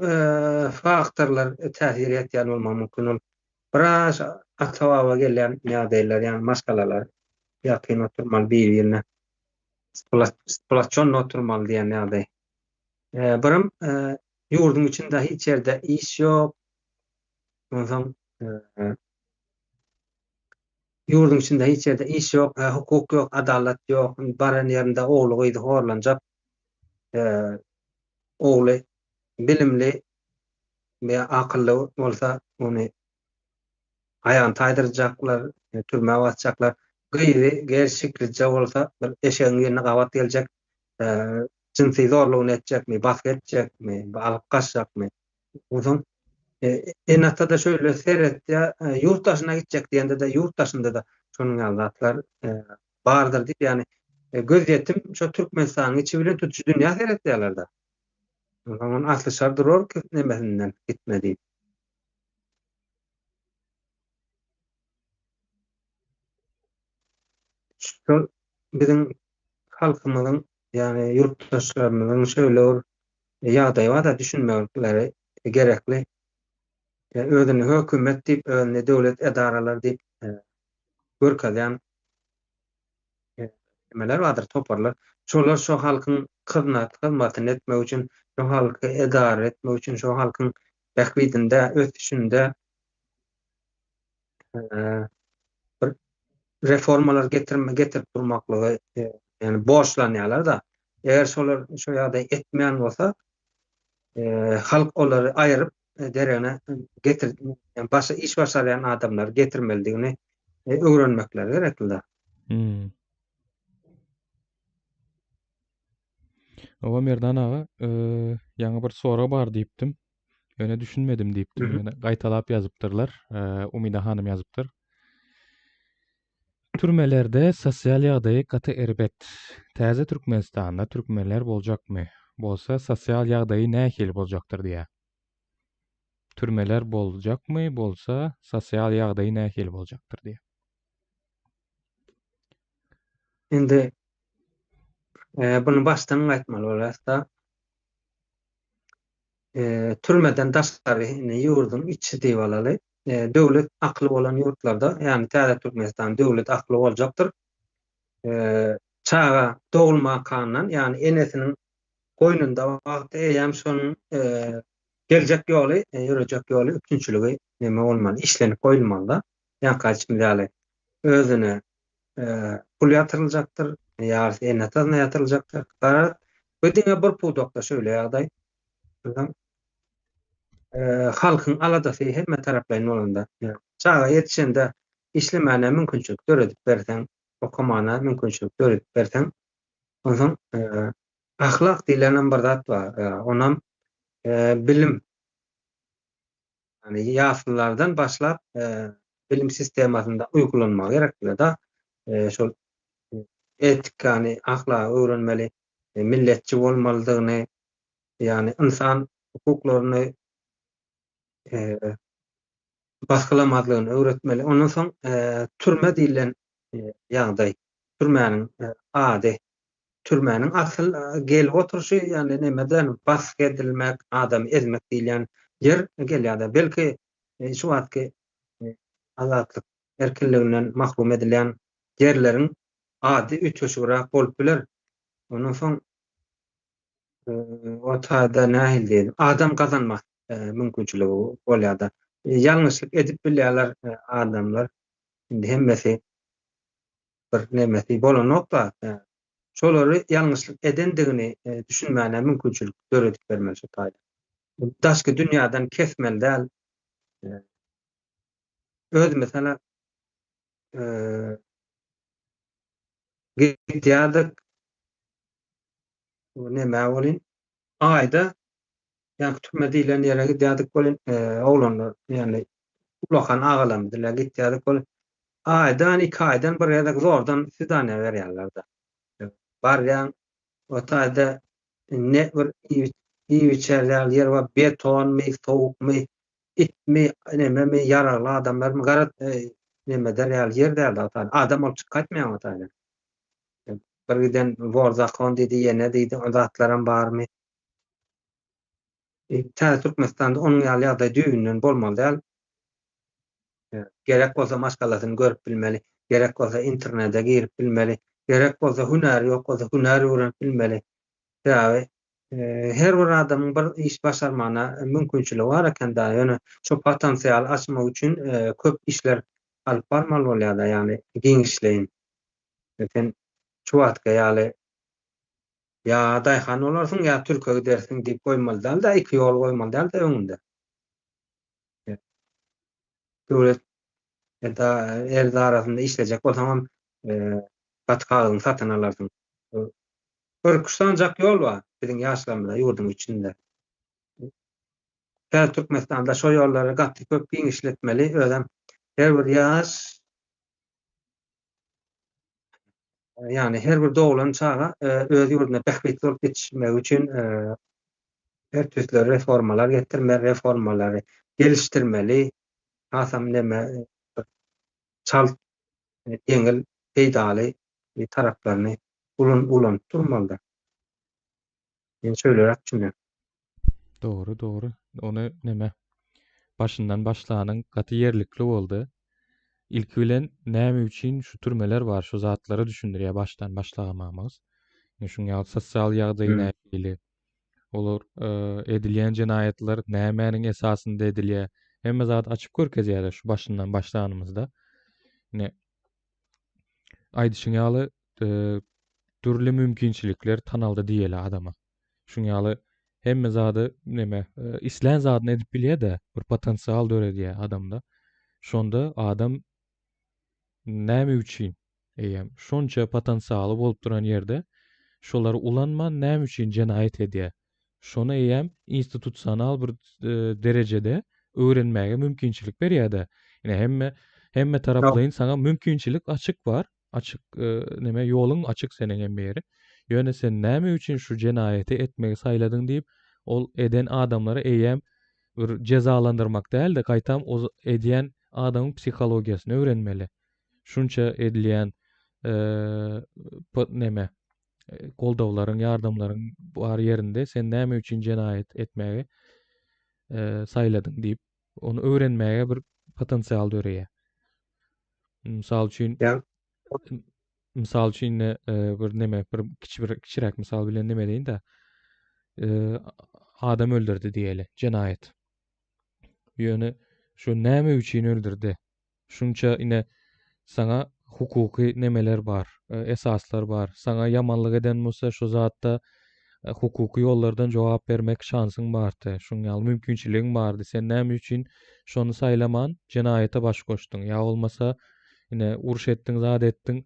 faktorlar täsir etýän bolmagy mümkin. Ol biraz ata-baba gelýän ýagdaýlar, ýagny maşgalalar ýakyn oturmaly bir-birine, splotçonno oturmaly diýen ýagdaý. Birem ýurduň içinde hiç ýerde iş ýok. Onsoň ýurduň içinde hiç ýerde iş ýok, hukuk ýok, adalat ýok. Baran ýerinde ogly gyzy horlanjak. Ogly bilimli we akylly bolsa ony aýagyny taýdyrjaklar, türmä basjaklar. Gyzy gelşiklije bolsa bir eşegiň birine gabat geljek, jynsy zorlugyny etjekmi, basgy etjekmi, alyp gaçjakmy? Onsoň ene-ata-da şöyle seretýär, ýurt daşyna gitjek diýende-de ýurt daşynda-da şonuň ýaly zatlar bardyr diýip, ýagny gözýetim şo Türkmenistanyň içi bilen tutuş dünýä seretýärler-de. Onsoň ony aslyşar durar nemesinden gitme diýip. Şol biziň halkymyzyň, ýagny ýurtdaşlarymyzyň şeýle bir ýagdaýy bar-da, düşünmekleri gerekli. Özüni hökümet diýip, özüni döwlet edaralary diýip görkezýän nimeler bardyr, toparlar. Şolar şo halkyň hyzmatyny etmek üçin, şo halky edara etmek üçin, şo halkyň bähbidinde, ösüşinde bir reformalar getirme getirip durmaklygy ýagny borçlanýarlar-da. Eger şolar şo ýagdaý etmeýän bolsa, halk olary aýryp deregine getir başa iş başarýan adamlary getirmelidigini öwrenmekleri gerekli-de. Hmm. Owa Merdan aga, ýaňy bir sorag bar diýipdim. Ýöne düşünmedim diýipdim. Ýöne gaýtalap ýazypdyrlar. Umyda hanym ýazypdyr. Türmelerde sosial ýagdaýy gaty erbet. Täze Türkmenistanda türkmenler boljakmy? Bolsa sosial ýagdaýy nähili boljakdyr diýýär. Türmeler boljakmy? Bolsa sosial ýagdaýy nähili boljakdyr diýýär. Indi buny başdan gaýtmaly bolýar-da. Türmeden daşgary indi ýurduň içi diýip alaly. Döwlet akly bolan ýurtlarda, ýagny täze Türkmenistan döwlet akly boljakdyr. Çaga dogulmakandan, ýagny enesiniň goýnunda wagty eýýäm şonuň geljek ýoly, ýörejek ýoly, üpjünçiligi neme bolmaly, işlenip goýulmaly-da. Ýaňky aýdyşymyz ýaly, özüne pul ýatyryljakdyr, ýarysy ene-atasyna ýatyryljakdyr. Garaz, bu diňe bir pudakda şeýle ýagdaý. Halkyň aladasy hemme taraplaýyn bolanda, çaga ýetişende işlemäne mümkinçilik döredip berseň, okamana mümkinçilik döredip berseň, onsoň ahlak diýlenem bir zat bar, onam bilim. Ýagny ýaslylardan başlap bilim sistemasynda uýgulanmagy gerekli-de, şol etikany, ahlagy öwrenmeli, milletçi bolmalydygyny, ýagny ynsan hukuklaryny basgylamazlygyny öwretmeli. Ondan soň türme diýlen ýagdaý, türmäniň ady, türmäniň asyl gelip oturyşy, ýagny nemeden basgy edilmek, adamy ezmek diýilýän ýer gelýär-de. Belki şu wagtky azatlyk erkinliginden mahrum edilýän ýerleriň ady üýtgeşigräk bolup biler. Ondan soň o taýda nähili diýelim, adam gazanmak mümkinçiligi bolýar-da. Ýalňyşlyk edip bilýärler adamlar. Indi hemmesi bir nemesi bolanok-da. Şolary ýalňyşlyk edendigini düşünmäne mümkinçilik döredip bermeli şu taýda. Daşky dünýäden kesmeli däl. Öz meselem gidýärdik Näme welin, aýda ýaňky türme diýlen ýere gidýärdik welin, oglanlar, ýagny ullakan agalarymyz bilen gitýärdik welin, aýdan, iki aýdan bir gezek zordan swidaniýa berýärler-de. Barýaň, O taýda ne bir iýip-içer ýaly ýer bar, betonmy, sowukmy, itmi, nememi, ýaragly adamlarmy, garaz, neme eder ýaly ýer däldi o taýda. Adam bolup çykyp gaýtmaýaň o taýdan. Bir giden wor zakon diýdi, ýene diýdi, o zatlaram barmy? Täze Türkmenistanda onuň ýaly ýagdaý düýbünden bolmaly däl. Gerek bolsa maşgalasyny görüp bilmeli, gerek bolsa internete girip bilmeli, gerek bolsa hünäri ýok bolsa hünär öwrenip bilmeli. Sebäbi her bir adamyň bir iş başarmagyna mümkinçiligi bar eken-dä, ýöne şo potensialy açmak üçin köp işler alyp barmaly bolýar-da, ýagny giňişleýin. Sen şu wagtky ýaly Ýa daýhan bolarsyň, ýa türke gidersiň diýip goýmaly däl-de, iki ýol goýmaly däl-de öňünde. Döwlet edarasynda işlejek bolsaňam, gaty kagyzyňy satyn alarsyň. Bir sanjak ýol bar biziň ýaşlarymyza ýurduň içinde. Täze Türkmenistanda şo ýollary gaty köp giňişletmeli, özem her bir ýaş Ýagny her bir doglan çaga öz ýurdunda bähbitli bolup ýetişmegi üçin her tüýsli reformalar getirmeli, reformalary gelişdirmeli, hasam neme çalt, ýeňil, peýdaly taraplaryny ulanyp durmalydyr. Men şöýleräk düşünýän. Dogry, dogry. Ony neme başyndan başlanyň gaty ýerlikli boldy. Ilki bilen näme üçin şu türmeler bar, şu zatlary düşündirýär başdan başlagamamyz. Ine şuň ýaly sosial ýagdaýy nähili? Olar edilýän jenaýatlar nämäniň esasynda edilýär? Hemme zady açyp görkezýärler şu başyndan başlanymyzda. Ine aýdyşyň ýaly dürli mümkinçilikler tanaldy diýeli adama. Şuň ýaly hemme zady neme islän zadyny edip bilýär-de, bir potensial döredýär adamda. Şonda adam näme üçin eýýäm şonça potensialy bolup duran ýerde şolary ulanman näme üçin jenaýat edýär? Şony eýýäm institusional bir derejede öwrenmäge mümkinçilik berýär-de. Ine hemme hemme taraplaýyn saňa mümkinçilik açyk bar. Açyk neme ýoluň açyk seniň hemme ýeri. Ýöne sen näme üçin şu jenaýaty etmegi saýladyň diýip, ol eden adamlary eýýäm bir jezalandyrmak däl-de, gaýtam o edýän adamyň psihologiýasyny öwrenmeli. Şunça edilýän neme goldawlaryň, ýardamlaryň bar ýerinde sen näme üçin jenaýat etmegi saýladyň diýip, ony öwrenmäge bir potensial döreýär. Mysal üçin, mysal üçin ine bir neme, bir kiçi bir kiçiräk mysal bilen neme deýin-de. Adam öldürdi diýeli, jenaýat. Ýöne şu näme üçin öldürdi? Şunça ine saňa hukuky nemeler bar, esaslar bar. Saňa ýamanlyk eden bolsa şu zatda hukuky ýollardan jogap bermek şansyň bardy. Şuň ýaly mümkinçiligiň bardy. Sen näme üçin şony saýlaman jenaýata baş goşduň? Ýa bolmasa ine uruş etdiň, zat etdiň.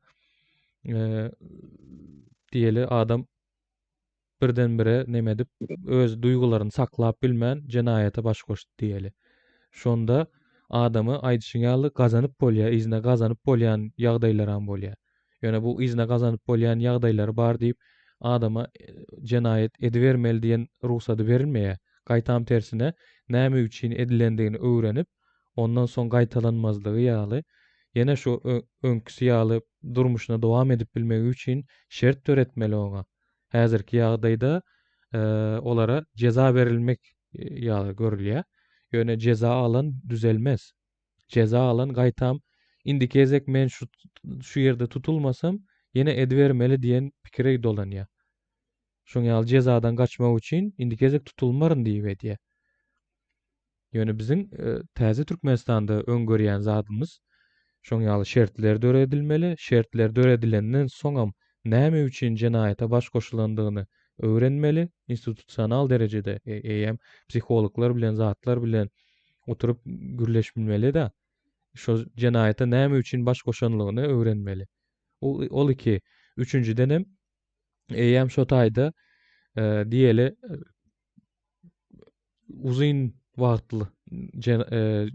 Diýeli adam birden-bire neme edip, öz duýgularyny saklap bilmän jenaýata baş goşdy diýeli. Şonda adamy aýdyşyň ýaly gazanyp bolýar, yzyna gazanyp bolýan ýagdaýlaram bolýar. Ýöne bu yzyna gazanyp bolýan ýagdaýlary bar diýip adama jenaýat edibermeli diýen rugsady berilmeýär. Gaýtam tersine näme üçin edilendigini öwrenip, ondan soň gaýtalanmazlygy ýaly, ýene şu öňküsi ýaly durmuşyna dowam edip bilmegi üçin şert döretmeli oňa. Häzirki ýagdaýda olara jeza berilmek ýaly görülýär. Ýöne jeza alan düzelmez. Jeza alan gaýtam indiki gezek men şu şu ýerde tutulmasam, ýene edibermeli diýen pikire dolanýar. Şoň ýaly jezadan gaçmak üçin indiki gezek tutulmaryn diýip edýär. Ýöne biziň täze Türkmenistanda öň görýän zadymyz şoň ýaly şertler döredilmeli, şertler döredilenden soňam näme üçin jenaýata baş goşulandygyny öwrenmeli, institusional derejede eýýäm psihologlar bilen zatlar bilen oturyp gürleşmeli-de, şo jenaýata näme üçin baş goşanlygyny öwrenmeli. Ol iki. Üçünjidenem eýýäm şo taýda diýeli uzyn wagtly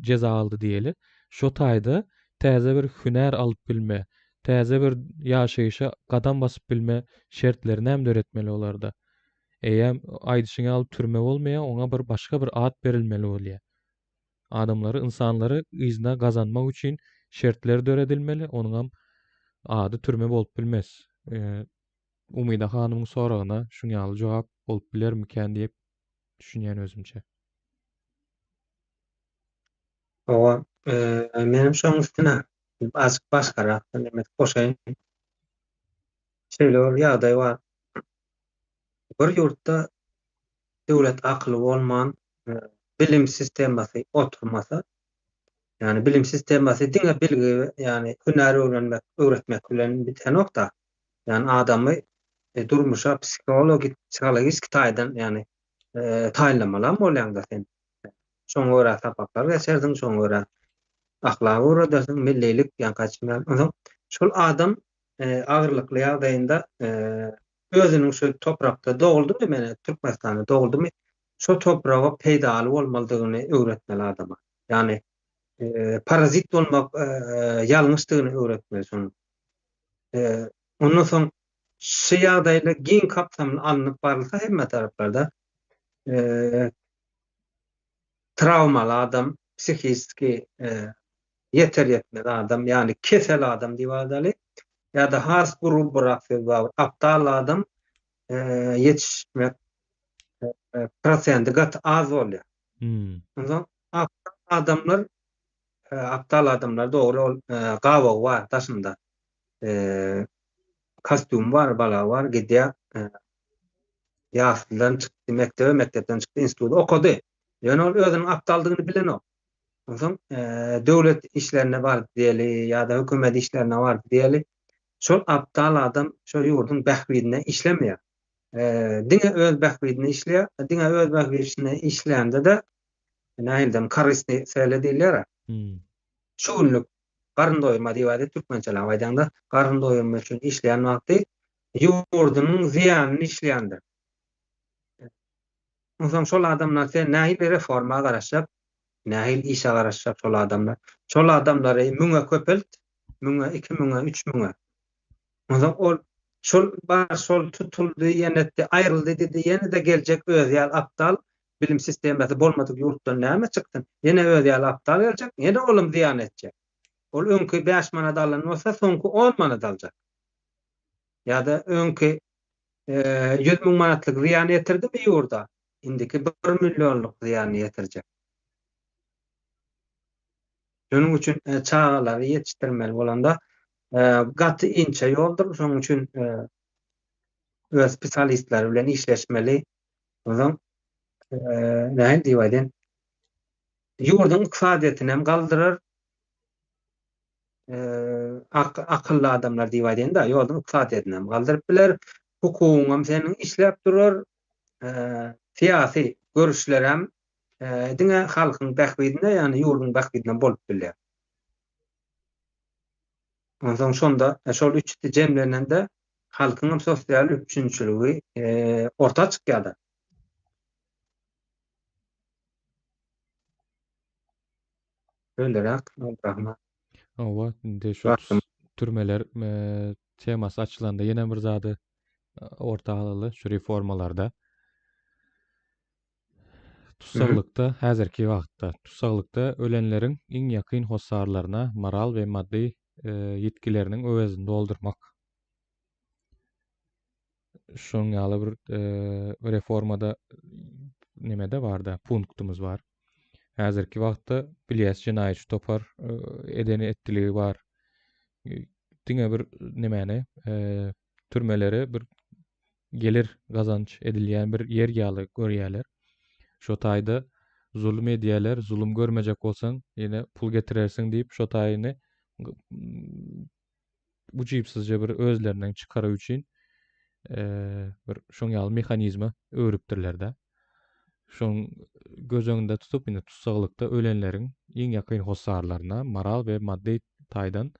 jeza aldy diýeli. Şo taýda täze bir hünär alyp bilme. Täze bir ýaşaýşa gadam basyp bilme şertlerinem döretmeli olarda. Eýýäm aýdyşyň ýaly türme bolmaýar, oňa bir başga bir at berilmeli bolýar. Adamlary, ynsanlary yzyna gazanmak üçin şertler döredilmeli, onuňam ady türme bolup bilmez. Umyda hanymyň soragyna şuň ýaly jogap bolup bilermikän diýip düşünýän özümçe. Hawa, menem şoň üstüne azjyk başgarak neme goşaýyn. Şeýle bir ýagdaý bar. Bir ýurtda döwlet akyly bolman, bilim sistemasy oturmasa, ýagny bilim sistemasy diňe bilgi, ýagny hünär öwrenmek, öwretmek bilen bitenok-da. Ýagny adamy durmuşa psihologik, psihologik taýdan, ýagny taýynlamalam bolýaň-da sen. Şoňa görä sapaklar geçersiň, şoňa görä ahlak öwredersiň, millilik, ýaňky aýtşym ýaly. Onsoň şol adam agyrlykly ýagdaýynda özüniň şu toprakda doguldymy, meni Türkmenistanda doguldymy, şo topraga peýdaly bolmalydygyny öwretmeli adama. Ýagny parazit bolmak ýalňyşdygyny öwretmeli şonuň. Ondan soň şu ýagdaýlar giň kapsamly alnyp barylsa hemme taraplarda trawmaly adam, psihiski ýeter-ýetmez adam, ýagny kesel adam diýip aýdaly, ýa-da has grubyrak söz bar, aptal adam ýetişmek prosendi gaty az bolýar. Onsoň aptal adamlar, aptal adamlar dogry ol gabagy bar daşynda. Kostýumy bar, balagy bar, gidýär. Ýaslydan çykdy mekdebe, mekdepden çykdy instituta okady. Ýöne ol özüniň aptaldygyny bilenok. Onsoň döwlet işlerine bardy diýeli ýa-da hökümet işlerine bardy diýeli. Şol aptal adam şol ýurduň bähbidine işlemeýär. Diňe öz bähbidine işleýär. Diňe öz bähbidine işlände-de nähili korystnyý sele diýilýär. Şu günlük garyn doýurma diýip aýdýar türkmençeläp aýdaňda, garyn doýurma üçin işleýän wagty ýurdunyň zyýanyny işleýändir. Onsoň şol adamlar sen nähili reforma garaşjak, nähili işe garaşjak şol adamlar. Şol adamlary müňe köpelt, müňe, 2000-e, 3000-e. Onsoň ol şol bar şol tutuldy, ýene etdi, aýryldy diýdi, ýene-de geljek özi ýaly aptal bilim sistemasy bolmadyk ýurtdan näme çyksyn? Ýene özi ýaly aptal geljek, ýene olam zyýan etjek. Ol öňki 5 manat alan bolsa, soňky 10 manat aljak. Ýa-da öňki 100 müň manatlyk zyýan ýetirdimi ýurda, indiki 1 millionlyk zyýanyny ýetirjek. Şonuň üçin çagalary ýetişdirmeli bolanda gaty inçe ýoldur. Şonuň üçin öz spesialistleri bilen işleşmeli. Onsoň nähili diýip aýdaýyn, ýurduň ykdysadyýetini hem galdyrar, akylly adamlar diýip aýdaýyn-da, ýurduň ykdysadyýetini hem galdyryp biler, hukugyňam seniň işläp durar, syýasy görüşlerem diňe halkyň bähbidine, ýagny ýurduň bähbidine bolup bilýär. Onsoň şonda şol üçüsi jemlenende halkyňam sosial üpjünçiligi orta çykýar-da. Öleräk, Rahman. Hawa, indi şu türmeler temasy açylanda ýene bir zady orta alaly şu reformalarda. Tussaglykda häzirki wagtda tussaglykda ölenleriň iň ýakyn hossarlaryna moral we maddy ýitgileriniň öwezini doldurmak. Şonuň ýaly bir reformada nemede barda punktymyz bar. Häzirki wagtda bilýäs jenaýatçy topar edeni etdiligi bar. Diňe bir nemäni türmeleri bir gelir gazanç edilýän bir ýer ýaly görýärler. Şo taýda zulum edýärler, zulum görmejek bolsaň ýene pul getirersiň diýip şo taýyny ujypsyzja bir özlerinden çykary üçin bir şoň ýaly mehanizme öwrüpdirler-de. Şoň göz öňünde tutup indi tussaglykda ölenleriň iň ýakyn hossarlaryna moral we maddy taýdan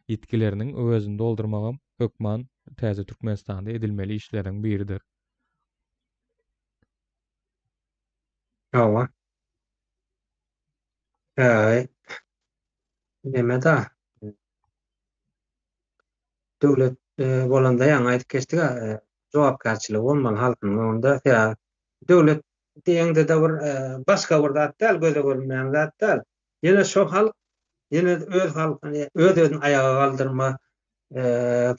ýitgileriniň öwezini doldurmagam hökman täze Türkmenistanda edilmeli işleriň biridir. Hawa. Äý. Neme-da? Döwlet bolanda ýaňy aýdyp geçdik-ä, jogapkärçiligi bolmaly halkynyň öňünde. Sebäbi döwlet diýeňde-de bir başga bir zat däl, göze görünmeýän zat däl. Ýene şo halk, ýene öz halkyny öz-özüni aýaga galdyrma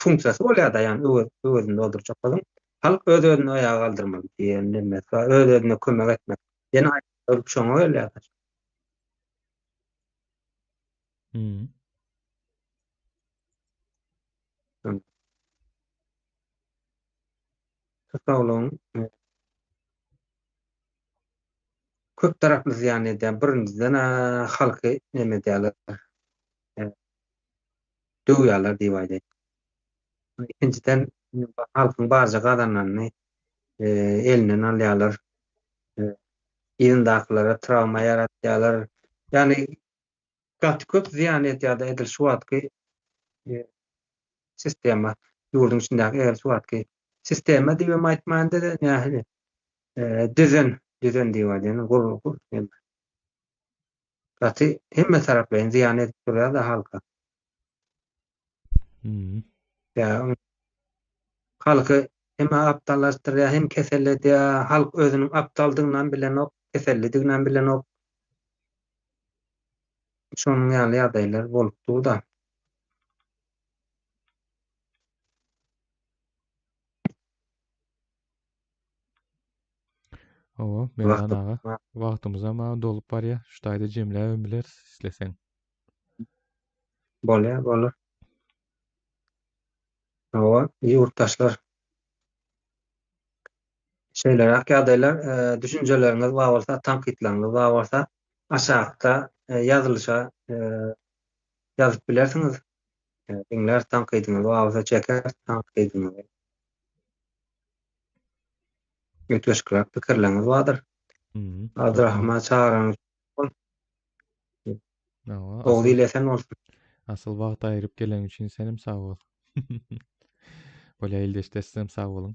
funksiýasy bolýar-da, ýagny öwezini doldurjak bolsaň, halk öz-özüni aýaga galdyrmaly diýen nemesi bar, öz-özüne kömek etmek. Ýene aýdyp şoňa gelýär. Hmm. Tussaglygyň köp taraply zyýan edýär. Birinjiden halky neme edýärler? Döwýärler diýip aýdaýyn. Ikinjiden halkyň barja gazananyny elinden alýarlar. Yzyndakylara trawma ýaratýarlar. Ýagny gaty köp zyýan edýär-de edil şu wagtky sistema, ýurduň içindäki eger şu wagtky sistema diýibem aýtmaýyn-da, nähili düzen, düzen diýip aýdaýyn, gur, gur, gaty hemme taraplaýyn zyýan edip durýar-da halka. Hmm. Ýa halky hem aptallaşdyrýar, hem keselledýär. Halk özüniň aptaldygynam bilenok, kesellidiginem bilenok. Şonuň ýaly ýagdaýlar bolup dur-da. Hawa, Merdan aga, wagtymyzam dolup barýar. Şu taýda jemläbem bileris isleseň. Bolýar, bolar. Hawa, ýurtdaşlar. Şeýleräk ýagdaýlar, düşünjeleriňiz bar bolsa, tankytlaryňyz bar bolsa, aşakda ýazylyşa ýazyp bilersiňiz. Diňläris, tankydyňyz bar bolsa çekeris tankydyňyzy. Üýtgeşikräk pikirleriňiz bardyr. Abdyrahman çagyranyň üçin Oguz il esen bolsun. Asyl wagt aýyryp geleniň üçin senem sag bol. Bolýa ildeşler sizem sag boluň.